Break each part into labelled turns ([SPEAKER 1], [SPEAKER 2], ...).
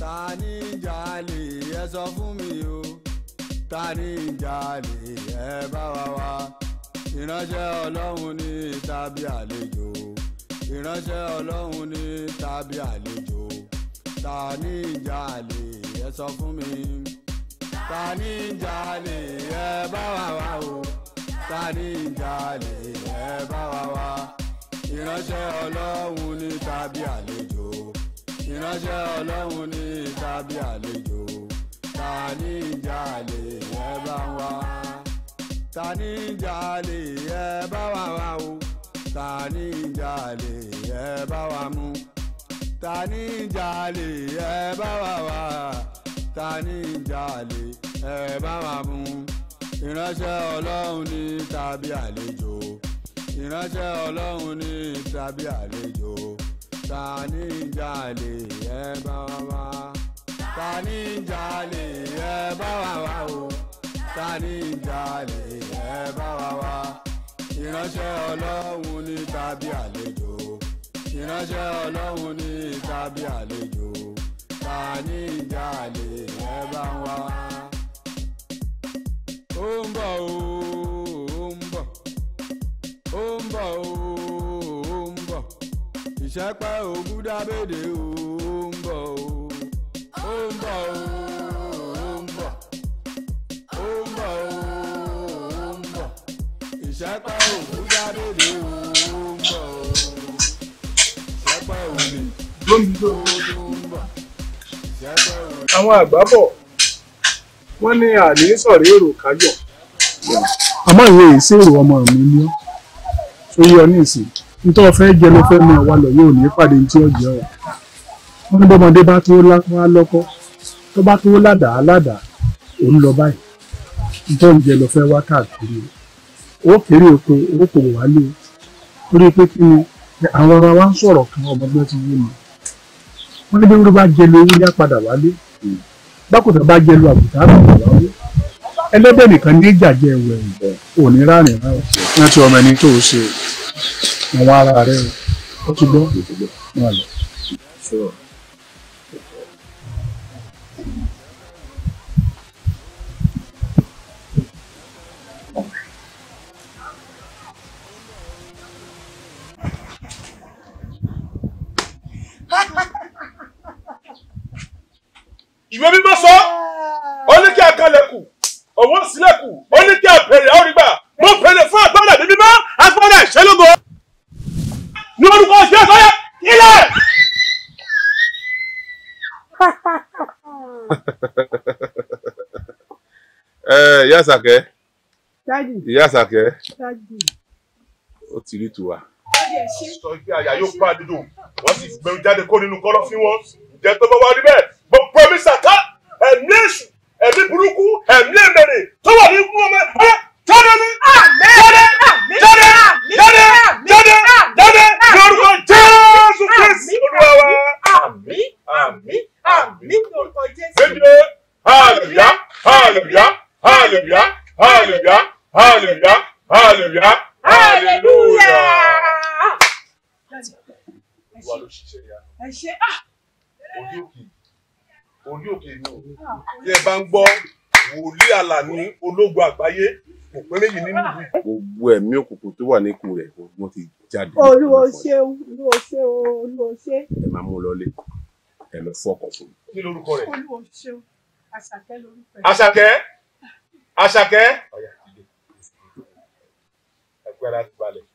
[SPEAKER 1] Ta ni ń jalè ẹ sọ fún mi o, ta ni ń jalè ẹ bá wa wá. Ìránṣẹ́ Ọlọ́run ní tàbí àlejò, ìránṣẹ́ Ọlọ́run ní tàbí àlejò. Ta ni ń jalè ẹ sọ fún mi, ta ni ń jalè ẹ bá wa wá o, ta ni ń jalè ẹ bá wa wá. Ìránṣẹ́ Ọlọ́run ní tàbí àlejò, ìránṣẹ́ Ọlọ́run ní tàbí àlejò. Ta ni ń jalè ẹ bá wa, ta ni ń jalè ẹ bá wa wá o, ta ni ń jalè ẹ bá wa mú. Ta ni ń jalè ẹ bá wa wá, ta ni ń jalè ẹ bá wa mú. Ìránṣẹ́ Ọlọ́run ní tàbí àlejò, ìránṣẹ́ Ọlọ́run ní tàbí àlejò. Ta ni ń jalè ẹ bá wa wá, ta ni ń jalè ẹ bá wa wá o, ta ni ń jalè ẹ bá wa wá. Ìránṣẹ́ Ọlọ́run ní tàbí àlejò, ìránṣẹ́ Ọlọ́run ní tàbí àlejò. Ta ni ń jalè ẹ bá wa. Ó ń bọ̀ o, ó ń bọ̀, ó ń bọ̀ o, ó ń bọ̀. Ìṣẹ́pẹ́ Ògúndábèdè o, ó ń bọ̀ o, ó ń bọ̀ o, ó ń bọ̀, ó ń bọ̀ o, ó ń bọ̀. Ìṣẹ́pẹ́ Ògúndábèdè o, ó ń bọ̀ o. Ìṣẹ́pẹ́ òní ó ń bọ̀. Ìṣẹ́pẹ́ òní.
[SPEAKER 2] Àwọn àgbà bọ̀ wọ́n ní àní sọ̀rí èrò káyọ̀. Àmọ́ ìwé ìṣèrò ọmọ mi ni ọ́ tó yọ ní ìsìn nítorí ọ̀fẹ́ jẹ ló fẹ́ máa wà lọ yóò ní pàdé tí ó jẹ́ ọ. Wọ́n ní bọ́mọdé bá tó wá lọ́kọ́ tó bá tó ládàá ládàá òun lọ báyìí nítorí jẹ ló fẹ́ wá káàkiri ó kéré oko ó kò wálé torí pé kí ni àwọn ọ̀rọ̀ wa ń sọ̀rọ̀ kan ọmọdé ti yé mi. Wọ́n ní bí wọ́n bá jẹ lówó yá padà wálé, bákòtà bá jẹ lu àgùntàn àgbà wálé, ẹlẹ́dẹ̀ nìkan ní ìjàjẹ ìwẹ̀ òní rárìn rárá. Rántí ọmọ ẹni tó ṣe àwọn ara rẹ o, ó ti gbọ́ wọn lọ.
[SPEAKER 3] Ìwé mímọ́ sọ, ó ní kí a kanlẹ̀kùn, òun sílẹ̀kùn, ó ní kí a bèrè ọ̀rìgbà. Mo bèrè fún agbára mi mímọ́, agbára ìṣẹ́lógo. Ní orúkọ Jésù ọyẹ, ilẹ̀.
[SPEAKER 4] Ìyá Àṣàkẹ́, Ìyá Àṣàkẹ́, ó ti rí tiwa.
[SPEAKER 3] Sọ pé àyà yóò pa àdúgbò, wọ́n sì gbẹ̀rù jáde kó nínú kọ́lọ́fín wọn. Ǹjẹ́ tó bá wá rí bẹ́ẹ̀, mo promise àká ẹ̀mí èṣù, ẹ̀mí burúkú, ẹ̀mí èmèrè tó wà ní ikú ọmọ ẹ̀ jáde ní jáde jáde jáde jáde jáde ní orúkọ Jésù Kristi Olúwa wa.
[SPEAKER 5] Àmín, àmín, àmín ní orúkọ Jésù.
[SPEAKER 3] Méje, hallelujah, hallelujah, hallelujah, hallelujah, hallelujah, hallelujah, hallelujah. Olúwa ló ṣiṣẹ́ ìyanu.
[SPEAKER 5] Ẹ ṣé.
[SPEAKER 3] Orí òkè, orí òkè ni o. Tí ẹ bá ń gbọ́ wòlíì Àlàní ológun àgbáyé kò pé méjì nínú ìlú.
[SPEAKER 4] Gbogbo ẹ̀mí òkùnkùn tó wà níkùn rẹ̀ wọ́n ti jáde.
[SPEAKER 5] Olúwa ṣé o, Olúwa ṣé o, Olúwa ṣé.
[SPEAKER 4] Ẹ máa mú un lọlé, ẹ lọ fọkàn fún un.
[SPEAKER 3] Kí lorúkọ rẹ̀?
[SPEAKER 5] Olúwa ṣé o, Àṣàkẹ́ lorúkọ rẹ̀.
[SPEAKER 3] Àṣàkẹ́, Àṣàkẹ́. Ọ̀yá, dìde. Agbára ti balẹ̀.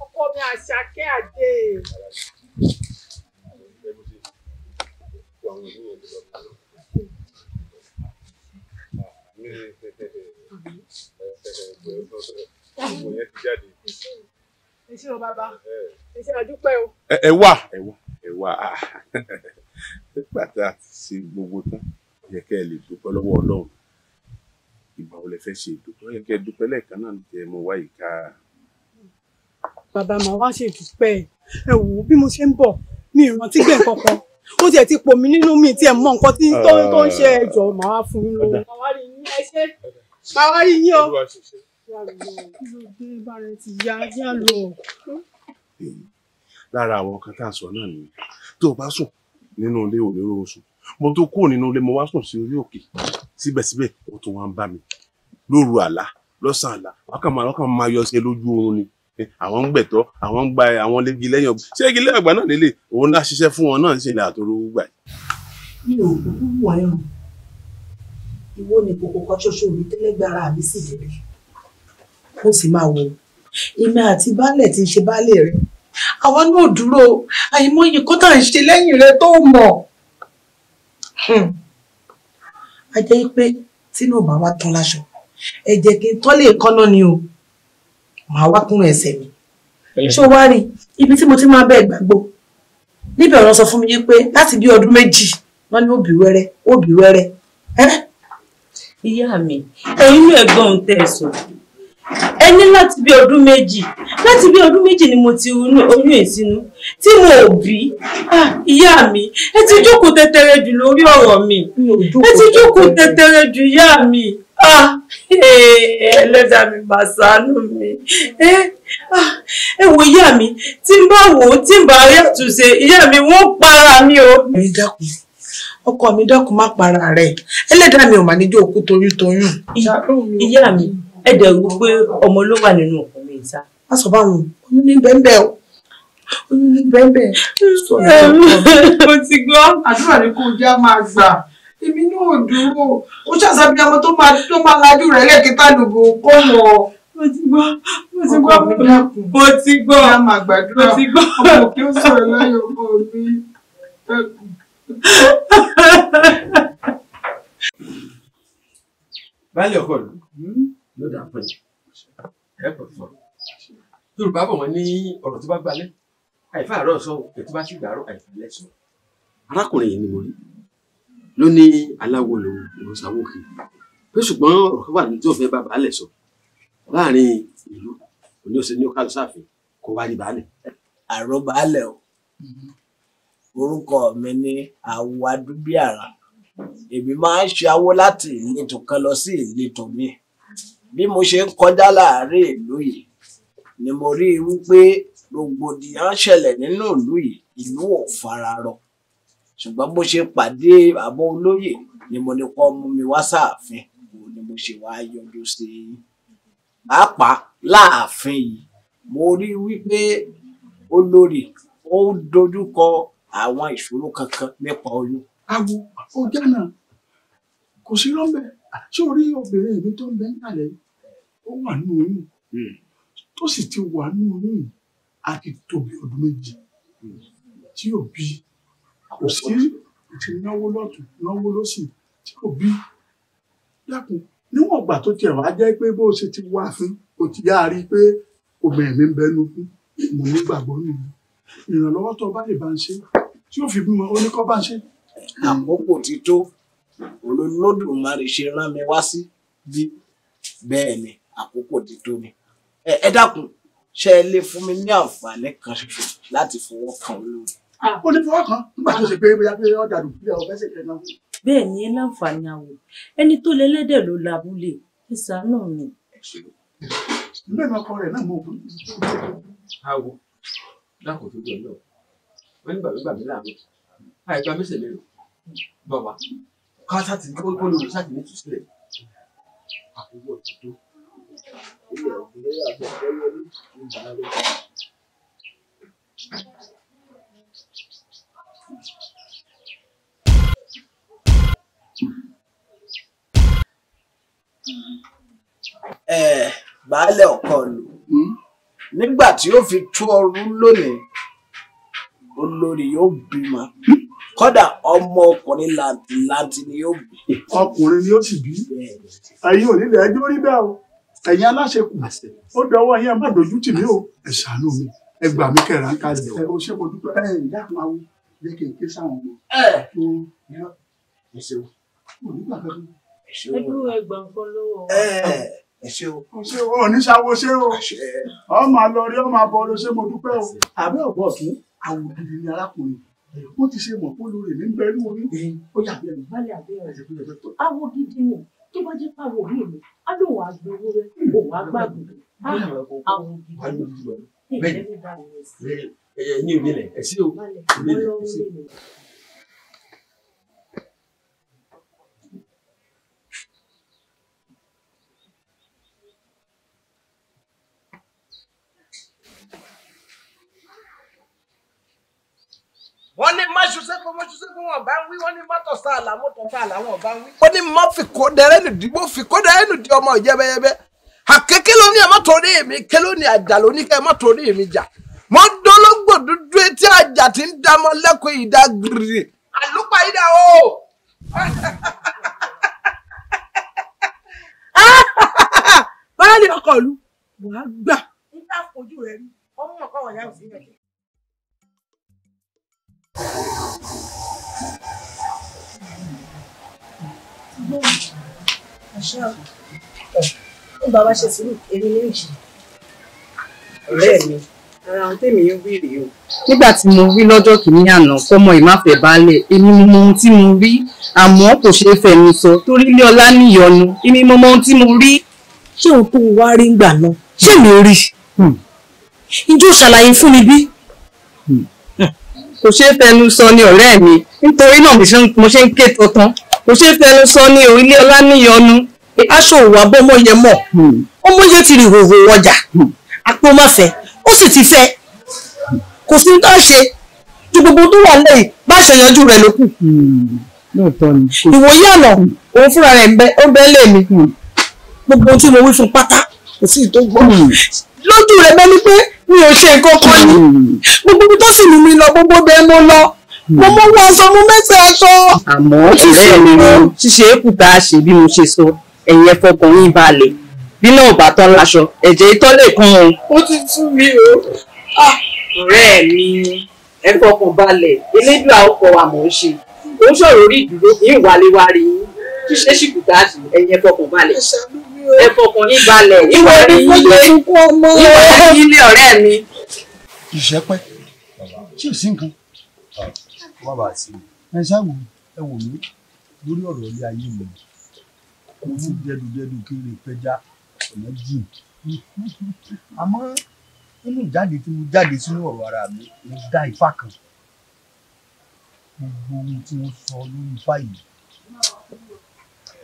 [SPEAKER 5] Ọkọ mi Àṣàkẹ́ Àdé. Ẹ ṣé o bàbá, ẹ ṣé àdúpẹ́ o.
[SPEAKER 4] Ẹ wá, ẹ wá, ẹ wá. Nígbà tá a ti ṣe gbogbo tán, ó yẹ kẹ́ ẹ lè dúpẹ́ lọ́wọ́ Ọlọ́run. Ìgbà wo lẹ fẹ́ ṣe ìdúpẹ́? Ó yẹ kẹ́ ẹ dúpẹ́ lẹ́ẹ̀kan náà tẹ mo wá ìka.
[SPEAKER 5] Bàbá màá wá ṣe ìdúpẹ́. Ẹ wò ó bí mo ṣe ń bọ̀, mi ì rántí gbé nǹkan kan. Ó tiẹ̀ ti pò mí nínú mi tí ẹ mọ nǹkan tí tó ń ṣe. Ẹjọ́ màá wá fún yín lówó. Màá wá rí yín, ẹ ṣé, màá wá rí yín o.
[SPEAKER 4] Lára àwọn kan tá a sọ náà nìyẹn. Tó o bá sùn nínú ilé ò ní rọrùn sùn. Mo tó kúrò nínú ilé, mo wá sùn sí orí òkè. Síbẹ̀síbẹ̀ ó tún wá ń bá mi lóru àlá, lọ́sàn-án àlá. Wọ́n kàn máa yọ sí ẹ lójú oorun ni. Àwọn ń gbẹ̀tọ́, àwọn ń gba àwọn légi lẹ́yìn ọgbà. Ṣé igi lẹ́yìn ọgbà náà lélẹ̀? Òun náà ṣiṣẹ́ fún wọn náà ń ṣe ilẹ̀ àtòrò gbà yìí.
[SPEAKER 6] Mi ò kúkú wọ̀ ẹ̀rùn. Ìwọ ni kòkò kan ṣoṣo mi tẹ́lẹ́gbára mi sì débi. Mo sì máa wo èmi àti baálẹ̀ tí ń ṣe baálé rẹ̀. Àwa náà dúró àìmọye kó tà ń ṣe lẹ́yìn rẹ̀ tó mọ̀. A jẹ́ pé tínú bá wa tán láṣọ, ẹ jẹ́ kí n tán lè kọ́nà ni o, màá wá kún ẹsẹ̀ mi. Ṣé o wá rí ibi tí mo ti máa bẹ́ẹ̀ gbàgbó? Níbẹ̀ wọ́n sọ fún mi yí pé láti bí ọdún 2 wọ́n ní òbí wẹ́rẹ́, òbí wẹ́rẹ́.
[SPEAKER 7] Ìyá mi, ẹ̀yin náà ẹ̀gbọ́n tẹ́ ẹ sọ. Ẹ ní láti bí ọdún 2, láti bí ọdún 2 ni mo ti oyún ìsínú tí mo ò bí. Ìyá mi, ẹ ti jókòó tẹ́tẹ́rẹ́ jù lórí ọ̀rọ̀ mi. Ẹ ti jókòó tẹ́tẹ́rẹ́ jù, ìyá mi. Ẹlẹ́dàá mi máa ṣàánú mi. Ẹ wo ìyá mi, tí n bá wò ó, tí n bá rí àtúnṣe, ìyá mi wọ́n para mi o.
[SPEAKER 6] Mi dákun, ọkọ mi dákun, má para rẹ̀. Ẹlẹ́dàá mi ò mà ní jó òkú toyún toyún.
[SPEAKER 7] Ìyá mi, ẹ dẹ̀ rò pé ọmọ ló wà nínú ọkùnrin ìta.
[SPEAKER 6] Má sọ báwọn, oyún ní bẹ́ẹ̀ o, oyún ní bẹ́ẹ̀.
[SPEAKER 7] Mo ti gbọ́.
[SPEAKER 6] Àdúrà ni kò já máa gbà. Èmi náà dúró. Ó ṣàṣàbí ọmọ tó máa lajú rẹ̀ lẹ́ẹ̀kẹta lòbò kó wọ̀.
[SPEAKER 7] Mo ti gbọ́, mo ti gbọ́, mo ti gbọ́.
[SPEAKER 6] Ìyá máa gbàdúrà.
[SPEAKER 7] Mo ti gbọ́.
[SPEAKER 6] Ọmọ òkè ó sọ̀rọ̀ láyọ̀ ọkọ mi.
[SPEAKER 8] Baálé ọkọ ìlú yóò dà pẹ́ ẹ pẹ̀ fún ọ. Yorùbá bọ̀ wọ́n ní ọ̀rọ̀ tó bá gbalẹ̀ àìfà àárọ̀ sọ, ètò bá sì gbàárọ̀ àìfà lẹ́sọ̀. Arákùnrin yìí ni mo rí ló ní aláwo lòun lòun sáwó kiri pé ṣùgbọ́n ọ̀rọ̀ kan wà ní tí òun fẹ́ bá baálẹ̀ sọ láàrin ìlú òní òsè ní ọkàlù sáàfin kó wá rí baálẹ̀.
[SPEAKER 9] Àrò baálẹ̀ o, orúkọ mi ni Àwọ̀ Adúbíàrà. Èmi máa ń ṣe awo láti ìletò kan lọ sí ìletò mi. Bí mo ṣe ń kọjá láàrin ìlú yìí ni mo rí i wípé rògbòdìyàn ṣẹlẹ̀ nínú ìlú yìí, ìlú ò fararọ. Ṣùgbọ́n bó ṣe pàdé àbọ̀ olóyè ni mo ní kó mú mi wá sáàfin, òun ni mo ṣe wá yọjú sí i. Pàápàá láàfin yìí mo rí wípé olórí ó ń dojúkọ àwọn ìṣòro kankan nípa oyún.
[SPEAKER 2] Awo ọjà náà kò sí rọ́ńbẹ́. Ṣé o rí obìnrin mi tó ń bẹ ń kàlẹ̀? Ó wà nínú oyún, tó sì ti wà nínú oyún yìí á ti tóbi ọdún 2 tí ò bí. Kò sí ti náwó lọ́tún náwó lọ́sì tí kò bí. Dákun, níwọ̀n ìgbà tó tiẹ̀ wá jẹ́ pé bó ṣe ti wá fún o ti yá rí i pé obìnrin mi ń bẹnu fún mo nígbàgbọ́ nù mí. Ìrànlọ́wọ́ tó bá lè bá ń ṣe tí ó fi bímọ ó ní kọ́ bá ń ṣe.
[SPEAKER 9] Àkókò ti tó, Olódùmarè ṣe rán mi wá sí bí bẹ́ẹ̀ ni àkókò ti tó ni. Ẹ dákun, ṣé ẹ lè fún mi ní àǹfààní kan ṣoṣo láti fọwọ́ kan olórí?
[SPEAKER 2] Ó ní fọwọ́ kan nígbà tó ṣe pé bóyá pé ọ̀dà dùbúlẹ̀ ọ̀fẹ́ ṣe kẹ́kẹ́ náà.
[SPEAKER 7] Bẹ́ẹ̀ ni ẹ láǹfààní àwọ̀, ẹni tó lẹ́lẹ́dẹ̀ ló labúlé, ẹ ṣàánú mi.
[SPEAKER 2] Ilé ìmọ̀ ọkọ rẹ̀ náà mọ̀ ọ́n.
[SPEAKER 8] Àwọ̀ dákun tó gbọ́ náà, wọ́n ní gbàgbé gbàgbé láàmú, àìgbà mẹ́sẹ̀ lérò bọ̀ wá. Ká sáà ti kó lórí sáà ti ní ìtúsílẹ̀. Àkókò ti tó.
[SPEAKER 9] Ilẹ̀ òkèèrè àgbẹ̀ tẹ́lẹ̀ ní ìbára. Baálẹ̀ ọkọ ìlú, nígbà tí ó fi tú ọrú lónìí, olórí yóò bímọ. Kódà ọmọ ọkùnrin làǹtìlanti ni yóò bí.
[SPEAKER 2] Ọkùnrin ni ó sì bí. Ẹ̀yin ò nílẹ̀ ẹjọ́ rí bẹ́ẹ̀ o. Ẹ̀yin aláṣekù, ó dọwọ́ yín, ẹ má dojú tì mí o. Ẹ ṣàánú mi, ẹ gbà mí kẹ̀rà ń kalẹ̀. Ẹ o ṣé mo dúpẹ́. Ẹ dákun awo, jẹ́ kí n ké sáwọn ọmọ.
[SPEAKER 9] Ẹ ṣeun.
[SPEAKER 2] Mo nígbà kankan.
[SPEAKER 7] Ẹ dúró, ẹ gbà nǹkan lọ́wọ́.
[SPEAKER 9] Ẹ ṣé o.
[SPEAKER 2] O ṣé o, oníṣàwọ̀ ṣé o. Ọ máa lọ rí, ọ máa bọ̀ lọ, ṣé mo dúpẹ́ o. Àbẹ́ ọ̀gbọ́n ọ̀tún, àwògidi ni arákùnrin.
[SPEAKER 10] Ó ti ṣe mọ̀ pé olórí mi ń bẹ ní orí. Ó yà bẹ́ẹ̀ ni.
[SPEAKER 7] Balẹ̀ abẹ́rẹ́ awo gidi ni tó bá jẹ́ pàwọ̀ mi ni á lóun àgbowó rẹ òun àgbàgbọ́ awo gidi ni.
[SPEAKER 8] Bẹ́ẹ̀ni ẹ̀yin ò nílẹ̀ ẹ sí o nílẹ̀ ẹ sí o.
[SPEAKER 9] Wọ́n ní máṣuṣẹ́kọ̀ máṣuṣẹ́kọ̀ wọn bá ń wí, wọ́n ní mọ́tò sáàlà mọ́tò sáàlà wọn bá ń wí. Ó ní mọ́ fi kó dẹrẹ́ nù dí, mo fi kó dẹrẹ́ nù di ọmọ ìjẹ́bẹ́yẹ́bẹ́. Àkékè ló ní ẹ má torí mi, ké ló ní àjà ló ní kẹ́ ẹ má torí mi jà. Mo dológbò dúdú etí àjà tí ń dámọ́ lẹ́kọ̀ọ́ ìdá gírí. Àlùpàyídà o.
[SPEAKER 5] Báyọ̀ ní ọkọ̀ ìlú, wàá gbà. Nígbà fojú rẹ rí, ọmọ ọkọ̀ wọ̀nyá ò sí ẹ̀kẹ́.
[SPEAKER 6] Ó bàbá ṣe sùúrù, èmi ní ìjì.
[SPEAKER 11] Ọ̀rẹ́ mi, ara ohun tèmi ń wí rèé o. Nígbà tí mo wí lọ́jọ́ kìíní àná kọ́mọ ìmáfẹ́ baálẹ̀, èmi mo mọ ohun tí mo rí, àmọ́ kò ṣeé fẹnu sọ torí ilé ọlá níyọnu, èmi mo mọ ohun tí mo rí.
[SPEAKER 6] Ṣé ohun tó wá rí ń gbà náà? Ṣé mi rí? Ǹjẹ́ o ṣàlàyé fún mi bí?
[SPEAKER 11] Kò ṣeé fẹnu sọ ni ọ̀rẹ́ mi, nítorí náà mo ṣe ń ké tọ̀tàn. Kò ṣeé fẹnu sọ ni orílẹ̀ ọlá níyọnu.
[SPEAKER 6] Aṣọ òwò abọ́mọyẹ mọ̀, ọmọye ti rí ìhòòhò ọjà, àpò má fẹ́, ó sì ti fẹ́. Kò sí ní tó ṣe ju gbogbo tó wà lẹ́yìn bá ṣe yanjú rẹ̀ ló kù. Ìwòye àná òun fúnra rẹ̀ ó ń bẹ lé mi. Gbogbo ohun tí mo wí fún pátá kò sí ìtó gbọ́. Lójú rẹ̀ bẹ́ẹ̀ ni pé mi ò ṣe nǹkan kan ni. Gbogbo ibi tó sì mú mi lọ gbogbo bẹ́ẹ̀ mo lọ. Mo mú wọ aṣọ mo mẹ́sẹ̀ aṣọ.
[SPEAKER 11] Àmọ́ ọ̀rẹ́ mi ni ṣíṣe é kù tá a ṣe bí mo ṣe sọ, ẹ̀yin ẹ fọkàn yín balẹ̀. Bí náà ò bá tán láṣọ, ẹ̀jẹ̀ itọ́ lè kan o.
[SPEAKER 6] Ó ti sú mi o.
[SPEAKER 11] Ọ̀rẹ́ mi, ẹ fọkàn balẹ̀, Elédùà ó kọ́ wa mọ̀ ń ṣe. Ó ń sọ̀rọ̀ orí ìdúró kì í wálé wá rí yín. Ṣíṣe sì kù tá a ṣe, ẹ̀yin ẹ fọkàn balẹ̀. Ẹ fọkàn yín balẹ̀, ìwọ rí yín lé ọ̀rẹ́ mi.
[SPEAKER 10] Ìṣẹ́pẹ́, ṣé ò sí nǹkan?
[SPEAKER 2] Má bàa sí mi.
[SPEAKER 10] Ẹ ṣáà wò.
[SPEAKER 2] Ẹ wò mí lórí ọ̀rọ̀ ilé ayé mi. Mo ti dẹdùdẹdù kiri pẹja ọ̀nà jìn. Àmọ́ nínú ìjáde tí mo jáde sínú ọ̀rọ̀ ara mi, mo dá ifá kan. Gbogbo ohun tí wọ́n sọ lórí ifá yìí.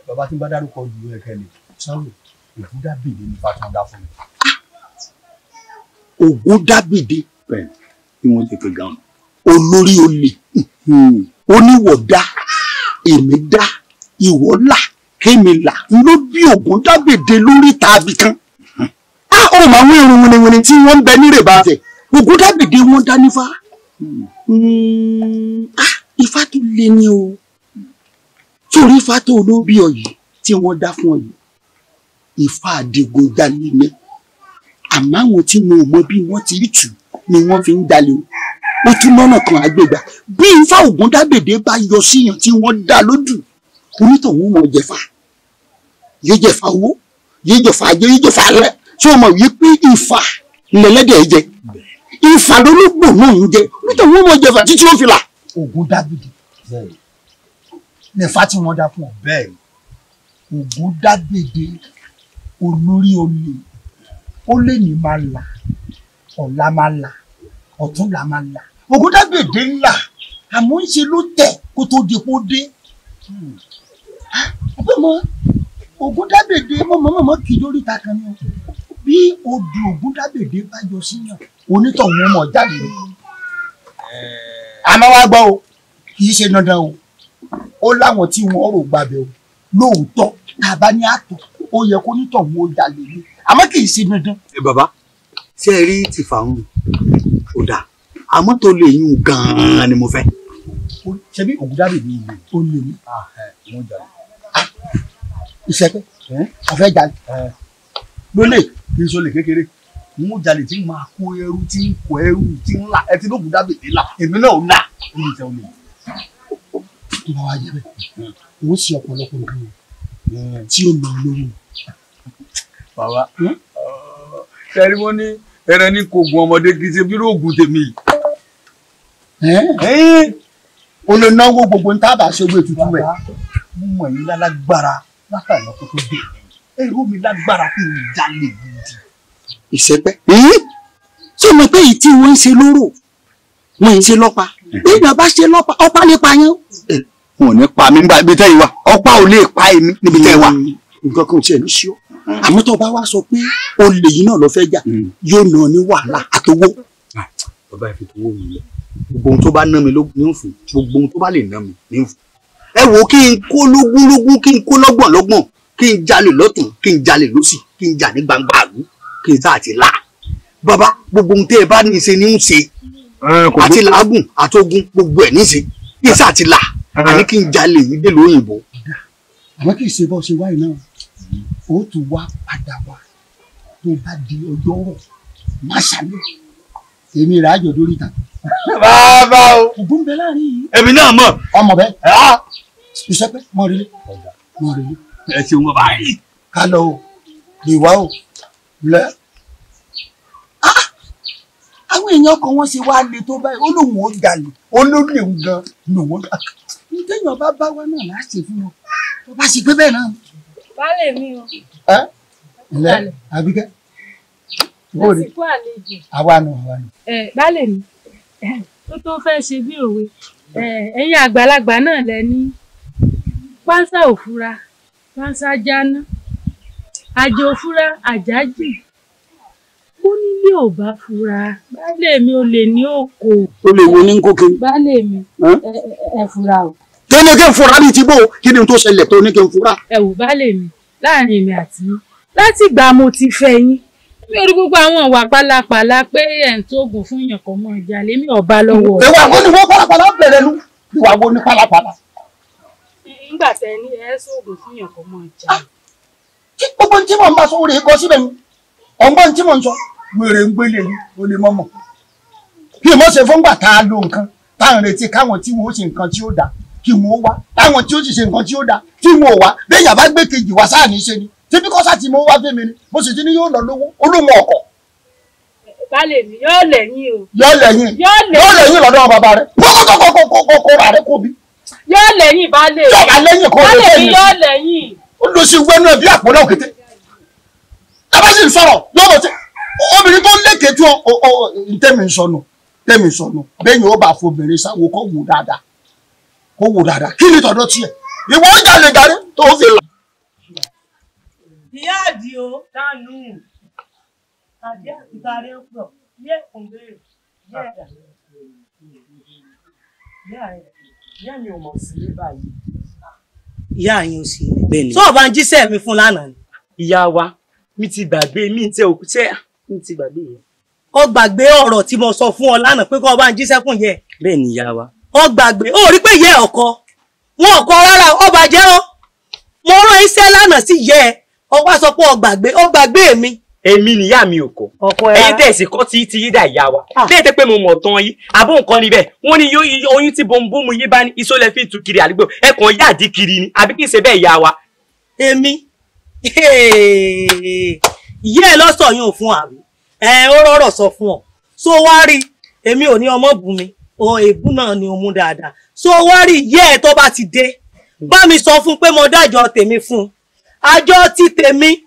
[SPEAKER 2] Bàbá tí ń bá dárúkọ ju ẹ̀kẹ́ lè. Sanwó Ògúndábìdé ni ifá tó ń dá fún mi.
[SPEAKER 10] Ògúndábìdé.
[SPEAKER 4] Bẹ́ẹ̀ni, bí wọ́n ti pè gan-an.
[SPEAKER 10] Olórí olè, oníwọ̀dá, èmi dá, ìwọ là, kémi là, ló bí Ògúndábìdé lórí tàbí kan. Á ó máa ń irun winiwini tí wọ́n ń bẹ ní rèbá tẹ̀. Ògúndábìdé wọ́n dá nífá. Ifá tó le ni o. Torí ifá tó ló bí ọ yìí tí wọ́n dá fún ọ yìí. Ifá adigunjalè ni. Àmọ́ àwọn tí wọn ò mọ bí wọ́n ti rí tù ni wọ́n fi ń jalè o. Ó tún lọ́nà kan àgbègbà bí ifá Ògúndábèdé bá yọ síyàn tí wọ́n dá lódù, onítọ̀hún wọn jẹ̀fà, yóò jẹ̀fà owó, yóò jẹ̀fà ajé, yóò jẹ̀fà alẹ́. Ṣé o mọ̀ wípé ifá lẹ̀lẹ́dẹ̀ jẹ, ifá lólógbò náà ń jẹ, onítọ̀hún wọn jẹ̀fà títí ó fi là.
[SPEAKER 2] Ògúndábìdé nífá tí wọ́n dá fún ọ. Bẹ́ẹ̀ Ògúndábèdé olórí olè, ó lè ní máa là, ọ̀la máa là, ọ̀túnla máa là. Ògúndábèdé ńlá àmọ́ ń ṣe ló tẹ̀ kó tó di kó dé. Àbẹ̀mọ́ Ògúndábèdé mọ̀mọ́mọ́ kì í lórí ta kan ni o. Bí odò Ògúndábèdé bá yọ síyàn, onítọ̀hún mọ̀ jáde ni. Àmọ́ wá gbọ́ o, kì í ṣe dandan o. Ó láwọn tí wọ́n rò gbàbẹ̀ o. Lóòótọ́, tá a bá ní àtọ̀, ó yẹ kó onítọ̀hún ó jalè ni. Àmọ́ kì í ṣe dandan.
[SPEAKER 10] Ẹ bàbá, ṣé ẹ rí tìfà ń ò dáa? Àmọ́ tó lè yún gan-an ni mo fẹ́.
[SPEAKER 2] Ṣebí Ògúndábèdé ìlú ó lè ní. Wọ́n jalè.
[SPEAKER 10] Ìṣẹ́pẹ́, ọ̀fẹ́ jalè.
[SPEAKER 2] Lólè kì í ṣolè kékeré. Wọ́n jalè tí máa kó ẹrú tí ń kó ẹrú tí ń là. Ẹ ti l'Ògúndábèdé là, èmi náà ò là. Níbi ìtẹ́ olè.
[SPEAKER 10] Tó bá wá jẹ́ bẹ́ẹ̀, ó sì ọ̀pọ̀lọpọ̀ nǹkan o tí ó nà lówó.
[SPEAKER 2] Bàbá, ṣe rí wọ́n ní ẹran ní kò gun ọmọdé kì í ṣe bí lóògùn tèmi.
[SPEAKER 10] O lè náwó gbogbo ń tábà ṣe owó ètùtù rẹ̀.
[SPEAKER 12] Mo mọ̀ yín lálágbára látàná kó tó dé. Èrò mi lágbára kí n jalè gidi.
[SPEAKER 10] Ìṣẹ́pẹ́. Ṣé o mọ̀ pé èyí tí wọ́n ń ṣe lóró wọ́n ń ṣe lọ́pa? Bí ìgbà bá ṣe lọ́pa, ọ̀pá lè pa yẹn.
[SPEAKER 12] Wọn ò ní pa mí níbi tẹ́ ìwà. Ọ̀pá ò lè pa èmi níbi tẹ́ ìwà.
[SPEAKER 10] Nǹkan kan ò tiẹ̀ ní sí ọ. Àmọ́ tó o bá wá sọ pé olè yìí náà lọ fẹ́ jà, yóò ná ní wàhálà àtowó.
[SPEAKER 12] Bàbá ẹ fi towó mi lẹ. Gbogbo ohun tó bá ná mi ní ń fún. Gbogbo ohun tó bá lè ná mi ní ń fún.
[SPEAKER 10] Ẹ wò kí n kó lógúnlógún, kí n kó lọ́gbọ̀nlọ́gbọ̀n, kí n jalè lọ́tùn, kí n jalè lósì, kí n jà ní gbangba àlú, kí n sáà ti là. Bàbá gbogbo ohun tẹ́ ẹ bá ní í ṣe ní ń ṣe. Àti làágùn àtogun gbogbo ẹ̀ ní í ṣe. Kí n sáà ti là. Àní kí n jalè yìí dé lóyìnbó. Àmọ́ kì í ṣe bọ́ ṣe wáyé náà, ó tún wá padà wá tó bá di ọjọ́ rọ̀ má ṣàlẹ̀. Èmi rà á jọ dórí ìtàkùn.
[SPEAKER 12] Bàbá o.
[SPEAKER 10] Ògùn bẹ láàrin yìí.
[SPEAKER 12] Èmi náà mọ̀.
[SPEAKER 10] Ọmọ bẹ́ẹ̀. Ìṣẹ́pẹ́ mọ̀ rí mọ̀ rí.
[SPEAKER 12] Ẹ ṣeun bàbá yìí.
[SPEAKER 10] Ká lọ o, lè wá o, lẹ. Àwọn èèyàn kan wọ́n ṣe wá le tó báyìí, ó lóun ó jalè, ó ló lè ń gan, lòun ó jalè. Téèyàn bá bá wa náà láti fún wọn, tó bá sì pé bẹ́ẹ̀ náà.
[SPEAKER 13] Baálé mi o.
[SPEAKER 10] Ẹ ǹlẹ́ Àbíkẹ́.
[SPEAKER 13] Lásìkò àlejò.
[SPEAKER 10] Àwa nù àwa nù.
[SPEAKER 13] Ẹ baálé mi, tó tó fẹ́ ṣe bí òwe, ẹ̀yin àgbàlagbà náà lẹ ní pánsá ò fura, pánsá jáná, àjò ò fura, àjájì. Ó nílé ò bá fura, baálé mi ò lè ní òkò.
[SPEAKER 10] O lè wo ní kókè.
[SPEAKER 13] Baálé mi, ẹ fura o.
[SPEAKER 10] Kí ni kí n fura ní ti bó? Kí ni tó ṣẹlẹ̀ tó ní kí n fura?
[SPEAKER 13] Ẹ wò baálé mi, láàrin èmi àti yín, láti ìgbà mo ti fẹ́ yín, mi ò rí gbogbo àwọn ìwà pálapàla pé ẹ̀ ń tóògùn fún yàn kan mọ́ ìjà lémi ọba lọ́wọ́.
[SPEAKER 10] Ìwà wo ni wọ́n pálapàla bẹ̀rẹ̀ lu? Ìwà wo ni pálapàla?
[SPEAKER 13] Nígbà tẹ ní ẹ sóògùn fún yàn kan mọ́ ìjà.
[SPEAKER 10] Kí gbogbo tí mò ń bá sọ orí kọ síbẹ̀ ni, ọ̀ngbọ́n tí mò ń sọ, wèrè ń gbélé ni, ó lè mọ́mọ́. Kí mo ṣe fúngbà tá a lo nǹkan, tá à ń retí káwọn tí wọ́n ó ṣe nǹkan tí ó dáa, kí wọ́n wá, táwọn tí ó sì ṣe nǹkan tí ó dáa, tí wọ́n ò wá, béèyàn bá gbé kejì wá sáà ní ṣe ni. Tí kọ́sà tí mo wá fẹ́mi ni, mo sì ti ní yóò lọ lówó, olóhùn ọkọ̀.
[SPEAKER 13] Baálé mi yóò lẹ́yìn o.
[SPEAKER 10] Yóò lẹ́yìn. Yóò lẹ́yìn lọ́dọ̀ bàbá rẹ̀. Kókókókókókó rà rẹ̀ kó bí.
[SPEAKER 13] Yóò lẹ́yìn baálé mi.
[SPEAKER 10] Yóò bá lẹ́yìn kó
[SPEAKER 13] lè fẹ́ mi. Baálé mi yóò lẹ́yìn.
[SPEAKER 10] Ó lọ sí wẹ́nu ẹ̀ bí àpò náà kété. Tábà sì ń sọ̀rọ̀ yóò lọ sí obìnrin tó lékè tí ó tẹ̀mí sọnù tẹ̀mí sọnù bẹ́ẹ̀ ni ó bá fobìnrin sáwo kó wù dáadáa kó wù dáadáa kí ni tọ̀dọ̀ tiẹ̀ ìwọ ń jalè gàrí tó fi là.
[SPEAKER 7] Ìyá àdìo dánú àdí àtìkárí ń pọ̀ ní ẹ̀kún béèrè ìyá ẹ̀dá.
[SPEAKER 11] Ìyá mi ò mọ̀ sí ní báyìí.
[SPEAKER 7] Ìyá yín ò sí.
[SPEAKER 11] Bẹ́ẹ̀ni.
[SPEAKER 7] Tó o bá ń jíṣẹ́ mi fún lánàá ni.
[SPEAKER 11] Ìyá wa mi ti gbàgbé mi tẹ òkú tẹ mi ti gbàgbé yẹn.
[SPEAKER 7] Ó gbàgbé ọ̀rọ̀ tí mo sọ fún ọ lánàá pé kó o bá ń jíṣẹ́ fún yẹ.
[SPEAKER 11] Bẹ́ẹ̀ni ìyá wa.
[SPEAKER 7] Ó gbàgbé ó rí pé ìyá ọkọ wọn ò kọ rárá ó bàjẹ́ o. Mo rán iṣẹ́ lánàá sí ìyá ẹ. Ó wá sọ pé ó gbàgbé ó gbàgbé mi.
[SPEAKER 11] Èmi nìyá mi ò kọ. Ẹ̀yin tẹ̀ sí kọ́ tí tí yí dà ìyá wa. Bẹ́ẹ̀ tẹ́ pé mo mọ̀ tán yìí, àbó nǹkan níbẹ̀. Wọ́n ní oyún tí bombomu yín bá ní iṣó lẹ fi tú kiri àdúgbò. Ẹ kàn yá àdí kiri ni, àbí kì í ṣe bẹ́ẹ̀ ìyá wa.
[SPEAKER 7] Èmi ìyá ẹ lọ́sọ̀ yóò fún àbí ẹ ó rọ̀rọ̀ sọ fún ọ. So wá rí èmi ò ní ọmọ bù mi, o èébú náà ni o mú dáadáa. So wá rí ìyá ẹ tó bá ti dé, bá mi sọ fún pé mo dájọ́ tèmi fún un. Àjọ ti tèmi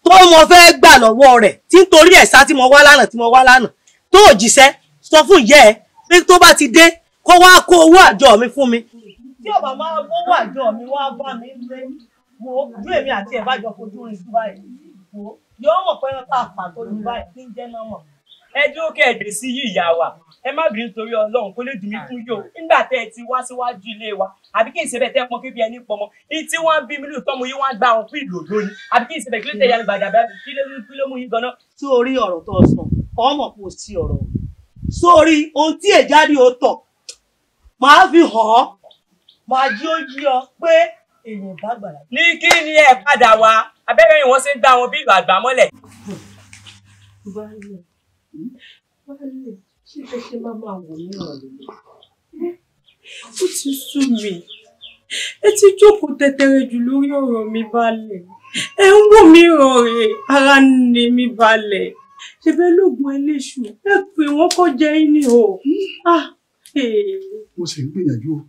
[SPEAKER 7] tó mo fẹ́ gbà lọ́wọ́ rẹ̀ tí ń torí ẹ̀sá tí mo wá lánàá tí mo wá lánàá tó ò jíṣẹ́ sọ fún ìyá ẹ pé tó bá ti dé kó wá kó owó àjọ mi fún mi. Tí ọba máa owó àjọ mi wá bá mi lé wo ojú èmi àti ẹ̀ bá jọ fojú rin sí báyìí wo yóò mọ̀ pé ẹran tá a fà tó lu báyìí ní jẹ́ náà mọ̀.
[SPEAKER 11] Ẹ dúró kẹ́ẹ̀dẹ̀ sí yí ìyá wa, ẹ má bínú torí Ọlọ́run kó lè dùn mí fún yóò nígbà tẹ́ ẹ ti wá síwájú ilé wa, àbí kí n ṣe bẹ́ẹ̀ tẹ́ pọn kébí ẹni pọmọ ní tí wọ́n ń bí mílíọ̀nù tọ́mọ yín wọ́n á gba àwọn fún ìlú òdó ni, àbí kí n ṣe bẹ́ẹ̀ kí ló tẹ̀ yanu gbàgbà bẹ́ẹ̀ kí ló mú yín ganan.
[SPEAKER 7] Sórí ọ̀rọ̀ tó sọ ọmọ kò sí ọ̀rọ̀ sórí ohun tí èjáde ó tọ̀ máa fi hàn ọ́ máa jí ó yí ọ pé èèyàn bá gbàlá.
[SPEAKER 11] Ní kí ni ẹ padà wá abẹ́rẹ́ yìí wọ́n ṣe ń gbá wọn bí ìlú àgbà mọ́lẹ̀.
[SPEAKER 7] Baálé, baálé, ṣé bẹ́ẹ̀ ṣe máa máa wò ní ọ̀rẹ́?
[SPEAKER 5] Ó ti sú mi. Ẹ ti jókòó tẹ́tẹ́rẹ́ jù lórí ọ̀rọ̀ mi baálé. Ẹ ń wò mí rọ̀rẹ́, ara ń ni mí baálé. Ṣé bẹ́ẹ̀ lóògùn eléṣù? Ẹ pè wọ́n kó jẹ yín ní o.
[SPEAKER 2] Mo sì ń gbìyànjú o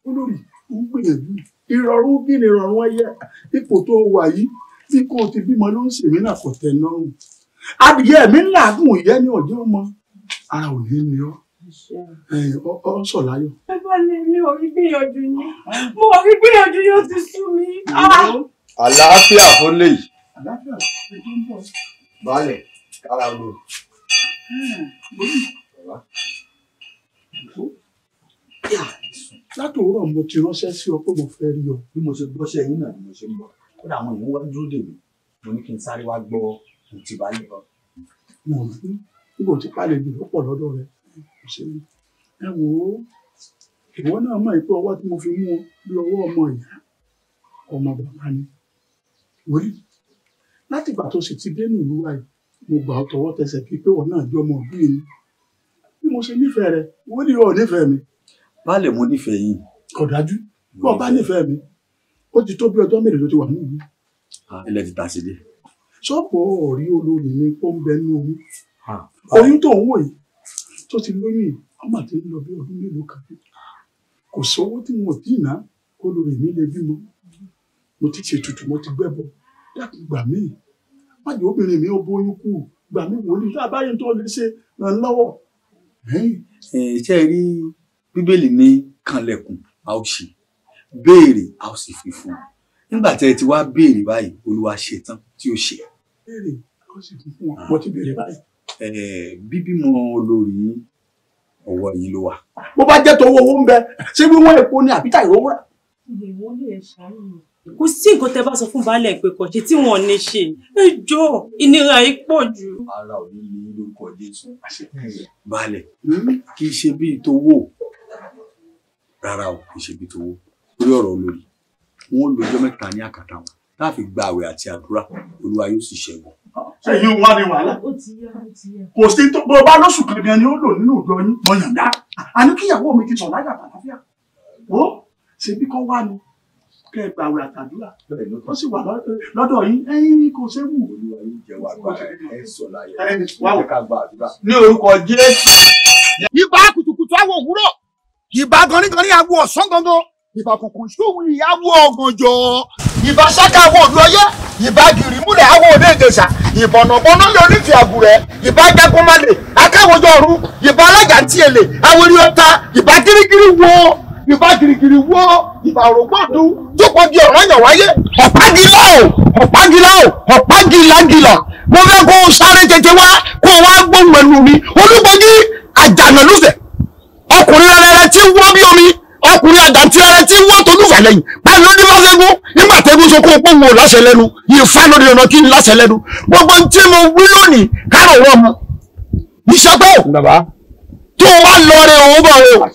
[SPEAKER 2] olórí, mo ń gbìyànjú. Ìrọ̀rùn kí ni ìrọ̀rùn ẹyẹ ipò tó wà yìí tí kò ti bímọ ló ń ṣèmí náà kò tẹ́ lọ́rùn. Adìyẹ mi ń làágùn ìyẹn ní ọjọ́ ọmọ ara ò ní ní ọ ọ sọ láyọ̀.
[SPEAKER 5] Ẹ bá lè mi ò rí gbìyànjú yín, mo ò rí gbìyànjú yín, ó ti sú mi.
[SPEAKER 1] Àlàáfíà fún lèyí.
[SPEAKER 2] Àlàáfíà tó ń bọ̀.
[SPEAKER 1] Baálẹ̀ kára ló.
[SPEAKER 2] Látòwúrọ̀ mo ti ránṣẹ́ sí ọ pé mo fẹ́ rí ọ.
[SPEAKER 12] Bí mo ṣe gbọ́ṣẹ́ yín náà ni mo ṣe ń bọ̀. Kódà àwọn èèyàn wá dúró dè mí, mo ní kí n sáré wá gbọ́ ohun tí baálẹ̀ bọ̀.
[SPEAKER 2] Mo rò pé níbo tí pálẹ̀ jù lọ́pọ̀ lọ́dọ̀ rẹ̀ kò ṣe mí. Ẹ wò ó, ìwọ náà mọ̀ pé ọwọ́ tí mo fi mú ọ bí ọwọ́ ọmọ ìyá ọmọ bàbá ni. Wòlíì, látìgbà tó sì ti dé nílùú wa yìí, mo gbà ọ́ tọwọ́ tẹsẹ̀ bíi pé wọ́n náà jọ ọmọ òbí mi. Bí mo ṣe nífẹ̀ẹ́ rẹ, wòlíì ò nífẹ̀ẹ́ mi.
[SPEAKER 12] Baálẹ̀ mo nífẹ̀ẹ́ yín.
[SPEAKER 2] Kò dájú, bí o bá nífẹ̀ẹ́ mi, ó ti tó bí ọjọ́ mélòó tó ti wà nílùú.
[SPEAKER 12] Ilẹ̀ ti ta sí dé.
[SPEAKER 2] Ṣọ́ọ̀pù ọ̀rí olórí mi ó ń bẹ nínú oyún. Oyún tó ń wò yìí tó ti lóyún yìí, ọmọ àti ń lọ bí ọdún mélòó kan. Kò sówó tí mo tí ì ná kó lórí mi lè bímọ. Mo ti ṣètùtù, mo ti gbẹ́bọ. Dákun gbà mí. Má jẹ́ obìnrin mi ó bóyún kú. Gbà mí wòlíì tá a bá yẹn tó lè ṣe ràn lọ́wọ́.
[SPEAKER 12] Ṣé ẹ rí Bíbélì ní kànlẹ̀kùn a ó ṣí, béèrè a ó sì fi fún un. Nígbà tí ẹ ti wá béèrè báyìí, Olúwa ṣetán tí ó ṣe.
[SPEAKER 2] Béèrè a ó sì fi fún wọn. Mo ti béèrè báyìí.
[SPEAKER 12] Bíbímọ olórí yín ọwọ́ yín ló wà.
[SPEAKER 2] Bó bá jẹ́ tọwọ́ owó ń bẹ, ṣé wíwọ́n epo ni àbí tàìrówó rà?
[SPEAKER 7] Kò sí nǹkan tẹ́ bá sọ fún baálẹ̀ pé kò ṣe tí wọ́n ní ṣe. Ẹ jọ̀ọ́, ìnira yìí pọ̀ jù.
[SPEAKER 12] Ara ò ní ní lórúkọ Jésù. Baálẹ̀, kì í ṣe bíi towó. Rárá o, kì í ṣe bíi towó. Lórí ọ̀rọ̀ olórí, wọn ó lo ọjọ́ mẹ́ta ní àkàtà wọn. Tá a fi gba àwẹ̀ àti àdúrà, Olúwa yóò sì ṣẹ́gun.
[SPEAKER 2] Ẹ̀yin wá ní wàhálà. Kò sí tó bó bá lóṣù kan gan ni ó lò nínú ìjọ yín. Mo yànda. Àní kíyàwó mi ti sọ̀ láyà àtàlàfíà. Ó ṣe bí kọ́ wá ni kẹ́ ẹ gbàwẹ̀ àtàdúrà. Ó sì wà lọ́dọ̀ yín. Ẹ̀yin kò séwu.
[SPEAKER 12] Olúwa yóò jẹ́ wà gba ẹ̀ sọ̀ láyà.
[SPEAKER 1] Ní orúkọ Jésù.
[SPEAKER 14] Ìbà kùtùkùtù àwọ̀ òwúrọ̀, ìbà ganigani àwọ̀ ọ̀sán gangan, ìbà kùkùn sóhun ìyàwó ọ̀gànjọ́, ìbà ṣáká àwọ̀ òdu ọyẹ́, ìbà gìrìmúlẹ̀ àwọ̀ òde ìjẹ̀ṣà, ìbọ̀nàbọ̀nà lé onífì àgùrẹ́, ìbà jagunmalè, akáwọjọ ọ̀run, ìbà alájà ń tiẹ̀lẹ̀, aweri ọ̀tá, ìbà girigiri wo, ìbà girigiri wo, ìbà òrògbòdú, tó pọ̀ di ọ̀rọ̀ yàn wáyé, ọ̀págilá o, ọ̀págilá o, ọ̀págilagilà, mo fẹ́ kó o sáré tètè wá, kó o wá gbóhùn ẹnu mi, Olúgbòjì àjànàlúfẹ̀, ọkùnrin rẹrẹ tí ń wọ́ bí omi, ọkùnrin àjàntí rẹ tí wọ́n tó lùfà lẹ́yìn báyìí ló ní bá fẹ́ gún nígbà tẹ́gún sọ kó pé òun ò láṣẹ lẹ́nu Ifá lórí ọ̀nà kí n láṣẹ lẹ́nu gbogbo tí mo wí lónìí kárò rọ mu iṣẹ́ pé tó o bá lọ rẹ òun bọ̀ o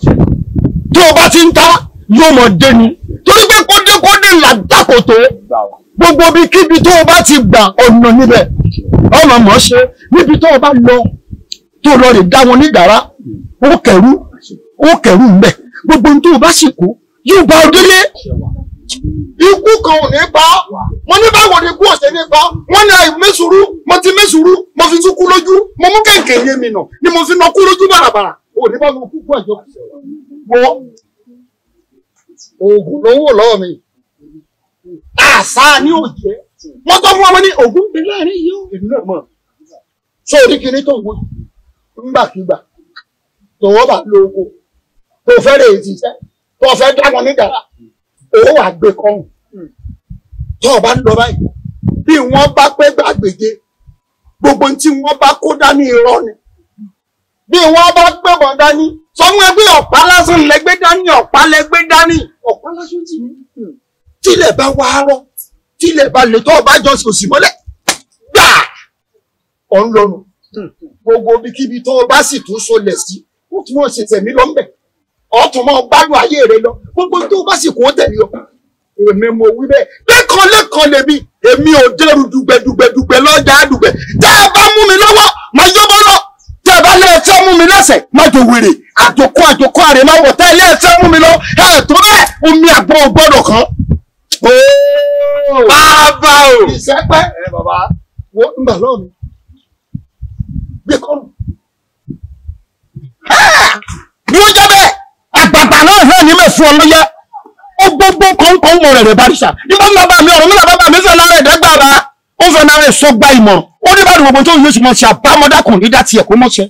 [SPEAKER 14] tó o bá ti ń ta yóò mọ̀ dé ni torí pé kódékódé là dákòtò gbogbo ibi kíbi tó o bá ti gbà ọ̀nà níbẹ̀ ọmọ mọ̀ ṣe níbi tó o bá lọ tó o lọ rè dá wọn nígàrá ó kẹrù ń bẹ̀ gbogbo ohun tó o bá sì kú yóò bá ọ délé. Ikú kan ò ní pa ọ́. Mo ní báwo ni ikú ọ̀sẹ̀ ní pa ọ́. Wọ́n ní àìmẹ́sùrú, mo ti mẹ́sùrú, mo fi tún kú lójú, mo mú kẹ̀kẹ́ yé mi nà ni mo fi nà kú lójú bàràbàrà. O ní bá mi kú kú àjọ. Wọ́ oògùn ló ń wò lọ́wọ́ mi. Àṣà ni ò jẹ́. Wọ́n tọ́ fún ọmọ ní oògùn ń bẹ láàrin yìí ó. Èmi náà mọ̀. Sórí kinní tó ń wò ńgbàkigbà tọwọ́ bá lo oko tó fẹ́ rè é ṣiṣẹ́ tó fẹ́ dáwọn nígàrà owó wà gbé kọ́hùn tó o bá ń lọ báyìí bí wọ́n bá pẹ́ gbàgbèje gbogbo tí wọ́n bá kó dání irọ́ ni bí wọ́n bá gbébọn dání sọ fún ẹgbẹ́ ọ̀pá lásán lẹ́gbẹ́ dání ọ̀pá lẹ́gbẹ́ dání ọ̀pá lásán tì ní tílẹ̀ bá wá rọ́ tílẹ̀ bá lè tó o bá jọ sòsì mọ́lẹ̀ gbà ọ̀ ń lọ́nu gbogbo ibikíbi tó o bá sì tún solẹ̀ sí ó tún mọ̀ ṣe tẹ̀mí lọ́nbẹ̀ ọtún máa gbádùn ayé rẹ lọ gbogbo tó bá sì kó tẹ̀lé ọ èmi mo wí bẹ́ẹ̀ lẹ́kan lẹ́kan lèmi èmi ò dẹ́rù dùgbẹ̀dùgbẹ̀dùgbẹ̀ lọ́jà dùgbẹ̀ tẹ́ ẹ bá mú mi lọ́wọ́ máa yọ́bọ́ lọ tẹ́ ẹ bá lẹ́ẹ̀fẹ́ mú mi lẹ́sẹ̀ má jò wèrè àjòkó àjòkó àrè má wọ̀ tẹ́ ẹ lẹ́ẹ̀fẹ́ mú mi lọ ẹ tó bẹ́ẹ̀ omi àgbọn ò gbọ́dọ̀ kàn.
[SPEAKER 1] Bàbá o.
[SPEAKER 14] Ìṣẹ́pẹ́ wo ń bà lọ́ọ̀ mi gbé kọ́rùn. Ìwọ jẹ́ bẹ́ẹ̀ àgbààgbà náà hàn ní mẹ́fún ọlọ́yẹ. Ó gbogbo kọ̀ọ̀kan mọ̀ rẹ̀ rẹ̀ barisa. Nígbà bàbá mi ọ̀rọ̀ mi bàbá mi fẹ́ lára ẹ̀dẹ́gbàrá. Ó fẹ́ lára ẹ̀sọ́ gba ìmọ̀ràn. Ó ní báyìí gbogbo tó ń yóò sì mọ̀ ṣe àbámọ́dá kùn ní dátì ẹ̀ kó mọ̀ ṣe.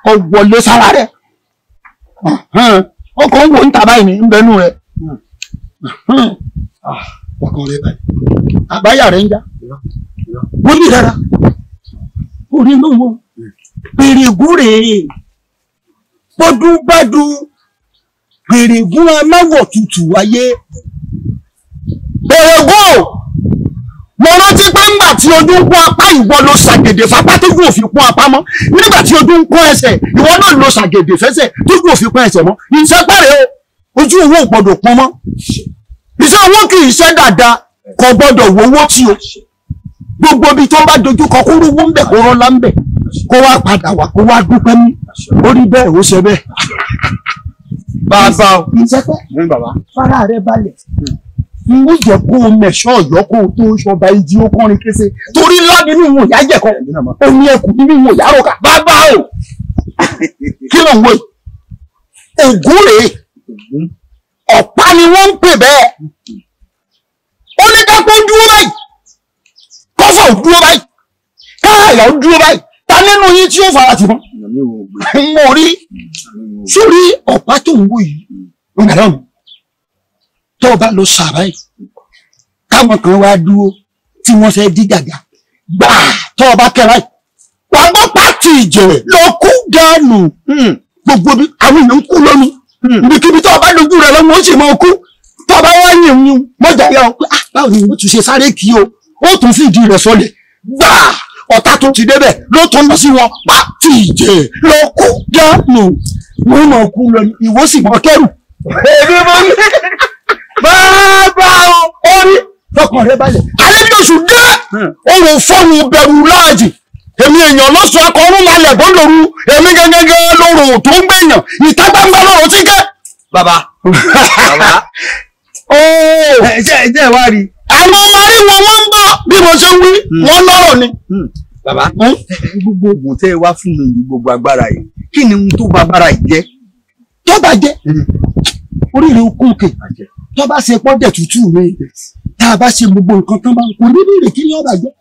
[SPEAKER 14] Ó wọlé sára rẹ̀. Ọkọ̀ ń wò ń tàbá ìní ń bẹnu rẹ̀. Ọkàn rẹ̀ báyìí. Àbáyà rẹ̀ ń já. Wọ́n ní dára. Orí ló ń wò. Pèrègún rèé. Bọ́dúbádú. Pèrègún aláwọ̀ tutù ayé. Pèrègún o! Mo rántí pé ńgbà tí ojú ń kún apá ìwọ ló ṣàgèdè fapá tójú ò fi kún apá mọ́. Nígbà tí ojú ń kún ẹsẹ̀ ìwọ náà ló ṣàgèdè fẹsẹ̀ tójú ò fi kún ẹsẹ̀ mọ́. Ìṣẹ́pẹ̀rẹ̀ o, ojú owó ò gbọ́dọ̀ pọ́n mọ́. Iṣẹ́ owó kì í ṣe dáadáa, kò gbọ́dọ̀ wowó tí o. Gbogbo ibi tó bá dojú kọ kó rówó ń bẹ̀ kó rọ́lá ń bẹ̀ kó wá padà wá kó wá dúpẹ́ mú. Ó rí bẹ́ẹ̀ ó ṣe bẹ́ẹ̀.
[SPEAKER 12] Bàbá o.
[SPEAKER 14] Ìṣẹ́pẹ́ fara rẹ balẹ̀. N ó jẹ́ kó o mẹ̀ṣọ́ ọ̀yọ́ kó o tó ṣọba ìjì ó kọrin kése torí ńlá nínú ìwọ̀n ìyá jẹ̀kọ́ omi ẹkùn nínú ìwọ̀n ìyá rọ̀kà. Bàbá o kí ló ń wò yìí? Ògún rèé, ọ̀pá ni wọ́n ń pè bẹ́ẹ̀. Ó ní ká kó dúró báyìí, kọ́fà ò dúró báyìí, káàyà ò dúró báyìí, ta nínú yín tí ó fara tì mọ́? Mo rí sórí ọ̀pá tó ń wò yìí tó o bá lọ sàbáyì káwọn kan wá dúró tí wọ́n fẹ́ dí gàgà gbàá tó o bá kẹra yìí wà á gbọ́ pàtì ìjẹ̀rẹ̀ lọ kú dànù. Gbogbo bí àwọn èèyàn ń kú lónìí ibikíbi tó o bá dojú rẹ lọ́wọ́ ó sì máa kú. Tó o bá wá yìn yín mọ́jà yà ó pé báwo ni mo tún ṣe sáré kí o, ó tún fìdí rẹ̀ sọlẹ̀ gbàá ọ̀tá tó ti débẹ̀ ló tún lọ sí wọn pàtì ìjẹ̀rẹ̀ lọ kú dànù. Wọ́n máa kú lọ ìwọ sì máa kẹ́rù. Èmi mo ní bàbá o, orí lọkàn rẹ balẹ̀. Alẹ́ bí oṣù dé, òun fọ́hùn bẹ̀rù láàjì. Èmi èèyàn lọ́sọ̀ akọrún lálẹ́ bó lòru. Èmi gẹ́gẹ́gẹ́ lóru tó ń gbẹ̀yàn. Ìta gbangba lọ́rọ̀ tí kẹ́.
[SPEAKER 12] Bàbá. Bàbá.
[SPEAKER 14] Ẹ jẹ́ wá rí. Àwọn ọmọ rí wọn wọ́n ń bọ̀ bí mo ṣe ń wí, wọ́n lọ́rọ̀ ni.
[SPEAKER 12] Bàbá, gbogbo oògùn tẹ́ ẹ wá fún mi yìí, gbogbo agbára yìí, kí ni ohun tó bá agbára yìí jẹ́?
[SPEAKER 14] Tó bá jẹ́, oríire okùn kè. Tó bá ṣe pọ́dẹ̀ tútù mi, tá a bá ṣe gbogbo nǹkan tán bá ń kó nínú ìrètí ní ọ̀bà jẹ́.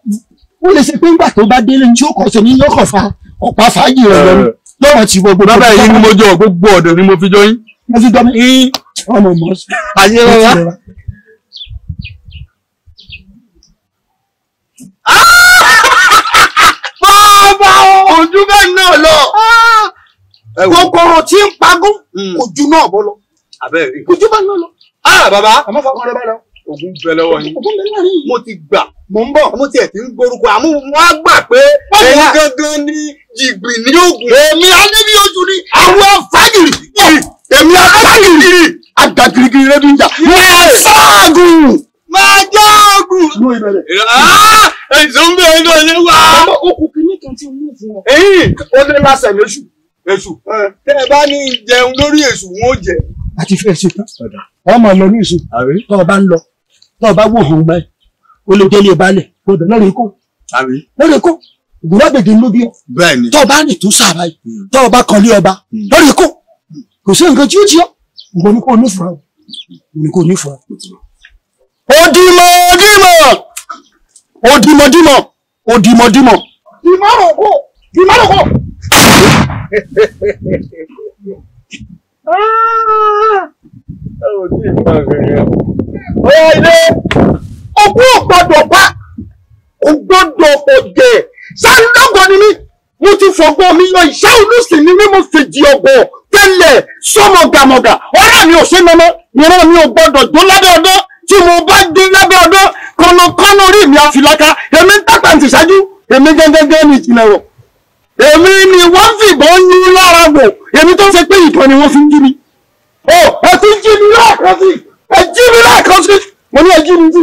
[SPEAKER 14] Ó lè ṣe pé ńgbà tó bá délé ní tí ó kọ̀ ṣe ní yọkọ̀ fa ọ̀pá fàájì rẹ̀ lọ́nu lọ́wọ́ tí gbogbo.
[SPEAKER 12] Bàbá yìí ni mo jọ gbogbo ọ̀dọ̀ ni mo fi jọ yín.
[SPEAKER 14] Mo fi jọ mi. Ọmọ mọ̀ sí.
[SPEAKER 12] Àṣẹ bàbá.
[SPEAKER 14] Bàbá ojú bẹ́ẹ̀ náà lọ. Kòkòrò tí ń pagún ojú náà bọ́ lọ. Ojú bẹ́ẹ̀ náà lọ.
[SPEAKER 12] Ah bàbá.
[SPEAKER 14] Àmọ́ fọkàn rẹ bá lọ.
[SPEAKER 12] Ògún bẹ lọ́wọ́ yín.
[SPEAKER 14] Ògún bẹ láàrin.
[SPEAKER 12] Mo ti gbà. Mo ń bọ̀. Mo tiẹ̀ ti ń gborúkọ àmú wọn á gbà pé ẹ̀yin gangan ni jìgbì ní ògùn.
[SPEAKER 14] Èmi alẹ́bí ojú ni àwọn afágìrì. Èmi afágìrì. Àgàgìrìgìrì rẹ bí ń jà. Máa ságùn.
[SPEAKER 12] Máa jágùn. Èso ń bẹ ẹnu ẹni wá.
[SPEAKER 14] Bàbá okùn kìíní kan tí mo fún ọ.
[SPEAKER 12] Èyí.
[SPEAKER 14] Ó lé lásẹ̀ lóṣù.
[SPEAKER 12] Èṣù. Tẹ́ ẹ bá ní jẹun lórí èṣù wọn ó jẹ.
[SPEAKER 14] Àti fẹ́ ṣe tán. Ọmọ lọ ní ìsìn. Tọ́ ọ bá ń lọ, tọ́ ọ bá wò hàn báyìí, ó lè délé balẹ̀, gbọdọ̀ lọ́rẹ̀ kó. Lọ́rẹ̀ kó, ògùnlágbèdè ló bí ọ. Tọ́ ọ bá rìn tó sáà báyìí, tọ́ ọ bá kan lé ọba, lọ́rẹ̀ kó. Kò sí nǹkan tí ó ti ọ́. Ìwọ ni kò ní fura o. Ìwọ ni kò ní fura. Òdìmọ̀dìmọ̀! Òdìmọ̀dìmọ̀! Òdìmọ̀dìmọ̀! Ìmọ̀ràn kó! Ìmọ̀ràn kó! Òkú ò gbọdọ̀ pa, ò gbọdọ̀ ọ̀jẹ̀, sáńdọ́gbọ̀n ni mí, mo ti fọgbọ́n mi yọ ìṣá olùsìn ni mí, mo fèjì ọ̀gbọ̀n tẹ́lẹ̀ sọ́mọ̀gàmọ̀gà, ọ̀rẹ́ mi ò ṣe mọ́mọ́, ìran mi ò gbọdọ̀ jó lábẹ́ ọdọ́, tí mo bá dé lábẹ́ ọdọ́, kọ́nàkọ́nà orí mi àfìlàkà, èmi ń tàpá ti ṣáájú, èmi gẹ́gẹ́gẹ́ ní ìjìnlẹ̀ rọ̀. Èmi ni wọ́n fìbọn yín lára wò, èmi tó ṣe pé ìbọn ni wọ́n fi ń jí mi. Ó ẹ ti jí mi lẹ́ẹ̀kan sí, ẹ jí mi lẹ́ẹ̀kan sí, mo ní ẹ jí mi sí.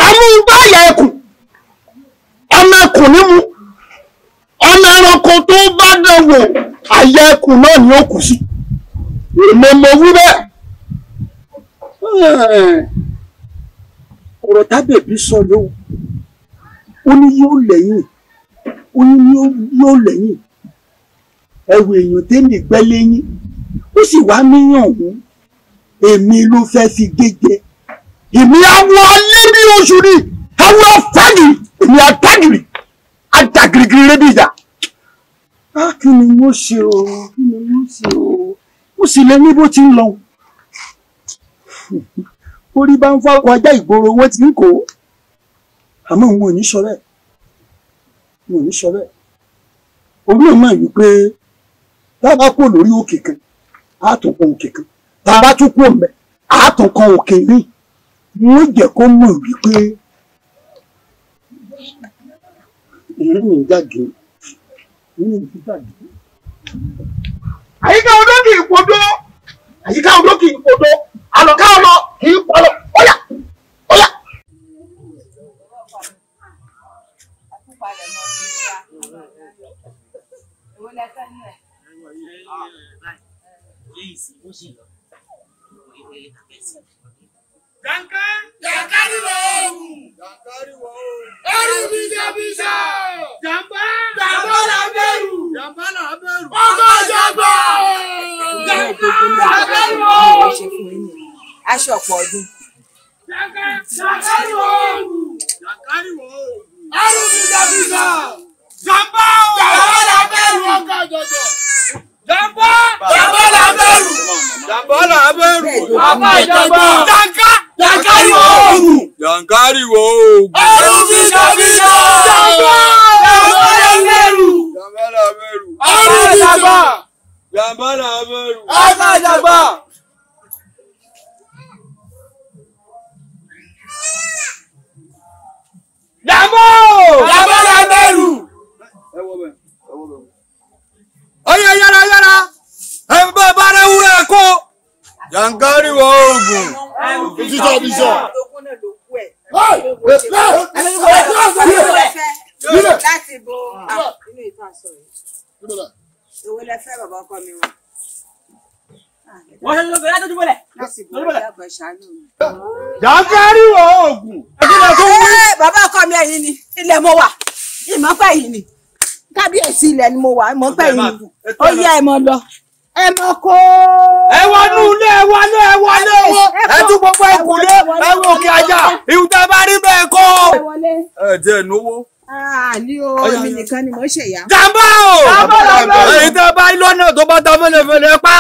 [SPEAKER 14] Amúgbáyà ẹkùn, ọmọ ẹkùn ní mu, ọmọ ẹranko tó bá dẹ̀wò, àyà ẹkùn náà ni ó kù sí. Èmi mo wí bẹ́ẹ̀. Ọ̀rọ̀ tábẹ̀bí sọ lóhùn, ó ní yóò lẹ́yìn,
[SPEAKER 10] Ó ní yóò lẹ́yìn. Ẹ̀wù èèyàn tẹ́mi gbẹ́ lẹ́yìn. Ó sì wá míyàn òun. Èmi ló fẹ́ fi gé jẹ.
[SPEAKER 14] Èmi awo alẹ́ bí oṣù ni. Awo afáàgìrì. Èmi àtàgìrì. Àtàgìrìgìrì rẹ bí ìjà.
[SPEAKER 10] Á kí ni mo ṣe o? Kí ni mo ṣe o? Ó sì lè ní bó ti ń lọ. Orí bá ń fọ́ ajá ìgboro wọ́n ti ń kó. Àmọ́ òun ò ní sọ bẹ́ẹ̀. Òun ò ní sọ bẹ́ẹ̀. Òun náà mọ̀ wípé tá a bá kúrò lórí òkè kan, á tún kan òkè kan. Tá a bá tún kúrò ńbẹ̀, á tún kan òkè míì. Wọ́n jẹ́ kó mọ̀ wípé ìrírí mi ń jáde. Ìrírí mi ń jáde.
[SPEAKER 14] Àyíká odó kì í podó. Àyíká odó kì í podó. Àlọ́ká ọlọ kì í pọlọ. Óyá! Óyá!
[SPEAKER 1] Jàǹkárí wọ oògùn. Jàǹkárí wọ oògùn. Ẹrù bíjà bíjà. Jàǹbá. Jàǹbá là bẹ̀rù. Jàǹbá là bẹ̀rù. Ọgọ́ jàgbọ́. Jàǹkárí wọ oògùn.
[SPEAKER 11] Aṣọ ọ̀pọ̀ ọdún.
[SPEAKER 1] Jàǹkárí wọ oògùn. Jàǹkárí wọ oògùn. Ẹrù bíjà bíjà. Jàǹbá. Jàǹbá là bẹ̀rù. Ọgọ́ jàgbọ́. Jàǹbá. Jàǹbá là bẹ̀rù. Jàǹbá là bẹ̀rù. Ọgọ́ jàgbọ́. Jàǹká. Jàǹkárí wọ oògùn.
[SPEAKER 15] Jàǹkárí wọ oògùn.
[SPEAKER 1] Ẹrù bíjà bíjà. Jàǹbá. Jàǹbá là bẹ̀rù.
[SPEAKER 15] Jàǹbá là bẹ̀rù.
[SPEAKER 1] Ẹrù bíjà.
[SPEAKER 15] Jàǹbá là bẹ̀rù.
[SPEAKER 1] Ọgọ́ jàgbọ́. Jàǹbá. Jàǹbá là bẹ̀rù.
[SPEAKER 15] Ọyẹ yára yára. Ẹ bá bá rẹ wúrẹ́ kó. Jàǹkárí wọ oògùn.
[SPEAKER 14] Bíjà bíjà.
[SPEAKER 11] Láti bo inú ìtàn aṣọ yìí. Èwo lẹ fẹ́ bàbá ọkọ mi wọn?
[SPEAKER 7] Wọ́n ṣe lóko láti dúbọ̀lẹ̀.
[SPEAKER 11] Láti bo ìyàbọ̀ ṣàánú mi.
[SPEAKER 15] Jàǹkárí wọ oògùn.
[SPEAKER 11] Bàbá ọkọ mi ẹ̀yin ni ilẹ̀ mo wà. Ìmọ̀pẹ́ yìí ni. Kábíyèsí ilẹ̀ ni mo wà. Ìmọ̀pẹ́ yìí ni. Ó yẹ ẹ mọ lọ. Ẹ mọ kó.
[SPEAKER 15] Ẹ wọnú ilé, ẹ wọlé, ẹ wọlé o. Ẹ tún gbogbo ìkùlé, ẹ wo òkè àjà. Ìhun tẹ bá rí bẹ́ẹ̀ kọ́. Ẹ jẹ́ ìnáwó.
[SPEAKER 11] Àní o, èmi nìkan ni mò ń ṣèyá.
[SPEAKER 15] Jàǹbá o! Èyí tẹ bá lọ́nà tó bá ta fẹ́lẹ́fẹ́lẹ́ pa.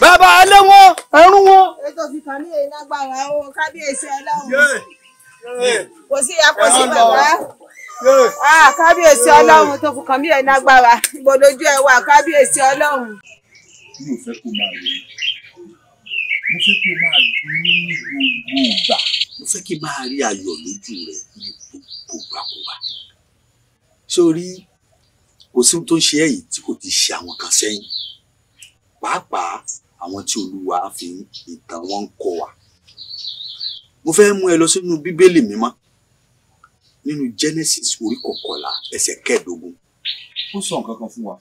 [SPEAKER 15] Bàbá ẹ lé wọn, ẹ rún wọn.
[SPEAKER 11] Ètò ìfikàn ní èyí lágbára o, kábíyèsí Ọlọ́run. Kò sí ìyá, kò sí bàbá. Kábíyèsí Ọlọ́run tó fi kàn mí èyí lágbára. Ibo lójú ẹ wà, kábíyèsí Ọlọ́run.
[SPEAKER 12] Mi ò fẹ́ kó máa rí. Mo fẹ́ kó máa dùn ní gbogbo ìgbà. Mo fẹ́ kí máa rí ayọ̀ lójú rẹ ní gbogbo ìgbàkúgbà. Sórí kò sí ohun tó ń ṣe ẹ́ yìí tí kò ti ṣe àwọn kan sẹ́yìn. Pàápàá àwọn tí Olúwa fi ìtàn wọn ń kọ́ wa. Mo fẹ́ mú ẹ lọ sínú Bíbélì mímọ́ nínú Genesis orí 21 ẹsẹ̀ 15. Ó sọ nǹkan kan fún wa.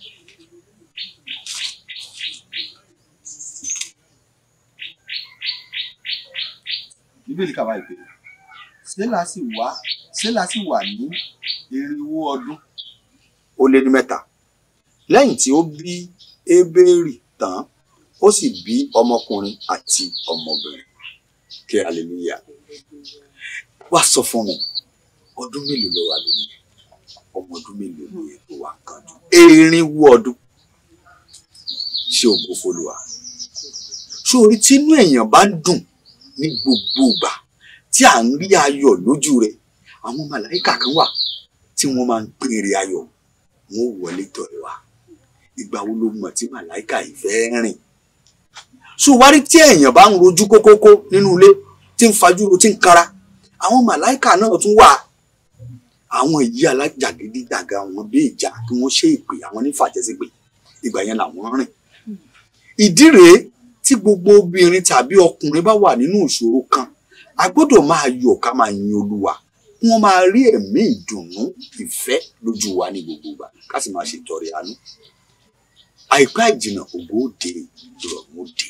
[SPEAKER 12] Bíbélì kà báyìí pé Sélà sì wà ní 400 ọdún ó lé ní 3 lẹ́yìn tí ó bí Ébérì tán, ó sì bí ọmọkùnrin àti ọmọbìnrin. Kí hallelujah. Wá sọ fún mi, ọdún mélòó ló wà lónìí? Ọmọ ọdún mélòó ni ẹ tó wà kánjú? 400 ọdún. Ṣé ògo f'Olúwa? Ṣé orí tínú èèyàn bá ń dùn ní gbogbo ìgbà tí à ń rí ayọ̀ lójú rẹ̀, àwọn màláíkà kan wà tí wọ́n máa ń pèrè ayọ̀, wọ́n ó wọlé tọ̀ ẹ́ wá. Ìgbà wo ló mọ̀ tí màláíkà yìí fẹ́ rìn? So wá rí tí èèyàn bá ń rojú kókókó nínú ilé, tí ń fajúro, tí ń kanra, àwọn màláíkà náà tún wà. Àwọn èyí alájàgídíjàga wọn bí ìjà kí wọ́n ṣe ìpè, àwọn nífàjẹsípè, ìgbà yẹn làwọn rìn. Ìdí rèé tí gbogbo obìnrin tàbí ọkùnrin bá wà nínú ìṣòro kan, a gbọ́dọ̀ máa yọ̀ ká máa yin Olúwa, kí wọ́n máa rí ẹ̀mí ìdùnnú ìfẹ́ lójú wa ní gbogbo ìgbà, ká sì máa ṣètọrẹ àánú. Àìpẹ́ àìjìnà ògo òde, ìrọ̀rùn òde.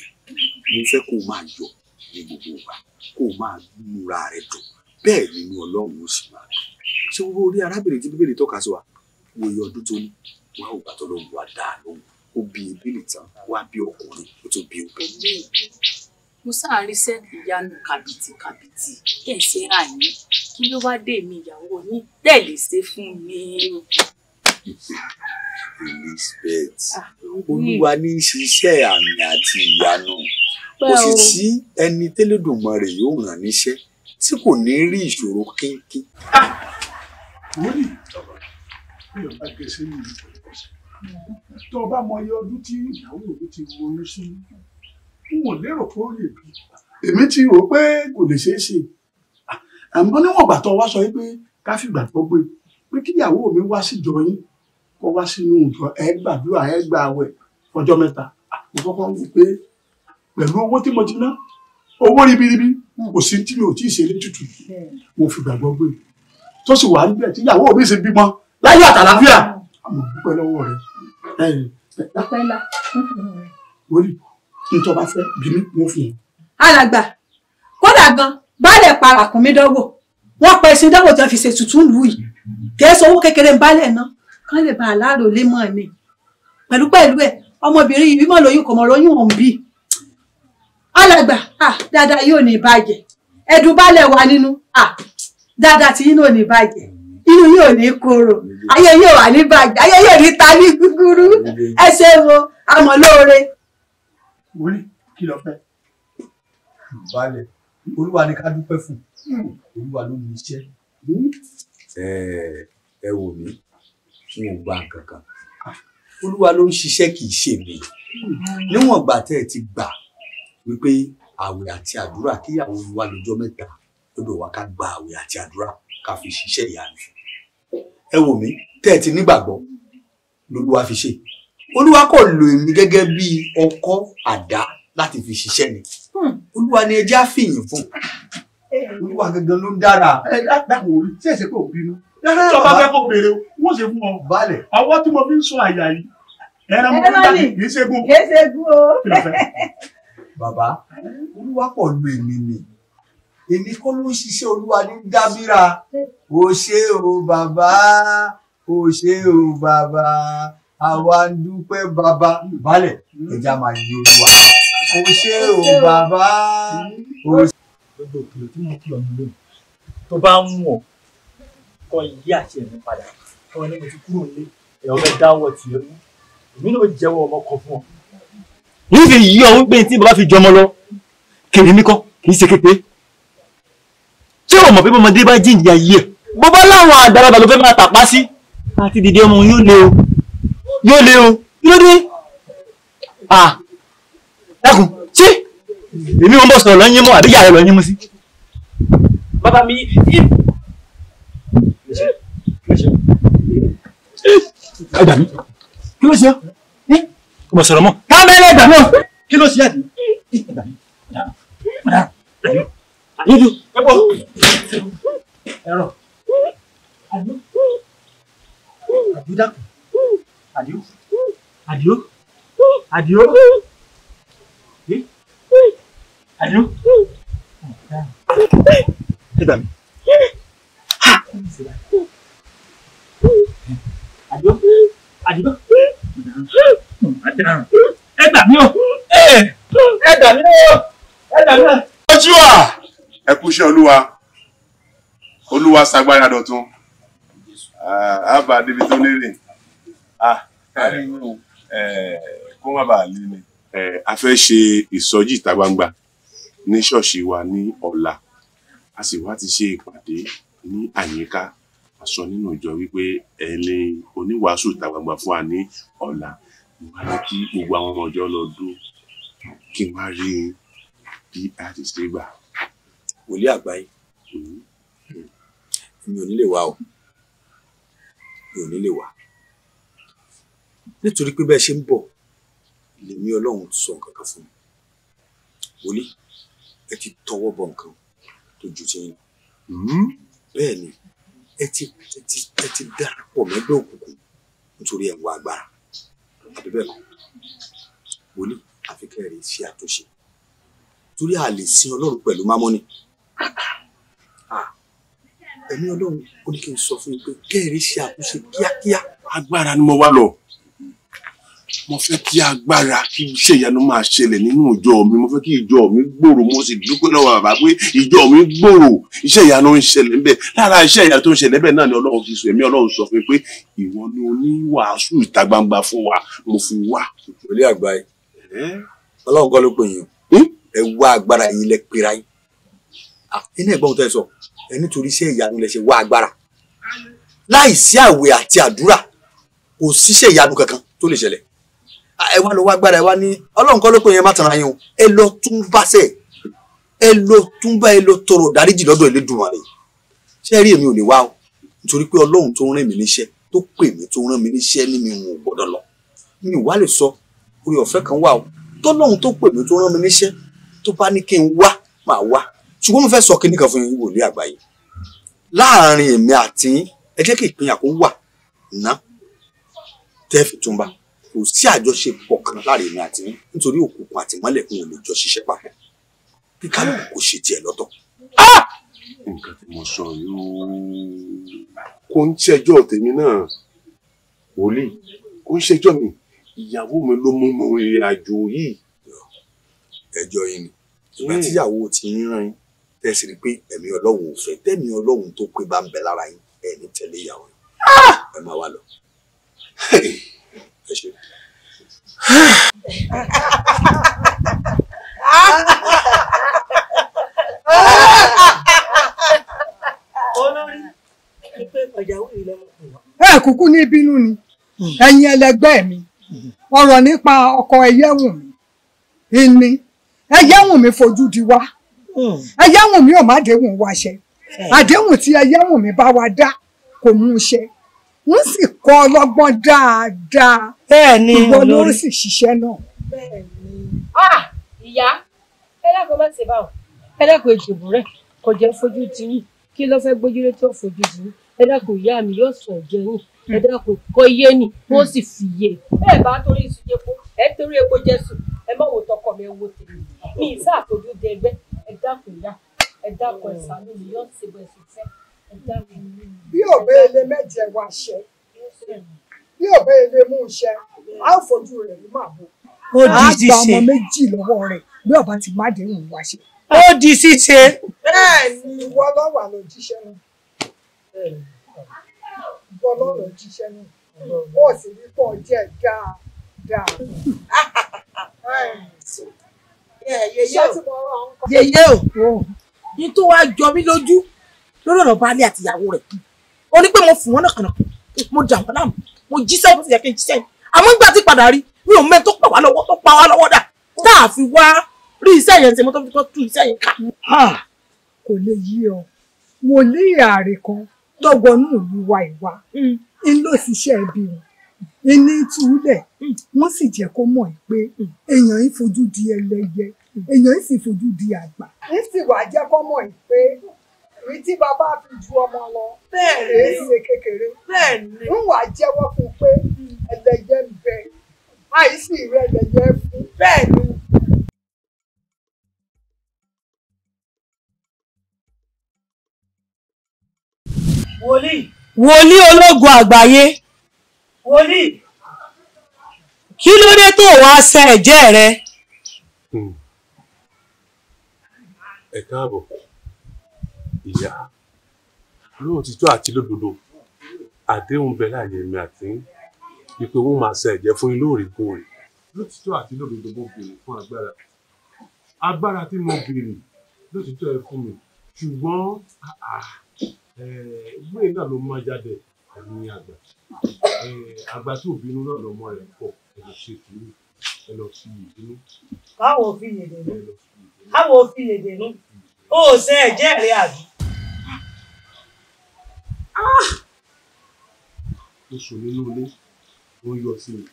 [SPEAKER 12] Mo fẹ́ kó o máa yọ̀ ní gbogbo ìgbà, kó o máa múra rẹ dùn, bẹ́ẹ̀ nínú Ọlọ́run ó sì máa dùn. Ṣé gbogbo orí arábìnrin tí Bíbélì tọ́ka sí wa? Wo iye ọdún tó ní wá ò gbà tó lóhùn wá dáa lóhùn. Ó bí ebílì tán, wá bí ọkùnrin, ó tún bí obìnrin.
[SPEAKER 16] Mo sáà rí sẹ́ẹ̀lì ìyanu kàbìtì kàbìtì kẹ̀ ń ṣe rà yín. Kí ló wá dé mi ìyàwó yín tẹ̀ lè ṣe fún mi?
[SPEAKER 12] Elizabeth, Olúwa ní í ṣiṣẹ́ àmì àti ìyanu. Kò sì sí ẹni tẹ́lẹ̀dùmarè yóò rán níṣẹ́ tí kò ní rí ìṣòro kínkín.
[SPEAKER 2] Wòlíì, bí o bá gé sínú ìlú tó o bá mọ iye ọdún tí ìyàwó mi ti wọnú sí, n ò lérò pé ó lè bí. Èmi ti rò pé kò lè ṣeé ṣe. Àmọ́ níwọ̀n ìgbà tó wá sọ pé ká fìgbà gbọ́ pé kí ìyàwó mi wá síjọ yín, kó wá sínú ìjọ, ẹ gbàdúrà, ẹ gbà àwẹ̀ fọjọ́ mẹ́ta. Mo kọ́kọ́ wò pé pẹ̀lú owó tí mo ti ná, owó ribiribi, kò sí tí mi ò tí ì ṣe létùtù. Mo fi gbàgbọ́ gbé tó sì wà níbẹ̀ tí ìyàwó mi sì bímọ láyé àtàlàfíà. Mo dúpẹ́ lọ́wọ́ rẹ. Wòlíì, nítorí bá fẹ́ bí mi, mo fún un.
[SPEAKER 17] Alàgbà, kódà gan baálẹ̀ pa ràkúnmí dánwò, wọ́n pa ẹṣin dánwò tí wọ́n fi ṣe tuntun lù yìí. Kìí ṣe owó kékeré ń baálẹ̀ ná, kán lè ba àlárò lé mọ́ ni. Pẹ̀lú pẹ̀lú ẹ̀, ọmọbìnrin yìí bímọ lóyún kò mọ̀ lóyún òun bí. Alàgbà, dáadáa yóò ní ìbàjẹ́. Ẹ̀dùn baálẹ̀ wà nínú, dáadáa tí yín náà ní ìbàjẹ́. Inú yóò ní korò, ayé yóò wà ní bàjẹ́, ayé yóò ní ta ní gúgúrú. Ẹ ṣe wo, àmọ́ lóore.
[SPEAKER 2] Wòlíì, kí lo fẹ́?
[SPEAKER 12] Balẹ̀, Olúwa ni ká dúpẹ́ fún. Olúwa ló ní iṣẹ́. Ẹ wò mí, n ò gba nǹkan kan. Olúwa ló ń ṣiṣẹ́, kì í ṣe mi. Níwọ̀n ìgbà tẹ́ ẹ ti gbà wípé àwẹ̀ àti àdúrà kíyàwó wa lọ́jọ́ mẹ́ta lọ́dọ̀ wa, ká gba àwẹ̀ àti àdúrà ká fi ṣiṣẹ́ ìyanu. Ẹ wò mí, tẹ́ ẹ ti nígbàgbọ́ lolúwa fi ṣe. Olúwa kò lò èmi gẹ́gẹ́ bí ọkọ́ àdá láti fi ṣiṣẹ́ ni. Olúwa ni ẹjẹ́ á fìyìn fún. Olúwa gangan ló ń dára.
[SPEAKER 2] Ẹ dákun orí tí èsè pé ò bínú. Tó bá fẹ́ kó béèrè o, wọ́n ṣe fún ọ.
[SPEAKER 12] Balẹ̀.
[SPEAKER 2] Ọwọ́ tí mo fi ń sọ àyà yìí, ẹran mo fi ń dàbí kì í ṣe gún.
[SPEAKER 17] Kì í ṣe gún o.
[SPEAKER 2] Kí ló fẹ́?
[SPEAKER 12] Bàbá, Olúwa kò lò èmi ni. Èmi kọ́ ló ń ṣiṣẹ́, Olúwa ní dábìrà. O ṣé o bàbá, o ṣé o bàbá, àwa ń dúpẹ́ bàbá. Balẹ̀, ẹja máa yin Olúwa. O ṣé o bàbá.
[SPEAKER 18] Gbogbo òkèlè tí mo kí ọ̀nà lónìí tó bá ń wọ̀ kọ́ yí àṣẹ mi padà. Wọn ní mo ti kúrò nílé, ẹ̀yọ́ fẹ́ dáwọ́ tiẹ̀ mú. Èmi náà jẹ́wọ́ ọmọ kan fún ọ.
[SPEAKER 8] Yìí fi yí ọ wípé tí bàbá fi jọmọ lọ, kèrè mi kọ́, kì í ṣe kékeré. Ṣé o mọ̀ pé bọ́mọdé bá jíǹde ayé ẹ̀? Bó bá láwọn àgbàlagbà ló fẹ́ máa tàpá sí. Àti dìde ọmọ yóò le o. Yóò le o. Kí ló dé? Dákun, ṣé èmi wọn bọ̀ sọ̀rọ̀ lọ́yìn mọ́ àbí ìyá rẹ̀ lọ́yìn mú sí?
[SPEAKER 18] Bàbá mi,
[SPEAKER 8] ẹ gbà mí. Kí ló ṣe ọ́? Kò mọ̀ sọ̀rọ̀ mọ́. Kámẹ́lẹ̀ ẹgbà náà. Kí ló ṣe àdé? Ẹgbà mí. Àyíjú. Ẹ̀pọ̀.
[SPEAKER 18] Ẹ̀rọ. Àdìó. Àdìó dákun. Àdìó. Àdìó. Àdìó. Àdìó.
[SPEAKER 8] Ẹgbà mí.
[SPEAKER 18] Àdìó. Àdìó. Ẹ gbà mí o. Ẹ gbà mí o. Ẹ gbà mí o.
[SPEAKER 3] Ojú à. Ẹ kú iṣẹ́ Olúwa. Olúwa ṣagbára dọ̀tun. Àbá débi tó lérè. Kó má bàa lé ni. A fẹ́ ṣe ìsọjí ìta gbangba ní ṣọ́ọ̀ṣì wa ní ọ̀la. A sì wá ti ṣe ìpàdé ní àyíká. A sọ nínú ìjọ wípé ẹni oníwàásù ìta gbangba fún wa ní ọ̀la. Mo wá ní kí gbogbo àwọn ọmọ ọjọ́ lọ dúró kí n wá rí bí a ti ṣe gbà.
[SPEAKER 12] Wòlíì àgbáyé, èmi ò ní lè wá o, mi ò ní lè wá nítorí pé bẹ́ẹ̀ ṣe ń bọ̀ lèmi Ọlọ́run sọ nǹkan kan fún mi. Wòlíì, ẹ ti tọwọ́ bọ nǹkan tó ju ti yín. Bẹ́ẹ̀ ni, ẹ ti darapọ̀ mẹ́gbẹ́ òkùnkùn nítorí ẹ̀ ń wá agbára àbí bẹ́ẹ̀ kọ́. Wòlíì, àfi kẹ́ ẹ rí ṣe àtúnṣe torí a lè sin Ọlọ́run pẹ̀lú mámọ́nì. Ẹ̀mí Ọlọ́run ó ní kí n sọ fún yín pé kẹ́ẹ̀rí ṣe àtúnṣe kíákíá.
[SPEAKER 4] Agbára ni mo wá lọ. Mo fẹ́ kí agbára kí iṣẹ́ ìyanu máa ṣẹlẹ̀ nínú ìjọ mi. Mo fẹ́ kí ìjọ mi gbòòrò. Mo sì dúpẹ́ lọ́wọ́ bàbá pé ìjọ mi gbòòrò, iṣẹ́ ìyanu ń ṣẹlẹ̀ ńbẹ̀. Lára iṣẹ́ ìyanu tó ń ṣẹlẹ̀ ńbẹ̀ náà ni Ọlọ́run fi sọ, ẹ̀mí Ọlọ́run sọ fún mi pé ìwọ ni oníwàásù ìta gbangba fún wa. Mo fi wá.
[SPEAKER 12] Wòlíì àgbáyé, Ọlọ́run kọ́ ló pè yín o. Ẹ wá agbára yín lẹ pera yín. Inú ẹ̀gbọ́n tó ẹ sọ, ẹ nítorí iṣẹ́ ìyanu lẹ ṣe wá agbára. Láì sí àwẹ̀ àti àdúrà, kò síṣẹ́ ìyanu kankan tó lè ṣẹlẹ̀. Ẹ wá lọ wá agbára, ẹ wá ní Ọlọ́run kọ́ ló pè yín, má tanra yín o. Ẹ lọ tún bá sẹ̀, ẹ lọ tún bá, ẹ lọ tọrọ dáríjì lọ́dọ̀ Elédùmarè. Ṣé rí, èmi ò lè wá o, nítorí pé Ọlọ́run tó ń rìn mí níṣẹ́, tó pè mí, tó rán mi níṣẹ́ ní mi ò gbọ́dọ̀ lọ. Mi ò wá lè sọ, orí ọ̀fẹ́ kan wà o, tọ́lọ́run tó pè mí tó rán mi níṣẹ́ tó bá ní kí n wá, màá wá. Ṣùgbọ́n mo fẹ́ sọ kíní kan fún yín, wòlíì àgbáyé. Láàárín èmi àti yín, ẹ jẹ́ kí ìpínyà kó wà ná tẹ́ fi túnba. Kò sí àjọṣepọ̀ kan láàrin èmi àti yín, nítorí òkùnkùn àti ìmọ́lẹ̀ kò lè jọ ṣiṣẹ́ papọ̀. Kí kálukú kò ṣe tiẹ̀ lọ́tọ̀.
[SPEAKER 4] Nǹkan tí mo sọ yóò kò ń ṣẹjọ́ tèmi náà, wòlíì, kò ń ṣẹjọ́ mi. Ìyàwó mi ló mú mi ìrìn àjò yìí.
[SPEAKER 12] Ẹjọ́ yín ni. Ìgbà tíyàwó ti ń rán yín, tẹ́ sì rí pé ẹ̀mí Ọlọ́run ò fẹ́, tẹ́mi Ọlọ́run tó pé bá ń bẹ lára yín, ẹ̀ ní tẹ̀lé ìyàwó yín. Ẹ máa wá lọ. Ẹ ṣé.
[SPEAKER 6] Olórí, ìpè pàjáwìrì lẹ́mọ̀ pè wá.
[SPEAKER 17] Ẹ kúkú ní bínú ni, ẹ̀yin ẹlẹgbẹ́ mi, ọ̀rọ̀ nípa ọkọ Ẹyẹwùnmí ìní Ẹyẹwùnmí fojú di wá. Ẹyẹwùnmí ò má déhùn wá ṣe. Àdéhùn tí Ẹyẹwùnmí bá wa dá kò mú un ṣe. Ń sì kọ́ ọlọ́gbọ́n dáadáa.
[SPEAKER 6] Bẹ́ẹ̀ni,
[SPEAKER 17] ìwọ ló
[SPEAKER 6] olórí.
[SPEAKER 17] sì ṣiṣẹ́ náà.
[SPEAKER 13] Ìyá, ẹ dákun, má ṣe báwọn. Ẹ dákun, èjìbù rẹ kò jẹ́ fojú ti yín. Kí ló fẹ́ gbójúlé tó fojú ti yín? Ẹ dákun, ìyá mi yóò sọ ẹ̀jẹ̀ yín. Ẹ dákun, kò yé ni wọ́n sì fi yé. Ẹ bá torí iṣu jẹpo, ẹ torí epo jẹsùn, ẹ má wo tọkọ mi, ẹ wo tèmi. Mi ì sáà fojú di ẹgbẹ́. Ẹ dákun ìyá, ẹ dákun, ẹ ṣàánú mi, yóò ṣe bó ẹ ṣe fẹ́. Ẹ dákun.
[SPEAKER 17] Bí òbẹ ilé mẹ́jẹ wa ṣe, bí òbẹ ilé mú un ṣe, a ó fojú rẹ̀ ní màbo.
[SPEAKER 6] Ó di
[SPEAKER 17] A gba
[SPEAKER 6] ṣíṣe.
[SPEAKER 17] ọmọ méjì lọ́wọ́ rẹ̀ bí ọba ti má déhùn wá ṣe.
[SPEAKER 6] Ó di ṣíṣe.
[SPEAKER 17] Bẹ́ẹ̀ni, ìwọ lọ́wọ́ ló jíṣẹ́ náà. Ìwọ lọ́rọ̀ jíṣẹ́ náà. Ó sì rí pọ̀ jẹ́ dáadáa.
[SPEAKER 6] Yèyé o, ní tó wá jọ mí lójú lórí ọ̀rọ̀ baálé àti ìyàwó rẹ̀, ó ní pé mo fún wọn náà kànáà, mo dà wọ́n láàmú, mo jíṣẹ́ bó ti yẹ kí n jíṣẹ́. Àmọ́ nígbà tí padà rí, mi ò mẹ́ni tó pa wá lọ́wọ́, tó pa wá lọ́wọ́ dà tá a fi wá rí iṣẹ́ yẹn ṣe, mo tó fi kọ́ tú iṣẹ́ yẹn ká.
[SPEAKER 17] Kò lè yí ọ. Wòlíì ààrẹ kan tọgbọnú ìlú wa ìwà ń lọ ṣiṣẹ́ ẹbí wọn ní túlẹ̀, wọ́n sì jẹ́ kó mọ̀ pé èèyàn ń fojú di ẹlẹ́yẹ, èèyàn ń sì fojú di àgbà. Ń sì wá jẹ́ kó mọ̀ pé èyí tí bàbá fi ju ọmọ lọ èyí ṣe kékeré. Ń wà jẹ́wọ́ fún un pé ẹlẹ́yẹ ń bẹ, àìsí rẹ̀ ẹlẹ́yẹ fún.
[SPEAKER 6] Wòlíì. Wòlíì ológun àgbáyé. Wòlíì. Kí ló dé tó wàá ṣe ẹ̀jẹ̀ rẹ?
[SPEAKER 4] Ẹ káàbọ̀ ìyá. Lóòtítọ́ àti lódodo, àdéhùn bẹ láàyè mi àti yín wípé wọ́n máa ṣe ẹ̀jẹ̀ fún yín lóòrèkóòrè. Lóòtítọ́ àti lódodo, mo béèrè fún agbára. Agbára tí mo béèrè, lóòtítọ́ ẹ fún mi, ṣùgbọ́n ìwé náà ló máa jáde. Ẹ̀yin àgbà, àgbà tí ò bínú náà lọ́mọ rẹ̀ pọ̀. Ẹ lọ ṣe sùúrù, ẹ lọ fi ìbínú.
[SPEAKER 6] Káwo fi yèdè nú. Káwo fi yèdè nú. Ó ṣe ẹ̀jẹ̀ rẹ àbí?
[SPEAKER 4] Mo sùn nínú ilé, wọ́n yọ sí mi.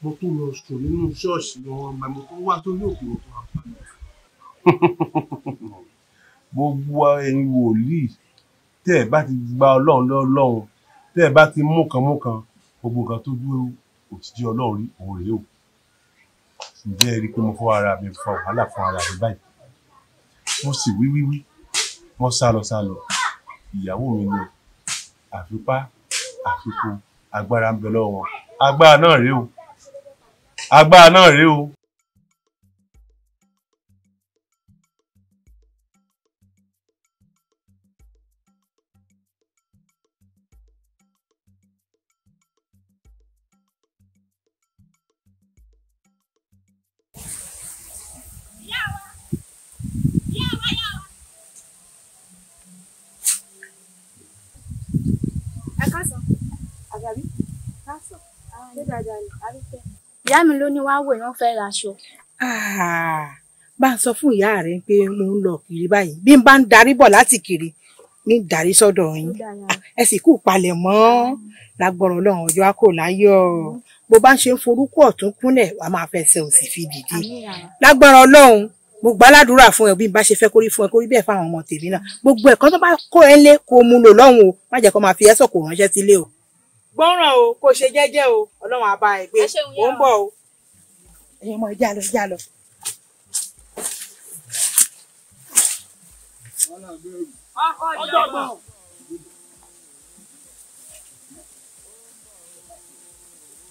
[SPEAKER 4] Mo tún lọ sùn nínú ṣọ́ọ̀ṣì wọn, mo tún wá sórí òkè, mo tún wá bá mi. Gbogbo ẹ̀yin wòlíì, tẹ́ ẹ bá ti gba Ọlọ́run lọ́lọ́run, tẹ́ ẹ bá ti mú kan mú kan, gbogbo nǹkan tó dúró òtítí Ọlọ́run rí òun rèé o. Ǹjẹ́ ẹ rí i pé mo fọ́ ara mi fa wàhálà fún ara mi báyìí? Mo sì wí wíwí, wọ́n sá lọ sá lọ.
[SPEAKER 3] Ìyàwó mi ni o. Àfipá àfikún agbára ń bẹ lọ́wọ́ wọn. Agbára náà rèé o. Agbára náà rèé o.
[SPEAKER 19] Ìyá mi ló ní wá wò wọ́n fẹ́ ra aṣọ.
[SPEAKER 6] Bá ń sọ fún ìyá rẹ pé mo ń lọ kiri báyìí, bí n bá ń darí bọ̀ láti kiri ní darí sọ́dọ̀ yín. Ẹ sì kú palẹ̀ mọ́ lágbọ̀rọ̀ Ọlọ́run, ọjọ́ á kò láyọ̀. Bó bá ń ṣe ń forúkọ ọ̀tún kúnlẹ̀, wàá máa fẹsẹ̀ òsì fi dìde lágbára Ọlọ́run. Mo gbàládùra fún ẹ, bí n bá ṣe fẹ́ kórí fún ẹ kórí bẹ́ẹ̀ fáwọn ọmọ tèmi náà. Gbogbo ẹ̀kọ́ tó bá kó ẹ lé kó mú lò lọ́hùn o, má jẹ́ kó máa fi ẹ́ sọ̀kò ránṣẹ́ sílé o. Gbọ́ràn o, kó ṣe jẹ́jẹ́ o, Ọlọ́run á bá ẹ gbé. Ó ń bọ̀ o. Ẹ̀yin ọmọ, ẹja lọ, ẹja lọ.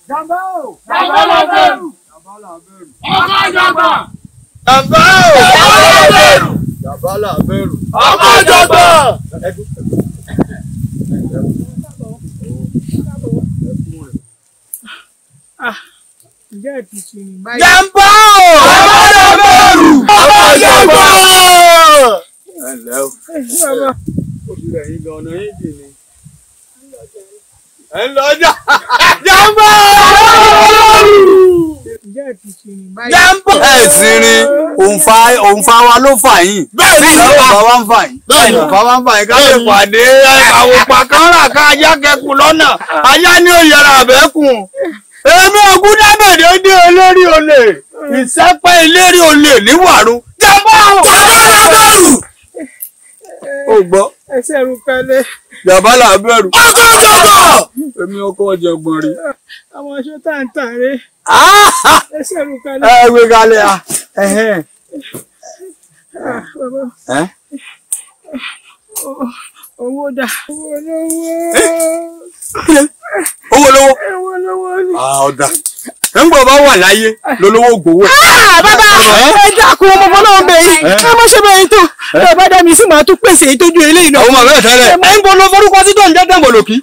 [SPEAKER 15] Jàmbá o!
[SPEAKER 14] Jàmbá la bẹ̀rù!
[SPEAKER 15] Jàmbá la bẹ̀rù!
[SPEAKER 14] Ọkọ ìjọba!
[SPEAKER 15] Jàmbá o!
[SPEAKER 14] Jàmbá la bẹ̀rù!
[SPEAKER 15] Jàmbá la bẹ̀rù!
[SPEAKER 14] Ọkọ ìjọba!
[SPEAKER 15] Jàmbá o!
[SPEAKER 14] Jàmbá la bẹ̀rù! Ọkọ ìjọba!
[SPEAKER 12] Ẹ ǹlẹ́ o. Ó ti rẹ̀ yín gan, ọ̀nà yín jì ni. Ẹ ń lọ ọjà.
[SPEAKER 15] Jàmbá!
[SPEAKER 12] Jàmbá! Ẹ sì rin òǹfà wa ló fà yín.
[SPEAKER 15] Bẹ́ẹ̀ni,
[SPEAKER 12] òǹfà wa ń fà yín.
[SPEAKER 15] Bẹ́ẹ̀ni.
[SPEAKER 12] Òǹfà wa ń fà yín ká lè pàdé àwòpà kan rà ká ajá kẹkùn lọ́nà. Ajá ní òyàrá àbẹ́kùn. Èmi ògún dábẹ̀dẹ̀ dé olórí olè. Ìsẹ́pẹ́ ìlérí olè níwàrú. Jàmbá!
[SPEAKER 15] Jàmbá la bẹ̀rù!
[SPEAKER 12] Ó gbọ́.
[SPEAKER 5] Ẹsẹ̀ rú kalẹ̀.
[SPEAKER 12] Jàmbá la bẹ̀rù.
[SPEAKER 15] Ọkọ ìjọba!
[SPEAKER 12] Èmi ọkọ ọ̀jọ̀gbọ́n rí.
[SPEAKER 5] Àwọn aṣọ tá à ń tà rè. Ẹsẹ̀ rú kalẹ̀.
[SPEAKER 12] Ẹ gbé kalẹ̀ à.
[SPEAKER 5] Bàbá, owó dà. Owó lówó.
[SPEAKER 12] Owó lówó.
[SPEAKER 5] Owó lówó ni.
[SPEAKER 12] Ọ̀dà. Ńgbọ̀ bá wà láyé lolówó gbowó.
[SPEAKER 5] Bàbá, ẹ dákun, ọmọ fọlọ́run bẹ̀ yín. Ẹ má ṣe bẹ́ẹ̀ tó. Ẹ bá dá mi sí, màá tún pèsè ìtọ́jú eléyìí náà.
[SPEAKER 12] Àwọn ọmọ bẹ́ẹ̀ tẹ́lẹ̀. Ẹ ń bọ̀ lọ forúkọ sí tó ń jẹ́ dẹ̀mọ̀lòkì.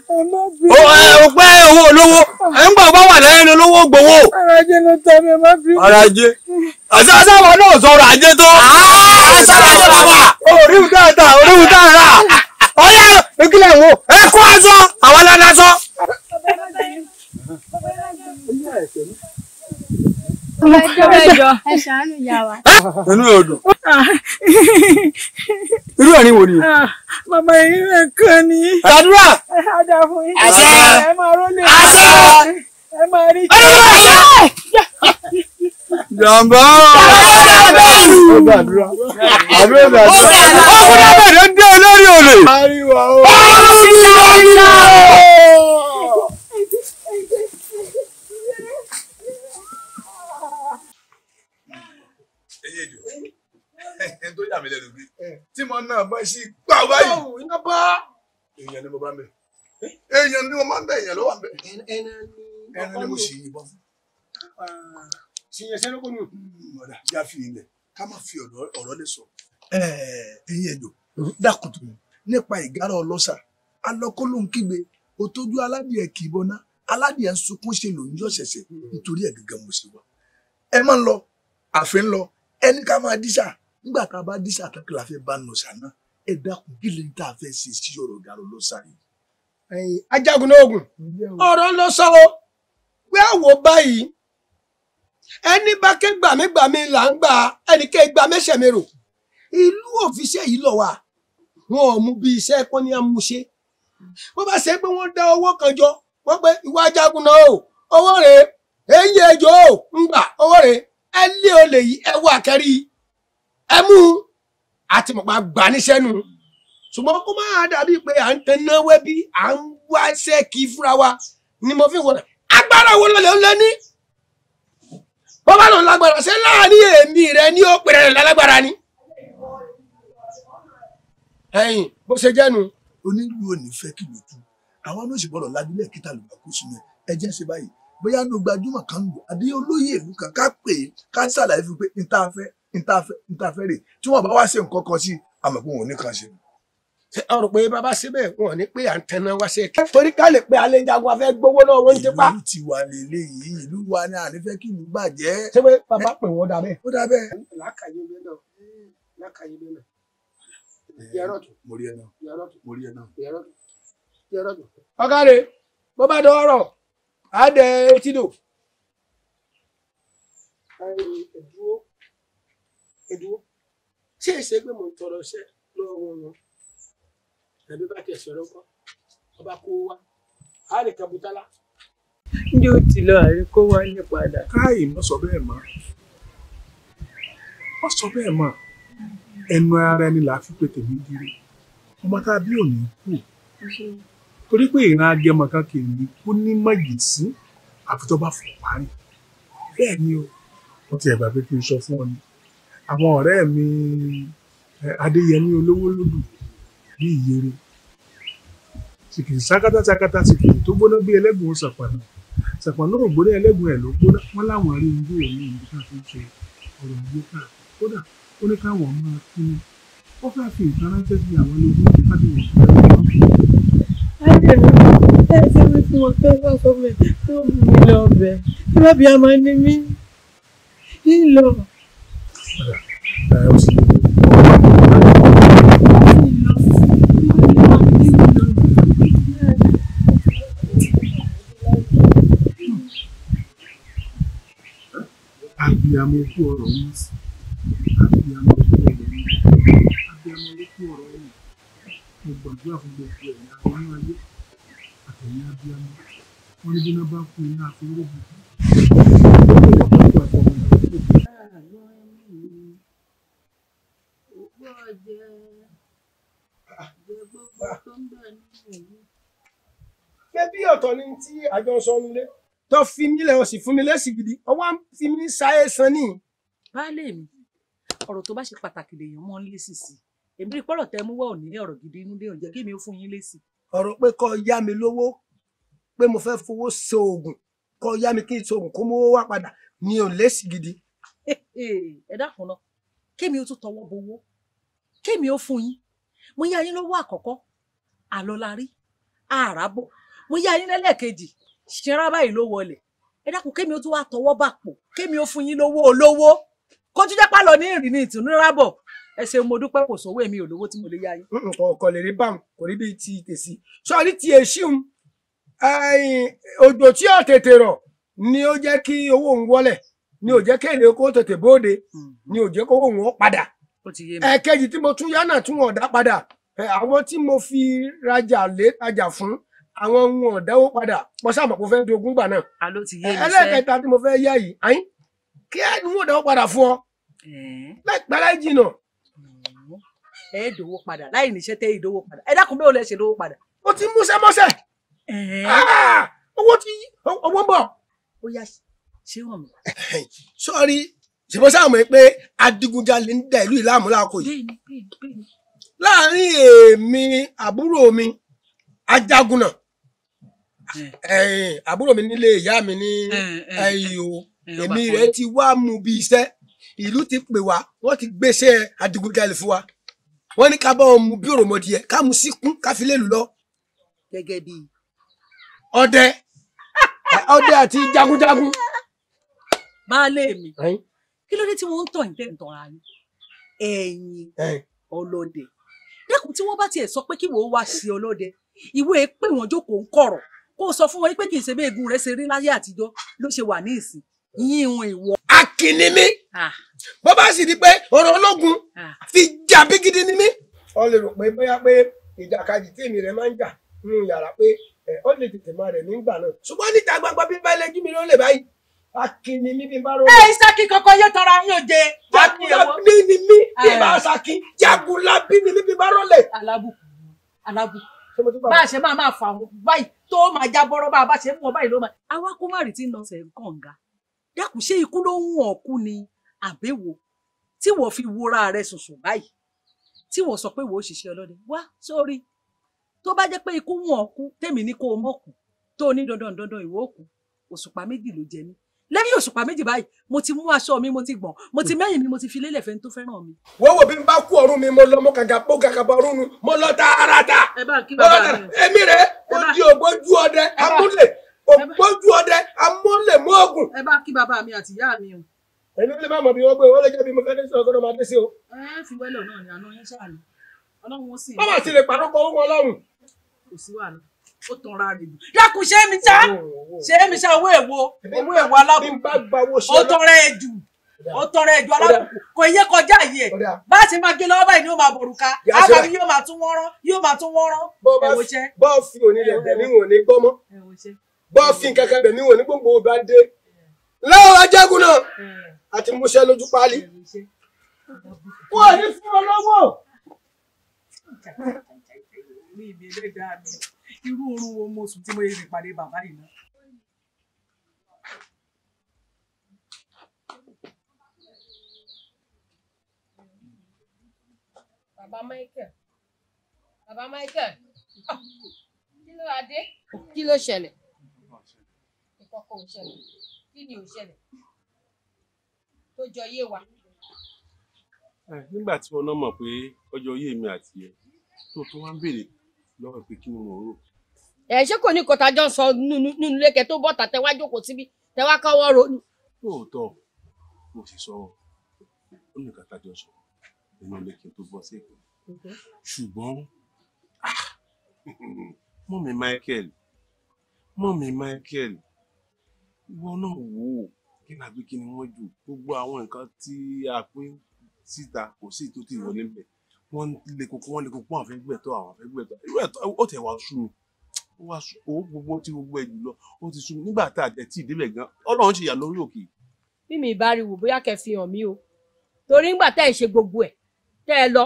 [SPEAKER 12] Ó pẹ́ owó olówó. Ẹ ń bọ̀ bá wà láyé lolówó gbowó.
[SPEAKER 5] Ara ajé ló tọ́ mi, ẹ má bí.
[SPEAKER 12] Ara ajé. Àti àtàwọn náà sọ̀rọ̀ ajé tó.
[SPEAKER 15] Sọ̀rọ̀ ajé bàbá!
[SPEAKER 12] Oríwù dáadáa, oríwù dáadáa. Ọ̀yá ìkílẹ̀ wo?
[SPEAKER 15] Ẹ kó aṣọ! Àwọn aláṣọ!
[SPEAKER 19] Ẹ ṣàánú ìyá wa.
[SPEAKER 12] Inú ẹ̀ dùn. Irú ẹ̀rín wo ni?
[SPEAKER 5] Bàbá yìí rẹ̀ kan ni.
[SPEAKER 12] Àdúrà!
[SPEAKER 5] Ẹ dá fún yín.
[SPEAKER 15] Àṣẹ!
[SPEAKER 5] Ẹ máa rólé.
[SPEAKER 15] Àṣẹ!
[SPEAKER 5] Ẹ máa rí.
[SPEAKER 12] Jàmbá!
[SPEAKER 15] Jàmbá la bẹ̀rù!
[SPEAKER 12] Ó gbàdúrà. Àbúrò gbàdúrà.
[SPEAKER 15] Ọkùnrin abẹ̀rẹ̀ dé olórí olè!
[SPEAKER 12] Ariwo o.
[SPEAKER 15] Ọlọ́run
[SPEAKER 3] Tó yà mí lẹ́nu bí tí mo náà bá sí gbà báyìí.
[SPEAKER 14] Iná bá.
[SPEAKER 3] Èèyàn ni mo bá ń bẹ̀. Èèyàn ni mo máa ń bẹ̀, èèyàn ló wà ń bẹ̀. Ẹran ni mo sì yìnbọn fún.
[SPEAKER 14] Ṣìyẹn sẹ́nu kò nù.
[SPEAKER 3] Ọ̀dà já fi ilẹ̀ ká má fi ọ̀rọ̀ lè sọ. Ẹ̀yin ẹ̀jọ̀ dákùtù nípa ìgárá ọlọ́ṣà alọ́kọ́ ló ń kígbe òtójú aládìẹ kì í bọ́ná, aládìẹ ń sunkún ṣe lòún yọ̀ ṣẹ̀ṣẹ̀ nítorí ẹ̀ gẹ́gẹ́ mo ṣe wá. Ẹ máa ń lọ àfin lọ ẹni ká máa díṣà nígbà tá a bá díṣà tán kí la fẹ́ bá nù ṣàná. Ẹ dákun, kí lè tá a fẹ́ ṣe sí ọ̀rọ̀ ìgárá ọlọ́ṣà yìí?
[SPEAKER 14] Ajagun náà ogun ọ̀rọ̀ ló sọ o pé àwọ̀ báyìí ẹni bá ké gbàmígbàmí là ń gbà, ẹnì ké gbà mẹ́sẹ̀ mi rò. Ìlú òfìṣẹ́ yìí lọ wà, wọn ò mú bí iṣẹ́ kọ́ ní amúṣe. Wọ́n bá ṣe pé wọ́n dá owó kan jọ, wọ́n pé ìwà ajagun náà o, owó rèé, èyí ẹjọ́ o ń gbà owó rèé, ẹ lé olè yìí, ẹ wọ àkẹ́rí, ẹ mú àti mọ̀pá gbà níṣẹ́ nu. Ṣùgbọ́n kó máa dàbí pé à ń tẹná wẹ́bí, à ń wá iṣẹ́ kí fúnra wa ni mo fi wọ̀nà. Agbára wo ló lè ń lé ní? Bọ́bá lòun lágbára ṣé láàrin èmi rẹ ní ó pèrè rẹ̀ lálágbára ni? Ẹ̀yìn bó ṣe jẹ́nu.
[SPEAKER 20] Onílù ò ní fẹ́ kí ló tú. Àwọn náà sì gbọ́dọ̀ lajúlẹ̀ kíta lùgbà kó sínú ẹ̀. Ẹ jẹ́ ṣe báyìí. Bóyá ní gbajúmọ̀ kan lù àbí olóyè ìlú kan ká pè é ká ṣàlàyé fún pé n tá fẹ́ rè. Tí wọ́n bá wá ṣe nǹkan kan sí àmọ̀ pé wọn ò ní kan ṣe.
[SPEAKER 21] Ṣé ọ rò pé bàbá síbẹ̀ wọn ní pé à ń tẹná wá sí ẹ̀kẹ́. Torí ká lè pe alẹ́ jagun afẹ́ gbowó náà wọ́n ń tipa.
[SPEAKER 20] Ìlú tiwa lélẹ́yìí, ìlú wa ni àní fẹ́ kí ìlú bàjẹ́.
[SPEAKER 21] Ṣé pé bàbá pè wọ́n dà bẹ́ẹ̀?
[SPEAKER 20] Ó dà bẹ́ẹ̀.
[SPEAKER 21] Lákàyè bẹ́ẹ̀ náà, lákàyè bẹ́ẹ̀ náà. Yẹrọ tù.
[SPEAKER 20] Mo rí ẹ náà.
[SPEAKER 21] Yẹrọ tù.
[SPEAKER 20] Mo rí ẹ náà.
[SPEAKER 21] Yẹrọ tù. Yẹrọ tù. Ọ̀kadì, bó bá dọ̀rọ̀, á dẹ etí dò. Ẹ̀dúró, ẹ̀dúró. Ṣé èsè pé mò ń tọrọ iṣẹ́ lọ́wọ́ wọn? Ẹbí bá tiẹ̀ sọ̀rọ̀ kọ́, ọba kó wa, á lè kàbútálá.
[SPEAKER 5] Njẹ́ ó ti lọ àríkó wálé padà.
[SPEAKER 2] Káì má sọ bẹ́ẹ̀ mọ́. Má sọ bẹ́ẹ̀ mọ́. Ẹnu ara ẹni là á fi pé tèmi dúró. Ọmọ tá a bí òní kú. Torí pé ìran agẹmọ kan kì í kú ní mọ̀jìsí àfi tó bá fò parí. Bẹ́ẹ̀ ni o, wọ́n ti ẹ̀gbà pé kí n sọ fún ọ ni. Àwọn ọ̀rẹ́ mi Adéyẹmí olówó lódù bí ìyèrè. Sìkìrì sákátá sákátá sìkìrì tó gbóná bí ẹlẹ́gùn sàpànà. Sàpànà ò gbóná ẹlẹ́gùn ẹ̀ ló gbóná. Wọ́n láwọn rí ojú òní ìlú ká fi ń ṣe ọ̀rọ̀ ìgbé káàkiri. Kódà ó ní káwọn máa kí ni. Ó fẹ́ fi nǹkan ránṣẹ́ sí àwọn ológun láti wọ̀ fún ẹ̀rọ.
[SPEAKER 5] Ayé mi, ẹ ṣe wí fún wọn pé wọ́n sọ mi tó mú mi lọ ọbẹ̀. Ẹ má bí a máa ní mí. Ń lọ.
[SPEAKER 2] Ẹ ó sì lè. Abiyamọ kú ọ̀rọ̀ yín, abiyamọ kú ọ̀rọ̀ yín, abiyamọ ló kú ọ̀rọ̀ yín. Mo gbàdúrà fún gbogbo ẹ̀yin àwọn ayé àtẹ̀yìn abiyamọ. Wọ́n ní bí iná bá kú iná àforógbò.
[SPEAKER 21] Ṣé bí ọ̀tọ̀ ni tí àjọ sọ nílé? Tó fi mí lẹ̀ o sì fún mi lẹ́sìn gidi, ọwọ́ á fi mí sáyé san ní.
[SPEAKER 16] Baálé mi, ọ̀rọ̀ tó bá ṣe pàtàkì lèèyàn mọ́ ń lésì sí. Èmi rí pọ́rọ̀ tẹ́ mú wá òní ní ọ̀rọ̀ gidi inú lé oúnjẹ kí mi ó fún yín lésì.
[SPEAKER 21] Ọ̀rọ̀ pé kó yá mi lówó, pé mo fẹ́ fowó ṣe oògùn, kó yá mi kí n ṣe oògùn kó mówó wá padà ni ò lésì gidi.
[SPEAKER 16] Ẹ dákun náà, kémi ó tún tọwọ́ bowó, kémi ó fún yín. Mo yá yín lówó àkọ́kọ́, àlọ́ la rí, àràbọ̀. Mo yá yín lẹ́lẹ́kejì, ṣẹra báyìí ló wọlé. Ẹ dákun kémi ó tún wá tọwọ́ bà pò, kémi ó fún yín lówó olówó. Kó tún jẹ́ pálọ̀ ní ìrìn ní ìtùnú rábọ̀. Ẹ ṣeun, mo dúpẹ́, kò sówó èmi ò lówó tí mo lè yá yín.
[SPEAKER 21] Kò lè rí báwọn, kò rí bíi ti tèsí. Sọ́ọ́rí ti èsì ń òjò tí ò tètè rọ̀ ni ó jẹ́ kí owó òun wọlẹ̀, ni ò jẹ́ kéde kó tètè bóde, ni ò jẹ́ kó òun ó padà. Ẹ̀ẹ̀kejì tí mo tún yá náà tún ọ̀dá padà. Àwọn tí mo fi rajà lé rajà fún àwọn ohun ọ̀dáwó padà, mo sábà kó fẹ́ dogun gbà náà. Ẹlẹ́ẹ̀kẹta tí mo fẹ́ yá yìí, àyín kí ẹ ní wọ́n dáwó padà fún ọ láìpẹ́ láì jìnà.
[SPEAKER 16] Ẹ dòwó padà láì níṣẹ́ tẹ́ ìdówó padà. Ẹ dákun bẹ́ẹ̀ ò lẹ ṣe dówó padà.
[SPEAKER 21] Ó ti múṣẹ́ mọ́ṣẹ́. Owó tí owó ń bọ̀.
[SPEAKER 16] Ó yá ṣé wọ̀n mi.
[SPEAKER 21] Sọ́ọ́rí ṣèbọ́ sáà mọ̀ pé adigunjalè ń da ìlú ìlàmú láàkó yìí. Láàárín èmi àbúrò mi ajagunà, àbúrò mi nílé ìyá mi ní ẹyìn o, èmi rẹ̀ ti wá mú bí iṣẹ́. Ìlú ti pè wá, wọ́n ti gbéṣẹ́ adigunjalè fún wa. Wọ́n ní ká bá wọn mú bí òròmọdìẹ, ká mú síkún, ká fi lélu lọ.
[SPEAKER 16] Gẹ́gẹ́ bí
[SPEAKER 21] ọdẹ ọdẹ àti jagunjagun.
[SPEAKER 16] Baálé mi, kí ló dé tí wọ́n ń tàn tẹ̀ ń tanra yín? Ẹ̀yin ọlọ́dẹ. Dákun tí wọ́n bá tiẹ̀ sọ pé kí wọ́n wá ṣe ọlọ́dẹ, ìwé pé wọ́n jókòó ń kọ̀rọ̀ kó o sọ fún wọn pé kì í ṣe bí eegun rẹ̀ ṣe rí láyé àtijọ́ ló ṣe wà ní ìsìn. Yín ìwọ̀n ìwọ.
[SPEAKER 21] Akínní mi, bó bá sì di pé ọ̀rọ̀ ológun fi jà bí gidi ni mí. Ọ lè rò pé bóyá pé ìjàkadì tí èmi rẹ̀ máa ń jà nínú yàrá pé ó lè tètè máa rẹ̀ nígbà náà. Ṣùgbọ́n níta gbangba bí bá lẹ́jú mi ló lè báyìí. Akínní mi bí n bá rọ.
[SPEAKER 16] Ẹ Ìsákì kankan yóò tọrọ ayé òde.
[SPEAKER 21] Jagunlabi ni mí bí bá Ṣakí. Jagunlabi ni mí bí bá rọlẹ̀.
[SPEAKER 16] Alábùkù alábùkù. Bá a ṣe máa máa fà wọ́n báyìí tó máa já bọ́rọ́ bá a bá ṣe mú wọn báyìí ló máa. Àwa kó má rí tí ń lọ sẹ̀ ń kànga. Dákun ṣé ikú ló ń wọ̀n kú ni àbẹ̀wò tí wọ́n fi wúra rẹ̀ sùnsùn báyìí tí wọ́n sọ pé wọ́n ó ṣiṣẹ́ ọlọ́dẹ wá sórí Tó bá jẹ́ pé ikú wọn kú tèmi ní kó o mọ̀ kú tó o ní dandan dandan ìwọ òkú, òṣùpá méjì ló jẹ mí. Lẹ́yìn òṣùpá méjì báyìí mo ti mú aṣọ mi, mo ti gbọ̀n, mo ti mẹ́yìn mi, mo ti fi lélẹ̀ fẹ́ni tó fẹ́ràn mi.
[SPEAKER 21] Wọ́n wò bí n bá kú ọ̀run mi, mo lọ, mo kàkà bó kàkà bọ̀ ọ̀run nu, mo lọ tààràtà.
[SPEAKER 16] Ẹ bá kí bàbá mi.
[SPEAKER 21] Èmi rẹ̀ mo di ògbójú ọdẹ amúlẹ̀, ògbójú ọdẹ amúlẹ̀ mú ògùn.
[SPEAKER 16] Ẹ bá kí bàbá mi àti ìyá mi o.
[SPEAKER 21] Èmi lè má mọ̀ bí wọ́n gbé, wọ́n lè jẹ́ bí mo fẹ́ dé sí ọgọ́dọ̀ máa dé sí o.
[SPEAKER 16] Ẹ fi wẹ́lọ̀ náà ni àná yín ṣáà ni. Ọlọ́run ó sì.
[SPEAKER 21] Bàbá ti lè pàrọ̀ kọ owó Ọlọ́run.
[SPEAKER 16] Kò sí wàhálà, ó tanra rẹ̀ jù. Dákun ṣé mi ṣá, ṣé mi ṣá owó èwo, owó èwo alábùkù. Ó tanra ẹ̀ jù, ó tanra ẹ̀ jù alábùkù. Kò yẹ kọjá yìí ẹ̀. Bá a ti máa gé lọ́wọ́ báyìí ni ó máa bọ̀rùka. Ábàmí yóò máa tún wọ́n rán, yóò máa tún wọ́n rán. Ẹ̀wò ṣẹ́.
[SPEAKER 21] Bọ́ fi òní rẹ̀ bẹ̀ mí wò ní gbọ́mọ́. Bọ́ fi kankan bẹ̀ mí wò ní gbogbo bá dé. Lọ́wọ́ ajagun náà àti múṣẹ́ lójú páálí. Wọ́n ní fún ọ lọ́wọ́.
[SPEAKER 16] Irú oorun wo mo sùn tí mo yẹ fi pàdé bàbá yìí náà.
[SPEAKER 9] Bàbá Michael, Bàbá Michael, kí ló wá dé? Kí ló ṣẹlẹ̀? Ìkọ̀kọ̀ ò ṣẹlẹ̀. Kí ni ò ṣẹlẹ̀? Tó jọ yé wa.
[SPEAKER 4] Nígbà tí wọn náà mọ̀ pé ọjọ́ yé mi àti ẹ tó tó wá ń béèrè lọ́wọ́ pé kí ni mo rò.
[SPEAKER 9] Ẹ ṣé kò ní kọta jọ ń sọ nínú ilé kẹ tó bọ́ta tẹ wá jókòó síbí tẹ wá kọ́wọ́ ronú.
[SPEAKER 4] Lóòótọ́ mo sì sọ ó ní kàtà jọ sọ nínú ilé kí n tó bọ́ sí Èkó. Ṣùgbọ́n mọ́mí Michael, mọ́mí Michael, ìwọ náà wò ó kí ni àbí kí ni wọ́n jù gbogbo àwọn nǹkan tí a pín síta kò sí tó ti wọlé ń bẹ̀. Wọ́n lè kókó, wọ́n lè kókó, àwọn fẹ́ gbẹ̀tọ́, àwọn fẹ́ gbẹ̀tọ́. Irú ẹ̀tọ́ ó tẹ̀ wá sú mi. Ó wá sú ó gbogbo tí gbogbo ẹ̀ jù lọ, ó ti sú mi. Nígbà tá a tẹ̀ tí ìdíbẹ̀ gan, Ọlọ́run ṣe yà lórí òkè.
[SPEAKER 9] Bí mi bá rí wò bóyá kẹ́ fi hàn mí o. Torí ńgbà tẹ́ ẹ ṣe gbogbo ẹ̀, tẹ́ ẹ lọ,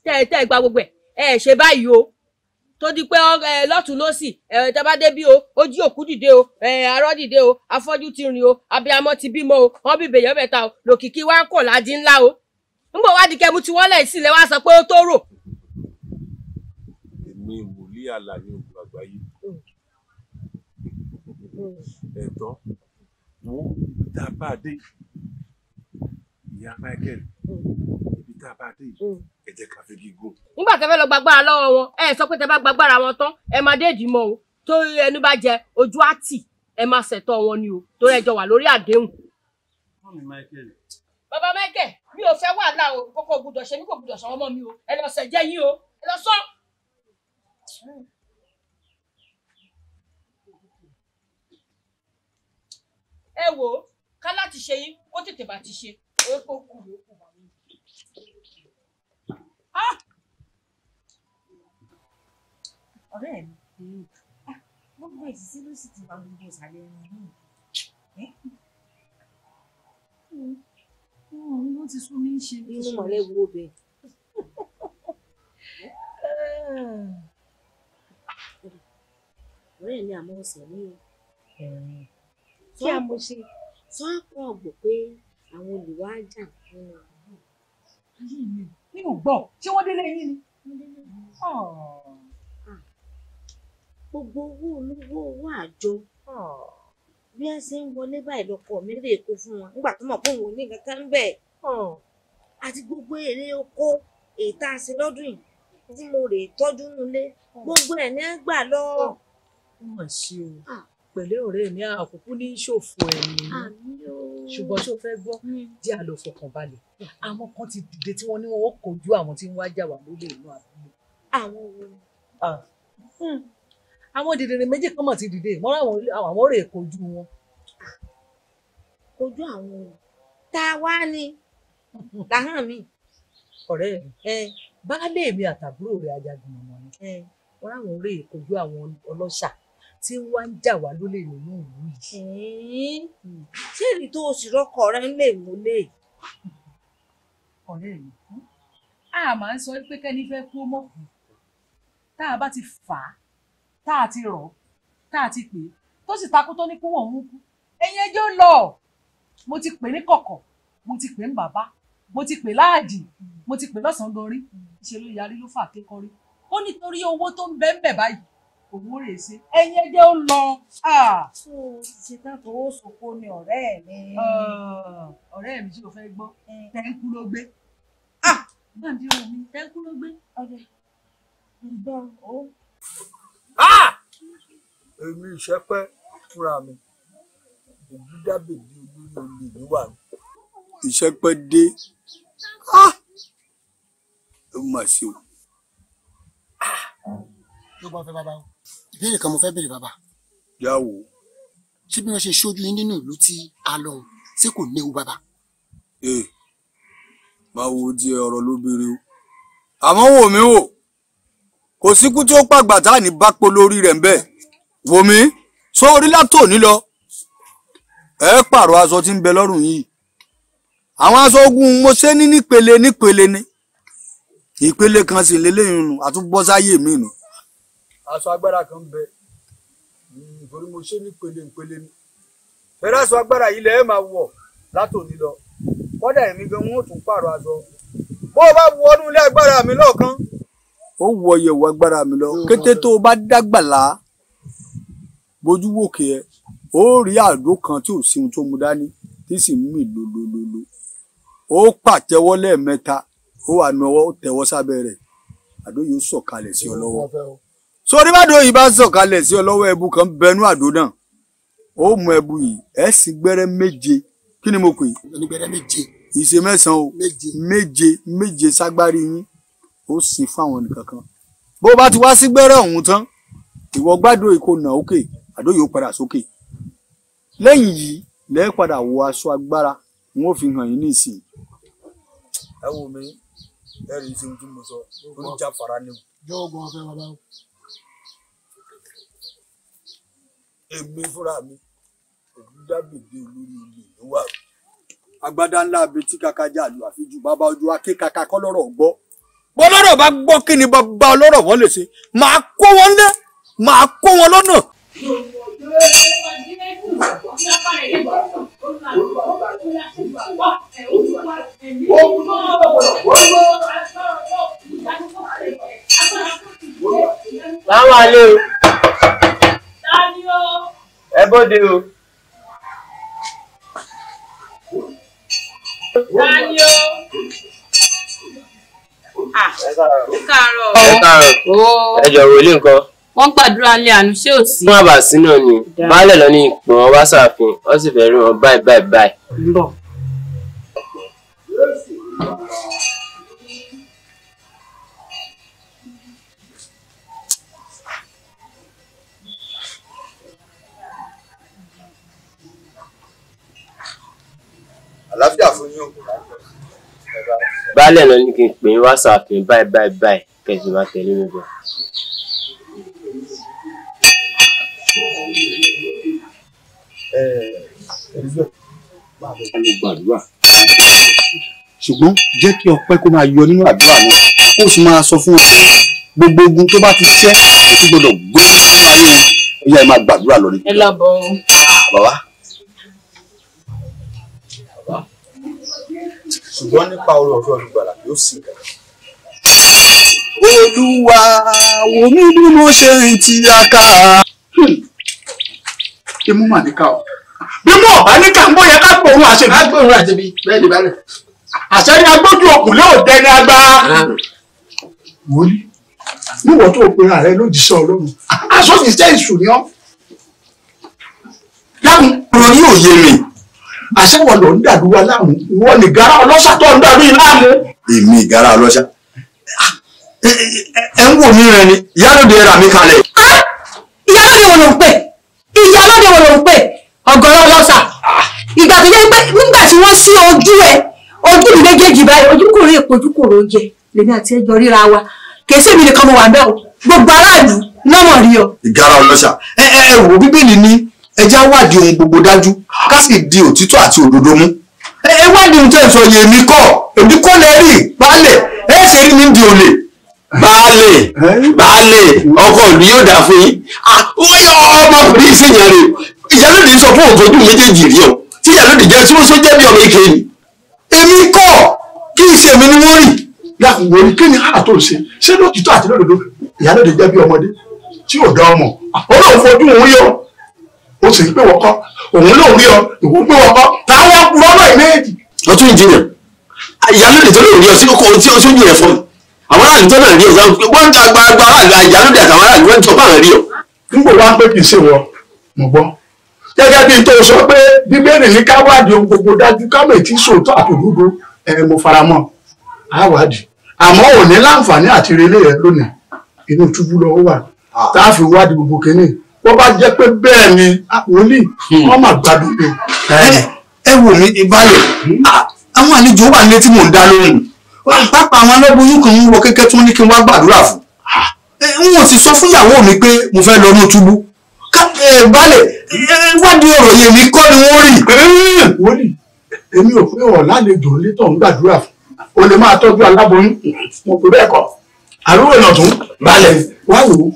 [SPEAKER 9] tẹ́ ẹ gba gbogbo ẹ̀, ẹ ṣe báyìí o. Tó di pé lọ́tún lọ́sì, tẹ́ bá dé bí o, ó jí òkú dìde o, arọ́ dìde o, afọ́jú ti rìn o, abiyamọ ti bímọ o, wọ́n bí bèèyàn mẹ́ta o, lòkìkí wá ń kọ̀ ládìí ńlá o. Ńgbọ̀ wá di kẹmu tí wọ́n lẹ̀ sílẹ̀ wá sọ pé ó tó rò.
[SPEAKER 4] Èmi wòlíì Àlàní ògùn àgbáyé. Ẹ̀tọ́ wo ibi tá a bá dé ìyá Michael, ibi tá a bá dé ẹ jẹ́ ká fi gígùn.
[SPEAKER 9] Nígbà tẹ́ fẹ́ lọ gbàgbára lọ́wọ́ wọn, ẹ sọ pé tẹ́ bá gbàgbára wọn tán, ẹ máa dé ìdìmọ̀ o. Tó ẹnu bá jẹ ojú àtì, ẹ máa ṣẹ̀tọ́ wọn ni o, torí ẹ jọ wà lórí àdéhùn.
[SPEAKER 4] Mọ́mí Michael.
[SPEAKER 9] Bàbá Michael, mi ò fẹ́ wàhálà o, kókó gbúdọ̀ ṣe mí, kò gbúdọ̀ sọ ọmọ mi o, ẹ lọ ṣẹ̀jẹ̀ yín o, ẹ lọ sọ. Ẹ wò ó, ká láti ṣe yín, kó tètè bá ti ṣe, ó kó kù ló kù bá mi.
[SPEAKER 16] Ọ̀rẹ́ mi, gbogbo èsì ló sì ti wà gbogbo ìsàlẹ̀ ẹni yìí. Ó ti sún mi ń ṣe.
[SPEAKER 6] Inú mọ̀lẹ́ wo bẹ̀. Ọ̀rẹ́ mi àmọ́ ọ̀sẹ̀ mi o.
[SPEAKER 13] Kí a mo ṣe?
[SPEAKER 6] Sọ àpò ọ̀gbọ̀ pé àwọn olè wá jà nínú.
[SPEAKER 16] Mi ò gbọ́, ṣé wọ́n délé yín ni?
[SPEAKER 6] Gbogbo owó olówó owó àjọ. Bí ẹ ṣe ń wọlé báyìí lọkọ mi lè kó fún wọn nígbà tó mọ̀ pé òun ò ní nǹkan kan ń bẹ̀. Àti gbogbo èrè oko èyí tá a ṣe lọ́dún yìí tí mo rè tọ́jú nulẹ̀ gbogbo ẹ̀ ní gbà lọ.
[SPEAKER 16] Ó mà ṣe o, pẹ̀lẹ́ ọ̀rẹ́ mi, àkókò ní ṣòfò ẹ̀mí. Ṣùgbọ́n ṣó fẹ́ gbọ́, jẹ́ àlọ́ fọkànbalẹ̀. Àwọn kan ti dìde tí wọ́n ní wọ́n kojú àwọn tí ń wá jà wá lólè inú abúlé.
[SPEAKER 6] Àwọn wo?
[SPEAKER 16] Àwọn dìdìrín méjì kan mọ̀ ti dìde, wọ́n ráwọn rè kojú wọn.
[SPEAKER 6] Kojú àwọn olè tá a wá ní láhàn mi.
[SPEAKER 16] Ọ̀rẹ́ mi, baálé mi àtàbúrò rẹ̀ ajagun mọ̀mọ́ ni wọ́n ráwọn rè kojú àwọn ọlọ́ṣà tí wọ́n ń jà wá lólè nínú ìlú
[SPEAKER 6] yìí. Ṣé èyí tó o sì rọ́kọ rẹ ń lè múlé?
[SPEAKER 16] Ọ̀rẹ́ mi, a máa ń sọ pé kẹ́ni fẹ́ kú mọ́ kú, tá a bá ti fà á, tá a ti rọ̀, tá a ti pè é, tó sì takú tó ní kú wọ̀n mú kú. Ẹ̀yin ẹjọ́ lọ, mo ti pè ní kọ̀kọ̀, mo ti pè ní bàbá, mo ti pè láàjì, mo ti pè lọ́sàn-án gorí, ṣe ló yarí ló fà kékọ́rí. Ó nítorí owó tó ń bẹ ń bẹ báyìí òun rè ṣe ẹ̀yin ẹjẹ́ ó lọ.
[SPEAKER 6] Tó o ti ṣe tán tó o sòkò ni ọ̀rẹ́ mi.
[SPEAKER 16] Ọ̀rẹ́ mi tí o fẹ́ gbọ́ tẹ́ńkú ló gbé. Gbàǹdí ohun mi tẹ́ńkú ló gbé.
[SPEAKER 6] Ọ̀rẹ́ gbọ́ o.
[SPEAKER 20] Èmi ìṣẹ́pẹ́ fúnra mi ògúndábèbí olórí olè níwà mi.
[SPEAKER 12] Ìṣẹ́pẹ́ dé, ó mà ṣe o.
[SPEAKER 14] Ló bá fẹ́ bàbá o, ìbéèrè kan mo fẹ́ béèrè bàbá.
[SPEAKER 12] Yà wò.
[SPEAKER 14] Ṣé bí wọ́n ṣe ṣojú yín nínú ìlú tí a lọ hùn, ṣé kò léwu bàbá?
[SPEAKER 12] Ee, máa wo di ọ̀rọ̀ ló béèrè o. Àmọ́ wò mí wò, kò síkú tí ó pàgbà tá à ní bápo lórí rẹ̀ ń bẹ̀. Wò mí, sórí látòní lọ. Ẹ pààrọ̀ aṣọ tí ń bẹ lọ́rùn yìí. Àwọn aṣọ ogun mo ṣe ní nípele nípele ni. Ìpele kan sì lélẹ́yìn nù, àtúbọ́sáyé mi nù.
[SPEAKER 20] Aṣọ agbára kan bẹ nítorí mo ṣe nípele nípele ni. Fẹ́rẹ́ aṣọ agbára yìí lẹ́ẹ̀ máa wọ̀ látòní lọ. Kọ́dà èmi gan wọn ò tún pààrọ̀ aṣọ. Bó o bá wọnú ilé agbára mi lọ́ọ̀kan.
[SPEAKER 12] Ó wọ ìyẹ̀wò agbára mi lọ. Kété tó o bá dàgbàlá bójú wòkè ẹ, ó rí àdó kan tí ò sí ohun tó mu dání tí sì ń mì lolololo. Ó pàtẹ́wọ́ lẹ́ẹ̀mẹ́ta, ó wà nọwọ́, ó tẹ̀wọ́ sábẹ́ rẹ̀. Àdó yóò sọ̀kalẹ̀ sí ọ lọ́wọ́. Sórí bá dòyìn bá sọ̀kalẹ̀ sí ọ lọ́wọ́, ẹbu kan bẹnu àdó náà. Ó mú ẹbu yìí, ẹ sì gbẹ́rẹ́ méje. Kí ni mo pè é?
[SPEAKER 14] Onígbẹ́rẹ́ méje.
[SPEAKER 12] Ìṣe mẹ́sàn-án o. Méje méje ságbárí yín. Ó sì fún àwọn nìkan kan. Bó bá ti wá sí gbẹ́rẹ́ ọ̀hún tán, ìwọ gbádùn ìkó nà ókè, àdó yóò padà sókè. Lẹ́yìn yìí, lẹ́ẹ̀ padà wọ aṣọ agbára, wọn ò fi hàn yín nísìnyí.
[SPEAKER 20] Ẹ wo mi, ẹ rí iṣẹ́ ohun tí mo sọ, oníjàfara ni o.
[SPEAKER 14] Yóò gbọ́n fẹ́ bàbá o.
[SPEAKER 20] Èmi fúnra mi ògúndábèbí olórí olè níwà.
[SPEAKER 12] Agbádá ńlá abetí kakajà àlù àfijù bàbá ojú aké kaka kọ́ lọ́rọ̀ gbọ́. Bọ́lọ́rọ̀ bá gbọ́ kí ni bàbá ọlọ́rọ̀ wọ́n lè ṣe, màá kó wọn lé, màá kó wọn lọ́nà.
[SPEAKER 10] Láwọn alẹ́ o. Ẹ bóde o.
[SPEAKER 7] Ẹ káàárọ̀.
[SPEAKER 10] Ẹ káàárọ̀. Ẹ jọ̀wọ́ wòlíì nǹkan.
[SPEAKER 7] Wọ́n gbàdúrà lé àánú ṣé ò sí.
[SPEAKER 10] Fún àbàsí náà ni baálẹ̀ lọ ní ìpè wọn wá sàfin, wọ́n sì fẹ́ rí wọn báyìí báyìí báyìí.
[SPEAKER 7] Ń bọ̀.
[SPEAKER 20] Àlàáfíà fún yín o.
[SPEAKER 10] Baálẹ̀ lọ ní kí n pè yín wá sàfin báyìí báyìí báyìí kẹ̀sì máa tẹ̀lé mi bọ̀.
[SPEAKER 12] Gbàdúrà ṣùgbọ́n jẹ́ kí ọpẹ́ kó máa yọ nínú àdúrà náà, kó sì máa sọ fún wọn pé gbogbo ogun tó bá ti ṣẹ́ kò tún gbọdọ̀ gbé nínú ayé wọn. Ó yá, ẹ máa gbàdúrà lọ ní.
[SPEAKER 7] Ẹ lọ bọ̀ o.
[SPEAKER 12] Bàbá.
[SPEAKER 20] Ṣùgbọ́n nípa oore ọ̀fẹ́ olùgbàlà yóò sì kàkà.
[SPEAKER 12] Olúwa wò mí bí mo ṣe ń tiraka.
[SPEAKER 2] Imú mà níkà o. Bí mo ọ̀bá níkà ń bọ̀ yẹ ká gbóòórùn àṣebí.
[SPEAKER 8] Ká gbóòórùn àṣebí bẹ́ẹ̀ ni bẹ́ẹ̀.
[SPEAKER 2] Àṣẹ ni agbójú ọkùnrin ò dẹni agbá. Wòlíì, níwọ̀n tó pera rẹ lójíṣẹ́ Ọlọ́run, aṣọ sì jẹ́ ìṣù ni ọ́. Dákun.
[SPEAKER 12] Ọ̀rọ̀ yóò yé mi.
[SPEAKER 2] Àṣẹ wọn lọ ń dàdúrà láàmú, ìwọ ni ìgárá ọlọ́ṣà tó ń dàrú yìí láàmú.
[SPEAKER 12] Èmi ìgárá ọlọ́ṣà. Ẹ ń wò mí rẹ ni, ìyálòde rà mí kalẹ̀.
[SPEAKER 17] Ìyálòde wo ló ń pè? Ìyálòde wo ló ń pè? Ọ̀gọ̀rọ̀ ọlọ́ṣà. Ìgbà tó jẹ́ pé nígbà tí wọ́n sí ojú ẹ, ojú mi méjèèjì báyìí, ojúkòrò èpo ojúkòrò oúnjẹ, lèmi àti ẹjọ́ ríra wa. Kìí ṣèmi nìkan mo wà ń bẹ̀ o, gbogbo aráàlú náà mọ̀ rí ọ.
[SPEAKER 12] Ìgárá ọlọ́ṣà. Ẹ ẹ ẹ wò Bíbélì ní ẹja wádìí ohun gbogbo dájú ká sì di òtítọ́ àti òdodo mú. Ẹ ẹ wádìí ohun tẹ́ ẹ sọ yèmí kọ́, èmi kọ́ lẹ rí baálẹ̀, ẹ ṣe rí mi ń di olè.
[SPEAKER 8] Baálẹ̀ baálẹ̀ ọkọ ìlú yóò dà fún yín. Ọmọkùnrin yìí ṣèyàn rè ìyálòdì sọ fún òfojú méjèèjì rí ọ tí ìyálòdì jẹ́ tí wọ́n sọ jẹ́ bí ọmọ ike ni.
[SPEAKER 12] Èmi kọ́ kí n ṣe èmi ni wọ́n rì.
[SPEAKER 2] Lákùnrin ní kí ni àrà tó ń ṣe ṣé lótìtọ́ àti lódodo Ìyálóde jẹ́ bí ọmọdé tí ò dá ọmọ. Ó lóun fojú òun rí ọ. Ó sì ń pè wọ́kọ́. Òun lóun rí ọ. Ìwọ pé wọ́kọ́. Táwọn purọ́ náà méjì.
[SPEAKER 8] Ọtún ìjìyàn. Ìyálóde tó lóun rí ọ sí kókó tí ó sójú rẹ̀ fún mi. Àwọn aráàlú tó náà rí ọ wọ́n ń gba gba aráàlú ìyálóde àtàwọn aráàlú wọ́n ń sọ fáwọn rí ọ.
[SPEAKER 2] Nígbò wá pé kì í ṣe wọ, mo gbọ́. Gẹ́gẹ́ bí tó sọ pé Bíbélì ní ká wádìí ohun gbogbo dájú ká mọ̀ tí sòótọ́ àtòdodo ẹ̀ mo fara mọ́. Á wádìí. Àmọ́ ò ní láǹfààní àti relé rẹ lónìí. Inú túbú lọ wà. Tá a fi wádìí gbogbo kínní. Bó bá jẹ́ pé bẹ́ẹ̀ ni wòlíì wọ́n mà gbádùn mi.
[SPEAKER 15] Ẹ wò mí ìbálẹ̀, àwọn àlejò wà nílé tí mò ń dá lóhùn. Pápá àwọn aláboyún kan ń wọ kẹ́kẹ́ tí wọ́n ní kí n wá gbàdúrà fún. N ò sì sọ fún ìyàwó mi pé mo fẹ́ lọ ní túbú. Balẹ̀, wádìí ọ̀rọ̀ yẹn mi kọ́ ni wọ́n rí.
[SPEAKER 2] Wòlíì, èmi ò pé ọ̀ lálejò nílé tó ń gbàdúrà fún. O lè máa tọ́jú aláboyún, mo pè bẹ́ẹ̀ kọ́. Àrùn èèyàn tún balẹ̀ wá wò ó.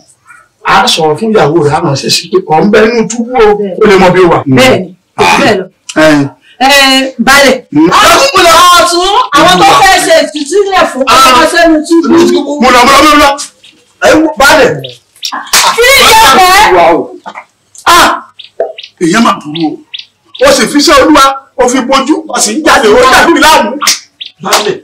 [SPEAKER 2] A sọ̀rọ̀ fún ìyàwó rẹ̀, a máa ṣe sí pé ọ̀ ń bẹ inú túbú o, ó lè mọ bí ó wà.
[SPEAKER 17] Bẹ́ẹ̀ni, kò sí bẹ́ẹ̀ lọ. Balẹ̀. Ọ̀tún àwọn tó fẹ́ ṣe ìtúsílẹ̀ fún ọmọ sẹ́nu túbú.
[SPEAKER 2] Mo lọ mo lọ mo lọ. Balẹ̀.
[SPEAKER 17] Kí ló
[SPEAKER 2] Èèyàn máa burú o. O sì fi iṣẹ́ Olúwa, o fi bojú, o sì ń jalè, o dàbí mi láàmú.
[SPEAKER 8] Balẹ̀,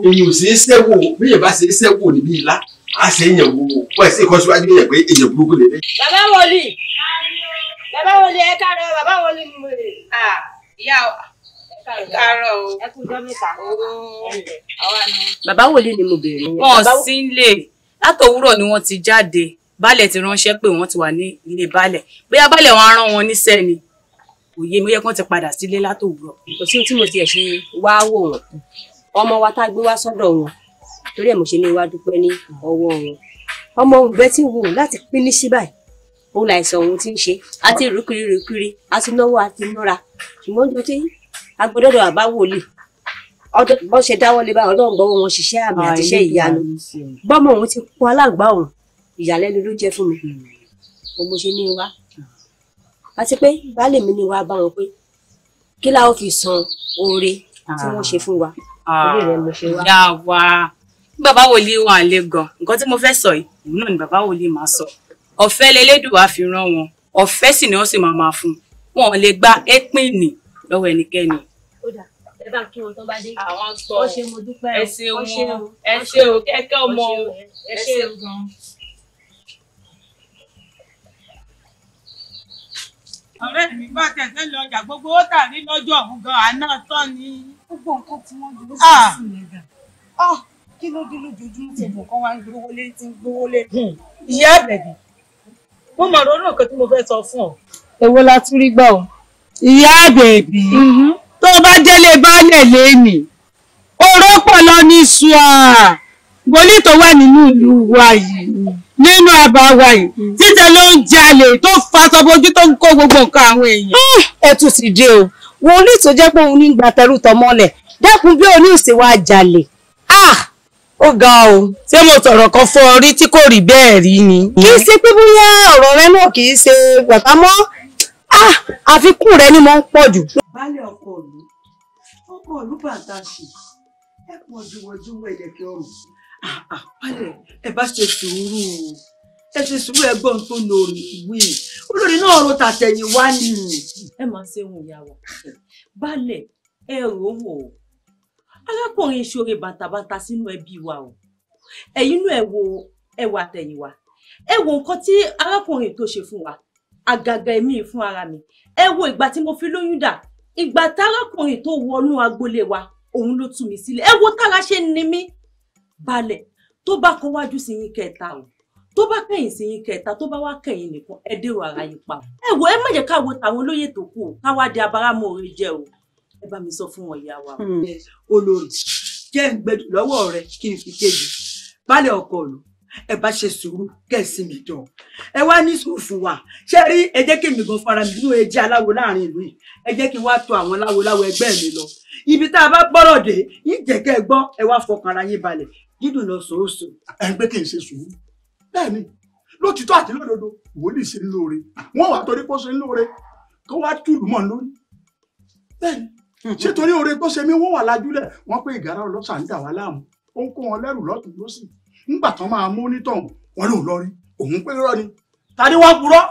[SPEAKER 8] èyí ò ṣeé ṣẹ́wò, bí èèyàn bá ṣe é ṣẹ́wò níbí ilá, á ṣe èèyàn wo, wọ́n ṣe kọ́ síwájú èèyàn pé èèyàn burúkú lè dé.
[SPEAKER 9] Bàbá wòlíì, bàbá wòlíì ẹ káàárọ̀, bàbá wòlíì ni mo lè.
[SPEAKER 11] Ìyá ẹ káàárọ̀ o.
[SPEAKER 9] Ẹ kú ọjọ́ mẹ́ta. Bàbá wòlíì ni mo béèrè.
[SPEAKER 11] Wọn ò sí nílé. Látòwúrọ̀ ni wọ́n ti jáde. Baálẹ̀ ti ránṣẹ́ pé wọ́n ti wà ní ilé baálẹ̀. Bóyá baálẹ̀ wọn á rán wọn níṣẹ́ ni. Kò yé mi, ó yẹ kí wọ́n ti padà sílé látòwúrọ̀.
[SPEAKER 9] Kò sí ohun tí mo tiẹ̀ ṣe wá wò wọ́n. Ọmọ wa tá a gbé wá sọ́dọ̀ wọn. Torí ẹ̀ mo ṣe ní wá dúpẹ́ ní ọwọ́ wọn. Ọmọ òun bẹ́ẹ̀ tí wù láti pín ní sí báyìí. Òun làìsàn òun ti ń ṣe. A ti rúkiri rúkiri, a ti náwó, a ti nọ́ra. Ṣùgbọ́n ojú tí agbọ́dọ̀dọ̀ àbá wòlíì. Bọ́n ṣe dáwọ́ lé báyìí, Ọlọ́run gbọ́wọ́ wọn ṣiṣẹ́ àmì àti iṣẹ́ ìyanu. Bọ́mọ òun ti kó aláǹgbá òun, ìyàlẹ́nu ló jẹ́ fún mi. Òun mo ṣe ní wá. Àti pé baálé mi ní wá bá wọn pé kí la ó fi san oore tí wọ́n ṣe fún wa. Orí rẹ̀ mo ṣe wá.
[SPEAKER 11] Ìyá wa, bàbá wòlíì wà lé gan. Nǹkan tí mo fẹ́ sọ yìí, òun náà ni bàbá wòlíì máa sọ. Ọ̀fẹ́ lelédùwà fi rán wọn, ọ̀fẹ́ sì ni wọ́n sì máa máa fún. Wọn ò lè gba épìnì lọ́wọ́ ẹnikẹ́ni.
[SPEAKER 9] Ó dà, ẹ bá kí wọn tó bá dé.
[SPEAKER 11] Àwọn gbọ́.
[SPEAKER 9] Ó ṣe mo dúpẹ́ o.
[SPEAKER 11] Ẹ ṣeun o, ẹ ṣe o, kẹ́kẹ́ ọmọ o, ẹ ṣe o gan.
[SPEAKER 1] Ọ̀rẹ́ mi bá tẹ̀sẹ̀ lọ ọjà gbogbo ó tà ní lọ́jọ́ ọ̀hún gan àná tán ni.
[SPEAKER 22] Gbogbo nǹkan tí wọ́n dúró sí sí yẹn gan. Kí ló dé lójoojúmọ́ tí gbogbo nǹkan wá ń gbówó lé tí ń gbówó lé.
[SPEAKER 1] Ìyá Àbẹ̀bí, mo mọ̀ ronú nǹkan tí mo fẹ́ sọ fún ọ.
[SPEAKER 13] Èwo la tún rí gbọ́ o?
[SPEAKER 1] Ìyá Àbẹ̀bí, tó bá délé baálẹ̀ lénìí, oró pọ̀ lọ ní ṣùà. Wòlíì tó wà nínú ìlú wa yìí, nínú àbá wa yìí, títẹ ló ń jalè tó faṣọ bojú tó ń kó gbogbo nǹkan àwọn èèyàn.
[SPEAKER 22] Ẹ tún ti dé o. Wòlíì tó jẹ́ pé òun ní gba tẹrú tọmọlẹ̀, dẹ́kun bí òní ìsìn wa jalè.
[SPEAKER 1] Ó ga o, ṣé mo sọ̀rọ̀ kan fún ọ rí tí kò rí bẹ́ẹ̀ rí ni?
[SPEAKER 22] Kì í ṣe pé bóyá ọ̀rọ̀ rẹ náà kì í ṣe bàbá mọ́, àfikún rẹ ni mo ń pọ̀ jù.
[SPEAKER 16] Baálé ọkọ ìlú, ọkọ ìlú bàtà ṣì, ẹ pọ̀ jùwọ̀jùwọ̀ ìlẹ̀kẹ̀ ọrùn. Baálẹ̀, ẹ bá ṣe sùúrù, ẹ ṣe sùúrù ẹgbọ́n tó lórí ìwé. Olórí náà ro tàtẹ̀yìn wá ni.
[SPEAKER 7] Ẹ máa ṣe ohun ìyá wa. Baálẹ̀, ẹ rò ó wò ó. Arákùnrin ṣoore bàǹtàbàǹtà sínú ẹbí wa o. Ẹ̀yin náà ẹ wo ẹwà àtẹ̀yìnwá. Ẹ wo nǹkan tí arákùnrin tó ṣe fún wa. Àgàgà èmi fún ara mi. Ẹ wo ìgbà tí mo fi lóyún dà. Ìgbà tárákùnrin tó wọnú agboolé wa, òun ló tú mi sílẹ̀. Ẹ wo tára ṣe ń ni mí. Balẹ̀, tó bá kọ wájú sí yín kẹta o. Tó bá kẹ̀yìn sí yín kẹta, tó bá wá kẹ̀yìn nìkan, ẹ dèrò ara yín pa. Ẹ wo, ẹ má jẹ́ ká wo tàwọn olóyè tó kù o, ká wá di abáramọ̀ọ́rẹ́ jẹ́ o. Ẹ bá mi sọ fún wọn ìyá wa.
[SPEAKER 16] Olórí, jẹ́ ń gbẹdùn lọ́wọ́ rẹ kí n fi kejì. Baálé ọkọ ìlú, ẹ bá ṣe sùúrù kẹ̀sì mi dán. Ẹ wá ní sùúrù fún wa. Ṣé rí ẹ jẹ́ kí èmi gan fara mi nínú ẹjẹ́ aláwo láàrin ìlú yìí. Ẹ jẹ́ kí n wá tọ̀ àwọn láwo láwo ẹgbẹ́ mi lọ. Ibi tá a bá gbọ́rọ̀ dé, yín jẹ́ kẹ́ ẹ gbọ́, ẹ wá fọkàn ara yín balẹ̀. Dídùn lọ sòósò.
[SPEAKER 2] Ẹ ń pé kí n ṣe sùúrù. Bẹ́ẹ̀ni, lótìtọ́ àti lódodo, wòlíì ṣe ń lóore. Wọ́n wà torí pé ó ṣe ń lóore, kó wá túlù mọ́ lórí. Bẹ́ẹ̀ni, ṣé torí oore tó ṣe mí wọ́n wà lájúlẹ̀, wọ́n pé ìgárá ọlọ́ṣà ń dà wá láàmú. Ó ń kó wọn lẹ́rù lọ́tùn lósì. Nígbà tán máa mú onítọ̀hún,
[SPEAKER 14] Wọn lòun lọ rí òun pé rọ ni. Ta ni wọ́n purọ́?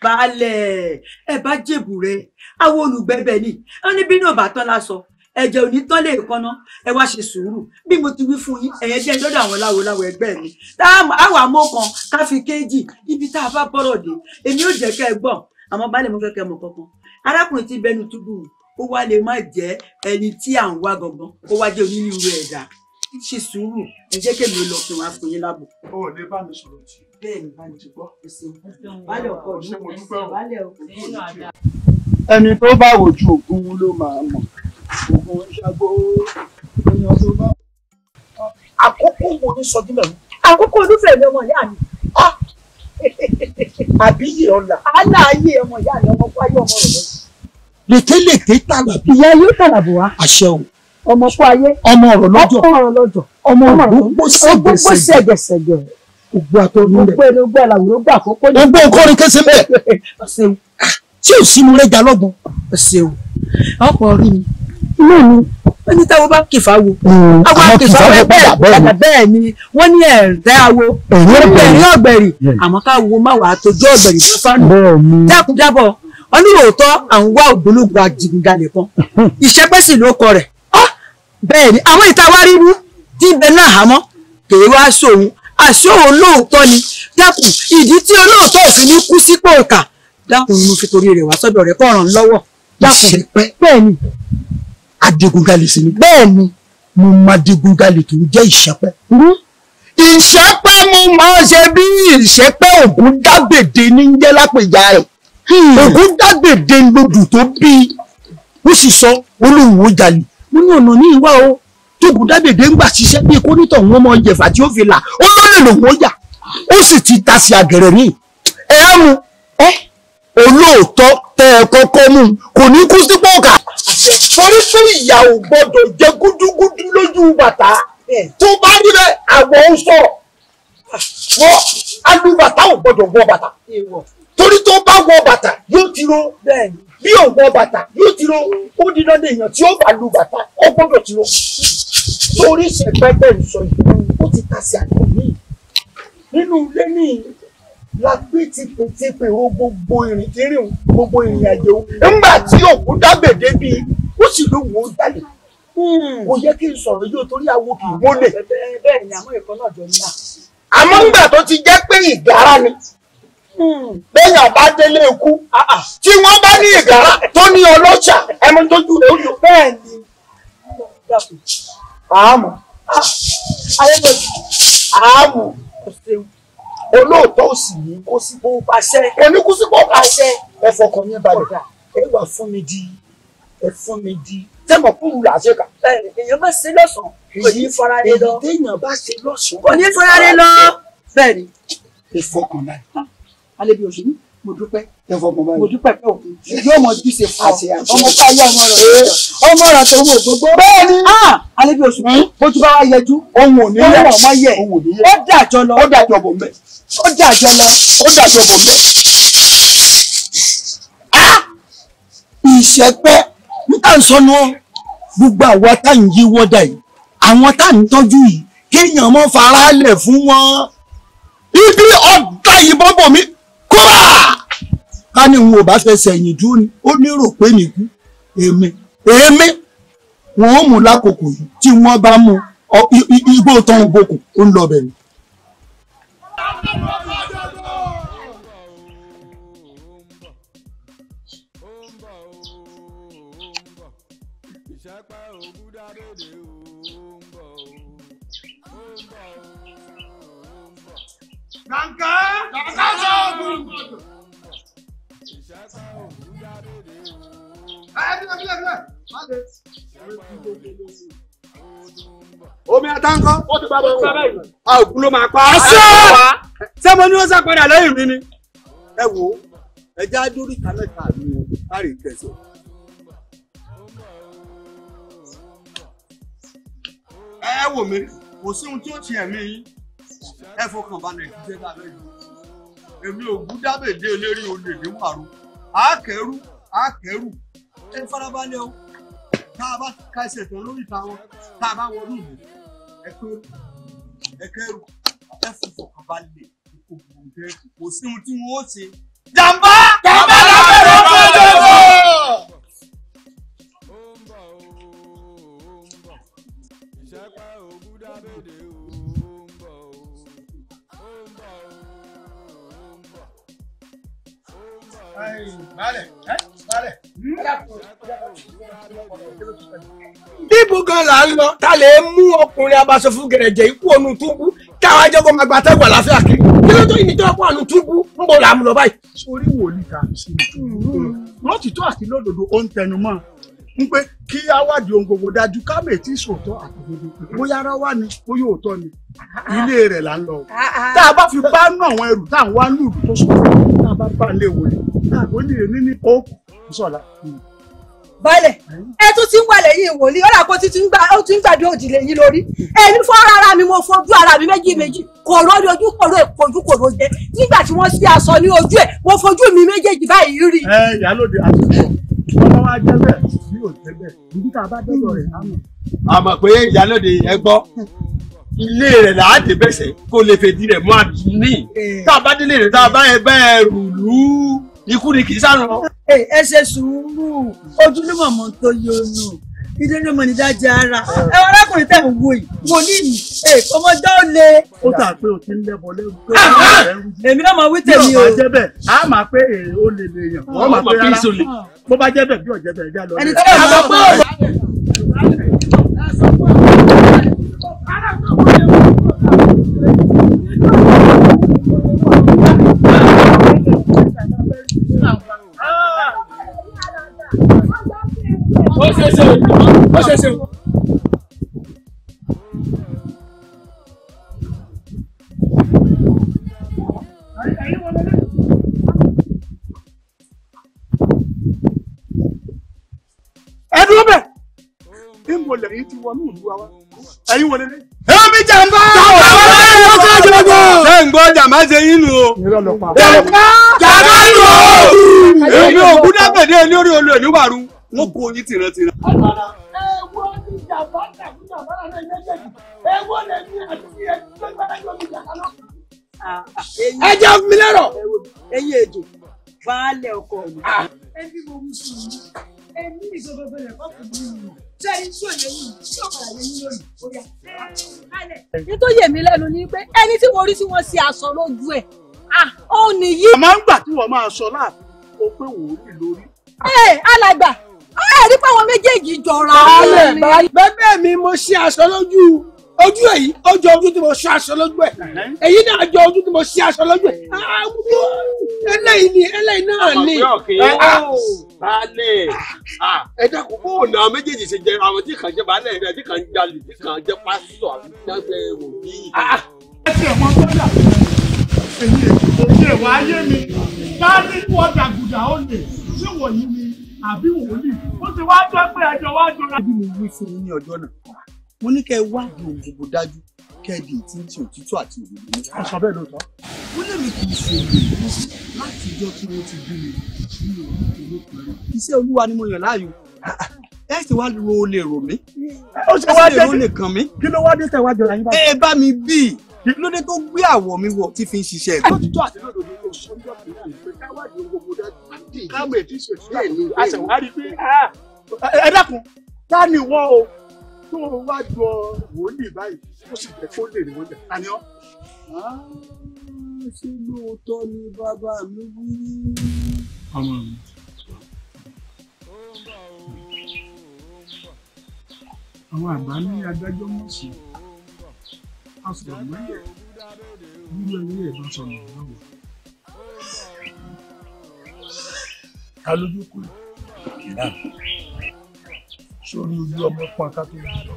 [SPEAKER 17] Baálẹ̀, ẹ bá jèbù rẹ, àwọn olùgbẹ̀bẹ̀ ni wọn ní bínú ọba tán lásọ, ẹ̀jẹ̀ ò ní tán lè kọ́ná. Ẹ wá ṣe sùúrù bí mo ti wí fún yín, ẹ̀yẹ jẹ́ lọ́dọ̀ àwọn láwo ẹgbẹ́ mi táwọn amókan ká fi kéjì ibi tá a bá bọ́rọ̀ dé, èmi ò jẹ́ kẹ́ ẹ gbọ́. Àmọ́ baálẹ̀, mo fẹ́ kẹ́ ẹ mọ̀ kankan, arákùnrin tí bẹnu túbú ó wá lè má jẹ́ ẹni tí à ń wá gangan, ó wá jẹ́ onírúurú ẹ̀dá. Ṣe sùúrù, ẹ jẹ́ kémi lọ kí wọ́n á fún yín lábọ̀.
[SPEAKER 2] O ò lè bá mi sọ̀rọ̀ tí.
[SPEAKER 17] Bẹ́ẹ̀ ni, bá mi ti gbọ́. Baálẹ̀ ọkọ mi, baálẹ̀ ọkọ mi.
[SPEAKER 14] Ẹni tó bá wojú Ògún ló máa mọ̀. Ògún ṣàgbó èèyàn tó bá.
[SPEAKER 18] Àkókò wo ni sọdún mẹ́rin?
[SPEAKER 17] Àkókò olúfẹ̀ mi ọmọ ìyá mi.
[SPEAKER 18] Àbí yìí ọ̀la.
[SPEAKER 17] Aláàyè ọmọ ìyá mi, ọmọ kwayé ọmọ rẹ̀ lọ.
[SPEAKER 18] Lékelèké tàlàbí.
[SPEAKER 17] Ìyá yóò tàlàbù wá.
[SPEAKER 18] Àṣẹ o.
[SPEAKER 17] Ọmọ kó ayé.
[SPEAKER 18] Ọmọ ọ̀rọ̀ lọ́jọ́.
[SPEAKER 17] Ọmọ ọ̀rọ̀ lọ́jọ́.
[SPEAKER 18] Ọmọ ògbógbó
[SPEAKER 17] sẹ̀gẹ̀sẹ̀gẹ̀.
[SPEAKER 18] Ògbó àtọ́nu rẹ̀.
[SPEAKER 17] Ògbó ẹni ògbó àlàwòrán gbà àkókò ní.
[SPEAKER 18] Ògbó nǹkan orin kése mẹ́. Tí ò sínú rẹ̀ ga lọ́gbọ̀n.
[SPEAKER 17] Ṣeun. Ọkọ̀ rí mi. Inú mi. Wọ́n ní táwọn bá kìfà wo. Àwọn kìfà wo bẹ́ẹ̀ bẹ́ẹ̀ ni wọ́n ní ẹ̀rẹ́ awo. Ẹ̀rín ọ̀gbẹ̀rì. Àmọ́ ká wo má wàá tójú ọ̀gbẹ̀rì tó fánù. Dákúndábọ̀. Wọ́n ní òótọ́ à ń wá ògbólógbò ajigunjalè kan. Ìṣẹ́pẹ́sì ló kọ rẹ̀. Bẹ́ẹ̀ ni àwọn ìta wá ríru tí ibẹ̀ náà hámọ́ kèé wá sóhun àṣé òun lóòótọ́ ni. Dákun, ìdí tí olóòótọ́ òfin ní kú sípò ìkà, dákun mo fi torí rẹ̀ wá sọ́dọ̀ rẹ̀ kó ràn lọ́wọ́.
[SPEAKER 18] Ìṣẹ́pẹ́.
[SPEAKER 17] Bẹ́ẹ̀ ni.
[SPEAKER 18] Adigunjalè sí ni.
[SPEAKER 17] Bẹ́ẹ̀ ni.
[SPEAKER 18] Mo mọ adigunjalè tó ń jẹ́ ìṣẹ́pẹ́. Ìṣẹ́pẹ́ mo máa ṣe bí ìṣẹ́pẹ́ Ògún dágbèdè ní jẹ́ lápèjà rẹ̀. Ògún dágbèdè lodù tó bí ó sì sọ olóhùn ó jalè. Mo ní ọ̀nà ní ìwá o tóògùn dágbèdè ń gbà ṣiṣẹ́ bí kónítọ̀ wọn mọ jẹ̀fà tí ó fi là ó lólè lòun ó yà ó sì ti ta sí àgẹ̀rẹ̀ ní. Ẹ á mu ẹ olóòótọ́ tẹ ẹ kọ́kọ́ mú kò ní kú sí pọ́ọ̀kà. Torí pé ìyà ò gbọ́dọ̀ jẹ gúdúgúdú lójú bàtà tó bá rí bẹ́ẹ̀ àwọ̀ ń sọ̀rọ̀ wọ́n alúbàtà ò gbọ́dọ̀ wọ bàtà torí tó bá wọ bàtà yóò ti ro bí ò wọ bàtà yóò ti ro ó di dandan èèyàn tí ó bá lu bàtà ó gbọ́dọ̀ ti ro torí ṣẹpẹtẹ ìsọ yìí ó ti ta sí àgbọn míì nínú ilé ní la gbé tipetipe ro gbogbo ìrìn tí rìn gbogbo ìrìn àjò ńgbà tí òkú dágbèdé bíi ó sì lóhùn ó jalè kò yẹ kí n sọ̀rọ̀ yóò torí àwo kì í wọlé.
[SPEAKER 17] Bẹ́ẹ̀ ni àmọ́ ìkan náà jọ ní à.
[SPEAKER 18] Àmọ́ ńgbà tó ti jẹ́ pé ìgárá ni bẹ́yàn bá délé ikú tí wọ́n bá ní ìgárá tó ní ọlọ́ṣà ẹmu tó jù rẹ̀ ó lò.
[SPEAKER 17] Bẹ́ẹ̀ ni.
[SPEAKER 18] Àmọ́ àmọ́ olóòótọ́ ò sì ní kó sípò
[SPEAKER 17] pàṣẹ.
[SPEAKER 18] Kò ní kú sípò pàṣẹ. Ẹ fọkàn mi balẹ̀ ẹ wà fún mi di ẹ fún mi di tẹ́mọ̀ kúrú là ṣe kà.
[SPEAKER 17] Èèyàn bá ṣe lọ́sàn-án kò ní fara rẹ lọ.
[SPEAKER 18] Èyí téèyàn bá ṣe lọ́sàn-án
[SPEAKER 17] kò ní fara rẹ lọ. Bẹ́ẹ̀ ni.
[SPEAKER 18] Ẹ fọkàn balẹ̀.
[SPEAKER 17] Alẹ́ bí oṣù mo dúpẹ́.
[SPEAKER 18] Ẹ fọkàn balẹ̀.
[SPEAKER 17] Mo dúpẹ́ pé òkun yóò mọ ojúṣe fún ọ. Ọmọ ká yá ọmọ rẹ ọmọ rẹ tó wò gbogbo.
[SPEAKER 18] Bẹ́ẹ̀ ni.
[SPEAKER 17] Alẹ́ bí oṣù bójú bá wá yẹjú.
[SPEAKER 18] Ohun ò ní yẹ.
[SPEAKER 17] Ohun ọmọ yẹ.
[SPEAKER 18] Ohun ò ní yẹ.
[SPEAKER 17] Ó dàjọ lọ.
[SPEAKER 18] Ó dàjọ bò mẹ́.
[SPEAKER 17] Ó dàjọ lọ.
[SPEAKER 18] Ó dàjọ bò mẹ́.
[SPEAKER 14] Ìṣẹ́pẹ́ níta ń sọnù ọ gbogbo àwa tá ń yí wọ́dà yìí àwọn tá ń tọ́jú yìí kéèyàn mọ́ faralẹ̀ fún wọn.
[SPEAKER 18] Ibi ọ̀dà ìbọn bò mí kóra
[SPEAKER 14] ká ní òun ò bá fẹsẹ̀ ẹ̀yìn dúró ni ó ní rò pé mi kú èmi èmi wọn ò mú lákòókò yìí tí wọ́n bá mú igbó tán gbòkùn ó ń lọ bẹ̀rẹ̀.
[SPEAKER 3] Kàǹkà! Kàǹkà sọ̀gùn!
[SPEAKER 8] Omi atáńkọ́.
[SPEAKER 3] Ó ti bá bá wọn.
[SPEAKER 8] A ògùn ló máa pa.
[SPEAKER 3] Àṣẹ!
[SPEAKER 8] Ṣé mo ní ó sá padà lẹ́yìn mi ni? Ẹ wo, ẹ já dórí ìta mẹ́ta mi o, kárí ìkẹsẹ̀. Ẹ wò mí, kò sí ohun tí ó ti ẹ̀mí yín. Ẹ fọkàn balẹ̀ ìdíje tá a fẹ́ jù. Èmi ògùn dábèdé eléré olè ní wàrú. Àákẹ́rù, àákẹ́rù. Ẹ farabalẹ̀ o. Tá a bá ka ẹsẹ̀ tán lórí ìta wọn, tá a bá wọnú ìlú, ẹ kẹ́rù, ẹ kẹ́rù.
[SPEAKER 15] Ẹ fi fọkànbalẹ̀ kò sí ohun tí wọn ó ṣe. Jàmbá!
[SPEAKER 21] Jàmbá lábẹ́rẹ́ fọ́jọ́gbọ́! Bíbu gan là ń lọ ta lè mú ọkùnrin abaṣọ fún gẹ̀rẹ̀jẹ̀ ikú ọ̀nù túbú káwọn ajẹ́kọ̀ọ́ máa gba atẹ́gùn àlàáfíà kiri kí ló tó ìní tó ọkọ̀ ọ̀nù túbú ń bọ̀ làmú lọ báyìí.
[SPEAKER 2] Sórí wòlíì ta sí i lọ́tìtọ́ àti lódodo ó ń tẹnu mọ́ ń pé kí á wádìí ohun gbogbo dájú ká mè tí sòótọ́ àtòdodo bóyá ara wà ní bóyá òótọ́ ni ilé rẹ̀ là ń lọ. Tá a bá fi bá nú àwọn ẹrù tá à ń wá ní ìlú tó sọ̀rọ̀ tá a bá bá lé wòlíì wòlíì rẹ̀ ní ó sọ̀la.
[SPEAKER 17] Baálẹ̀ ẹ tún ti ń wà lẹ́yìn wòlíì ó dàpọ̀ tí ó ti ń gbàdúrà òdì lẹ́yìn lórí ẹni fọ́ ara mi mo fojú ara mi méjì méjì kòró ní ojú kòró èkojú kòró jẹ nígbà tí wọ́n sí aṣọ ní ojú ẹ̀ mo fojú mi méjèèjì báyìí rí.
[SPEAKER 2] Ẹ ìyálòde àti ìbọn ọmọ wa jẹ́ bẹ́ẹ̀ bí ò jẹ́ bẹ́ẹ̀ níbi tá a bá dọ́dọ̀ rẹ̀ á mọ̀.
[SPEAKER 8] Àmọ́ pé ìyálòde ẹ gbọ́ ilé rẹ̀ là á dé bẹ́sẹ̀ kó lè fèdí rẹ̀ mú àdúní tá a bá délé rẹ̀ tá a bá ẹ bẹ́ẹ̀ rùlú ikú ni kì í sáré.
[SPEAKER 1] Ẹ ṣe sùúrù ojúlùmọ̀ mọ̀ tó yọnu ìdílé mọ̀ ní dájà ara ẹ wọ́n arákùnrin tẹ̀ ń wo yìí mo ní yìí ọmọdé ó le.
[SPEAKER 2] Ó tà pé o ti ń lẹ́bọ lẹ́rù.
[SPEAKER 1] Èmi náà máa wí tèmi o.
[SPEAKER 2] Bí ó bá jẹ́ bẹ́ẹ̀ a máa pé èrè ó lè lè yàn wọ́n máa pé rárá bó bá jẹ́ bẹ́ẹ̀ bí ò jẹ́ bẹ́ẹ̀ já lọ.
[SPEAKER 1] Ẹni tí ó sọ pé
[SPEAKER 21] Ó ṣe ṣe o, ó ṣe ṣe o.
[SPEAKER 2] Ẹ dúró bẹ́ẹ̀. Níbo lẹ́yìn tí wọnú ìlú wa wá? Ẹ̀yin wọlé lé.
[SPEAKER 15] Èmi jàmbá! Jàmbá! Ṣé ń gbọ́ jàmbá ṣe yín nù o? Jàmbá! Jàmbá nù o! Èmi ò kú dábẹ̀dé lórí olú ẹ̀ níwàrú. Wọ́n kó yín tìrantìran.
[SPEAKER 21] Ẹ̀wọ́ ni jàmbá tàbí jàmbá náà ní méjèèjì. Ẹ̀wọ́ lè ní àti ẹgbẹ́ gbẹ́gbẹ́ mi jàmbá náà. Ẹ jẹ́ mi lẹ́rọ̀.
[SPEAKER 11] Ẹyin èjò baálé ọkọ mi.
[SPEAKER 1] Ẹbí mo wí sí i ẹbí ìgbọgbọgbọ rẹ fọkùnrin mi ṣé ẹni tí ò lè yín tí ò padà lè yín lónìí ó yá. Nítorí èmi lẹ́nu ni pé ẹni tí mo rí tí wọ́n ṣe aṣọ lójú ẹ̀ ó nìyí.
[SPEAKER 2] Àmọ́ ń gbà tí wọ́n máa sọ láàfin o pé wòlíì lórí.
[SPEAKER 17] Ẹ alàgbà ẹ rí pé àwọn méjèèjì jọra.
[SPEAKER 21] Baálẹ̀ bẹ́ẹ̀ mi mo ṣe aṣọ lójú ojú èyí ó jọ ojú tí mo ṣe aṣọ lójú ẹ̀ èyí náà jọ ojú tí mo ṣe aṣọ lójú ẹ̀ eléyìí ni eléyìí náà ni.
[SPEAKER 8] Baálẹ̀ ẹ dákun bó ọ̀nà méjèèjì ṣe jẹ àwọn tí kàn jẹ baálẹ̀ rẹ tí kàn jalè tí kàn jẹ pásítọ̀ àbí jáde wòlíì.
[SPEAKER 2] Ẹ tiẹ̀ mọ sọ́jà èyí òye wà ayé mi káàdì wọ́n dàgùdà ó lè ṣé wọ̀nyí ni àbí wòlíì ó ti wá jọ pé ẹjọ́ wá jọra.
[SPEAKER 15] Bí mo wí fún yín ní ọjọ́ náà mo ní kẹ́ ẹ wádìí ohun gbogbo dájú kẹ́ ẹ di ètí tí òtítọ́ àti òdodo ní.
[SPEAKER 2] Ẹ sọ bẹ́ẹ̀ lóòótọ́.
[SPEAKER 15] Mo lè mi kì í ṣe olè láti ìjọ tí wọ́n ti bí mi mi ò ní olókùnrin. Iṣẹ́ olúwa ni mo yàn láàyò. Ẹ sì wá ro olè rò mí.
[SPEAKER 2] Ó ṣe wá
[SPEAKER 15] ẹ
[SPEAKER 2] dé
[SPEAKER 15] sì lè kàn mí.
[SPEAKER 2] Kí ló wá dé tẹ̀ wá jọra yín báyìí?
[SPEAKER 15] Ẹ bá mi bí i lóde tó gbé àwọ̀ mi wọ̀ tí fi ń ṣiṣẹ́ ẹ̀.
[SPEAKER 2] Lótìtọ́ àti lódodo ló sọ ní ọ̀pẹ̀ náà pé ká wádìí ohun gbogbo dájú ká mọ̀ ètí ìṣòtítọ́ àti òdodo. A sì wá rí i pé ẹ dákun ta ni wọ́n o tó o wá jọ wòlíì báyìí ó sì jẹ́ kó lè rí wọ́n jẹ ta ni ọ́.
[SPEAKER 15] Ṣé lóòótọ́ ni bàbá mi wí?
[SPEAKER 2] Ọmọ mi. Àwọn àgbà ní adájọ́ mọ̀ sí àfọ̀mọ́lẹ̀ nínú ẹni ẹ̀ bá sọnù lọ́wọ́. Ta lójú kù sórí ojú ọmọ pọn ká tó lọ.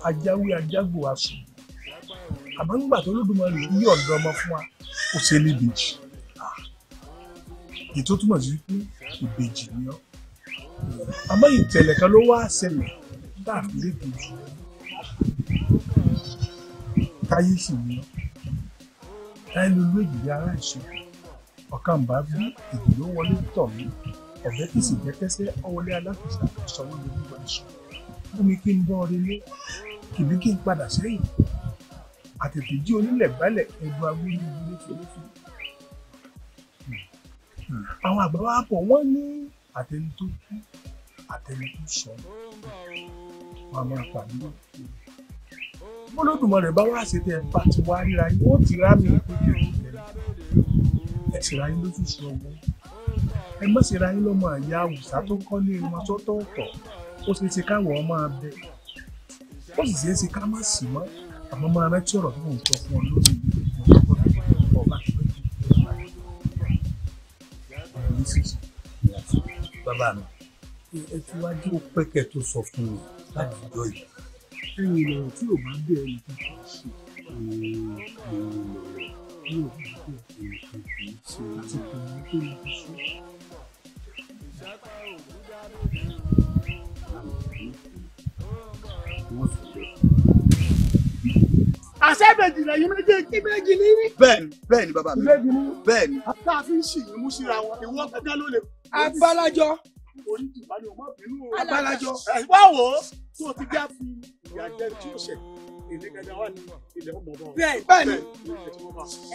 [SPEAKER 2] Ajáwé ajágbò aṣọ. Àmọ́ nígbà tó Olódùmarè yí ọ̀dọ́ ọmọ fún wa, ó ṣe ní ìbejì. Èyí tó túmọ̀ sí wípé ìbejì ni ọ́. Àmọ́ ìtẹ̀lẹ̀ kan ló wá ṣẹlẹ̀ tá a fi lè bejì. Táyé sì ni ọ́. Táyé ló ló èjìdí ara ìṣó. Ọ̀kan bá bí èjì ló wọlé tọ̀ mí. Ọ̀bẹ kì í sì jẹ́ kẹ́sẹ́ ọwọlé alákìsà sọ̀wọ́n lórí ìwà ìṣó. Fún mi kí n bọ́ ọrẹ lé, kìbí kí n padà sẹ́yìn. Àtètè jí onílẹ̀ gbálẹ̀ ẹ̀dùn agbóyún ilé fẹ́lẹ́fẹ́. Àwọn àgbà wa pọ̀ wọ́n ní àtẹni tó kú àtẹni tó sọnù wọn a máa pàdé. Bólódùmarè bá wá ṣe tẹ ẹ bá ti wá ríra yín ó ti rá mi ìpínlẹ̀ ìpínlẹ̀ ẹ sì ra yín lóṣooṣù ọgbọ́n. Ẹ má ṣe ra yín lọ́mọ àyà àwùsá tó kọ́lé wọn sọ́tọ̀ọ̀tọ̀. Ó ṣeé ṣe káwọn ọmọ abẹ, ó sì ṣeé ṣe ká má sì mọ́, àmọ́ máa rántí ọ̀rọ̀ tó ń sọ fún ọ lórí ọba tó ń bọ̀.
[SPEAKER 12] Bàbá mi, ẹ ti wá dé pẹ́kẹ́ tó sọ fún mi láti jọ yìí.
[SPEAKER 2] Ẹ̀yin lọ̀rọ̀ tí ò bá ń bẹ̀ ẹnìkan kì í ṣe.
[SPEAKER 12] Ẹ̀yin lọ̀rọ̀ tí ò bá bẹ̀ ẹnìkan kì í ṣe.
[SPEAKER 2] Àti kìnìún tó lè fi ṣe.
[SPEAKER 14] Àṣẹ́bẹ̀jì lẹ́yìn méjèèjì méjì ní.
[SPEAKER 12] Bẹ́ẹ̀ni, bẹ́ẹ̀ni bàbá mi.
[SPEAKER 14] Méjì ní.
[SPEAKER 12] Bẹ́ẹ̀ni.
[SPEAKER 14] Tá a fi ń ṣì yín mú síra wọn, ìwọ gẹ́gẹ́ ló lè.
[SPEAKER 21] Abalajọ.
[SPEAKER 14] Orí ti bá ní o má bínú o.
[SPEAKER 21] Abalajọ.
[SPEAKER 14] Ẹ wá wò ó tó o ti já fi ìyà jẹ tí ó ṣẹ̀. Èmi gẹ́gẹ́ wà ní ilẹ̀ ọmọ ọba.
[SPEAKER 21] Bẹ́ẹ̀ni.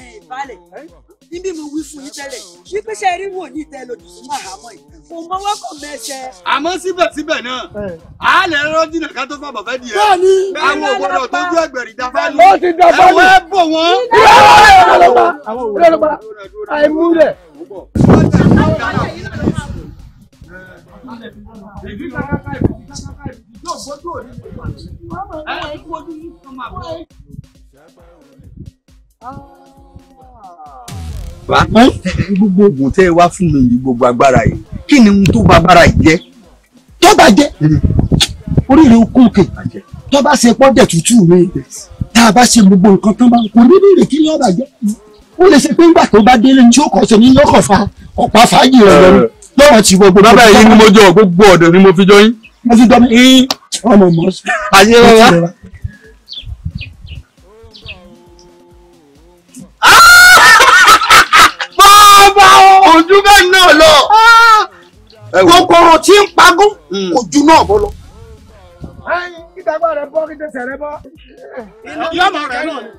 [SPEAKER 21] Ẹ balẹ̀, níbi mo wí fún yín tẹ́lẹ̀, wípé ṣe rí wò ní ìtẹ́ lòdì sínú àhámọ́ yìí, kò mọ́wọ́ kò mẹsẹ̀.
[SPEAKER 12] Àmọ́ síbẹ̀síbẹ̀ náà, a lè rọ́ jìnnà ká tó fàbọ̀ fẹ́ di ẹ̀.
[SPEAKER 21] Bẹ́ẹ̀ni.
[SPEAKER 12] Àwọn ògbọ́dọ̀ tó ju ẹgbẹ̀rì dáfá lù.
[SPEAKER 21] Ó ti dáfá lù.
[SPEAKER 12] Ẹ̀wọ̀n ẹ bò wọ́n.
[SPEAKER 21] Ìrọ̀lọ́pàá, àìmúlẹ̀.
[SPEAKER 12] Gbogbo oògùn tẹ́ ẹ wá fún mi yìí, gbogbo agbára yìí, kí ni ohun tó bá agbára yìí jẹ́?
[SPEAKER 18] Tó bá jẹ́ oríire okun òkè, tó bá ṣe pọ́jẹ̀ tútù mi, tá a bá ṣe gbogbo nǹkan tán bá kò ní bèrè kí ni ó bàjẹ́. Ó lè ṣe pé ńgbà tó bá délé ní tí ó kọ́ ṣe ní lọ́kàn fa ọ̀pá fàájì rẹ̀ lọ́rùn lọ́wọ́ ti gbogbo.
[SPEAKER 12] Bàbá yìí ni mo jọ gbogbo ọ̀dọ̀ ni mo fi jọ yín.
[SPEAKER 18] Mo fi jọ mi. Ọmọ mọ̀ sí.
[SPEAKER 12] Àṣẹ bàbá.
[SPEAKER 18] Bàbá ojú bẹ́ẹ̀ náà lọ. Kòkòrò tí ń pagún ojú náà bọ́ lọ.
[SPEAKER 21] Kíta gbọ́ rẹ bọ́, kí tẹsẹ̀ rẹ bọ́.
[SPEAKER 14] Yọ̀mọ̀ rẹ̀ náà ni.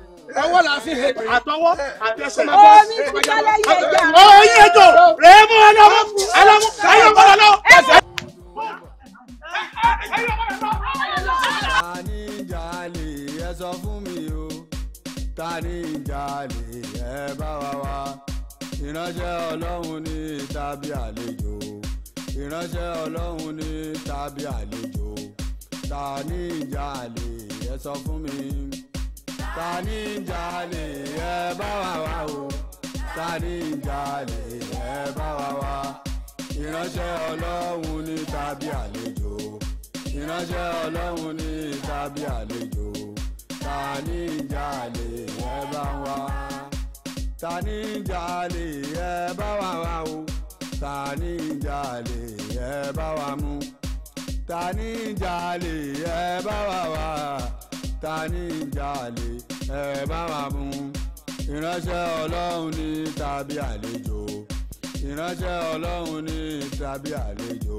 [SPEAKER 21] Ọwọ́ la fi he.
[SPEAKER 14] Àtọwọ́ àtẹsẹ̀.
[SPEAKER 21] Omi ti kálẹ̀ yẹ jà.
[SPEAKER 14] Oyin ejò rèé mú ẹlọ́mú ẹlọ́mú ẹyọ gbọ́dọ̀ lọ.
[SPEAKER 5] Ta ni ń jalè ẹ sọ fún mi o, ta ni ń jalè ẹ bá wa wá. Ìránṣẹ́ Ọlọ́run ní tàbí àlejò, ìránṣẹ́ Ọlọ́run ní tàbí àlejò. Ta ni ń jalè ẹ sọ fún mi, ta ni ń jalè ẹ bá wa wá o, ta ni ń jalè ẹ bá wa wá. Ìránṣẹ́ Ọlọ́run ní tàbí àlejò, ìránṣẹ́ Ọlọ́run ní tàbí àlejò. Ta ni ń jalè ẹ bá wa, ta ni ń jalè ẹ bá wa wá o, ta ni ń jalè ẹ bá wa mú, ta ni ń jalè ẹ bá wa wá, ta ni ń jalè ẹ bá wa mú. Ìránṣẹ́ Ọlọ́run ní tàbí àlejò, ìránṣẹ́ Ọlọ́run ní tàbí àlejò.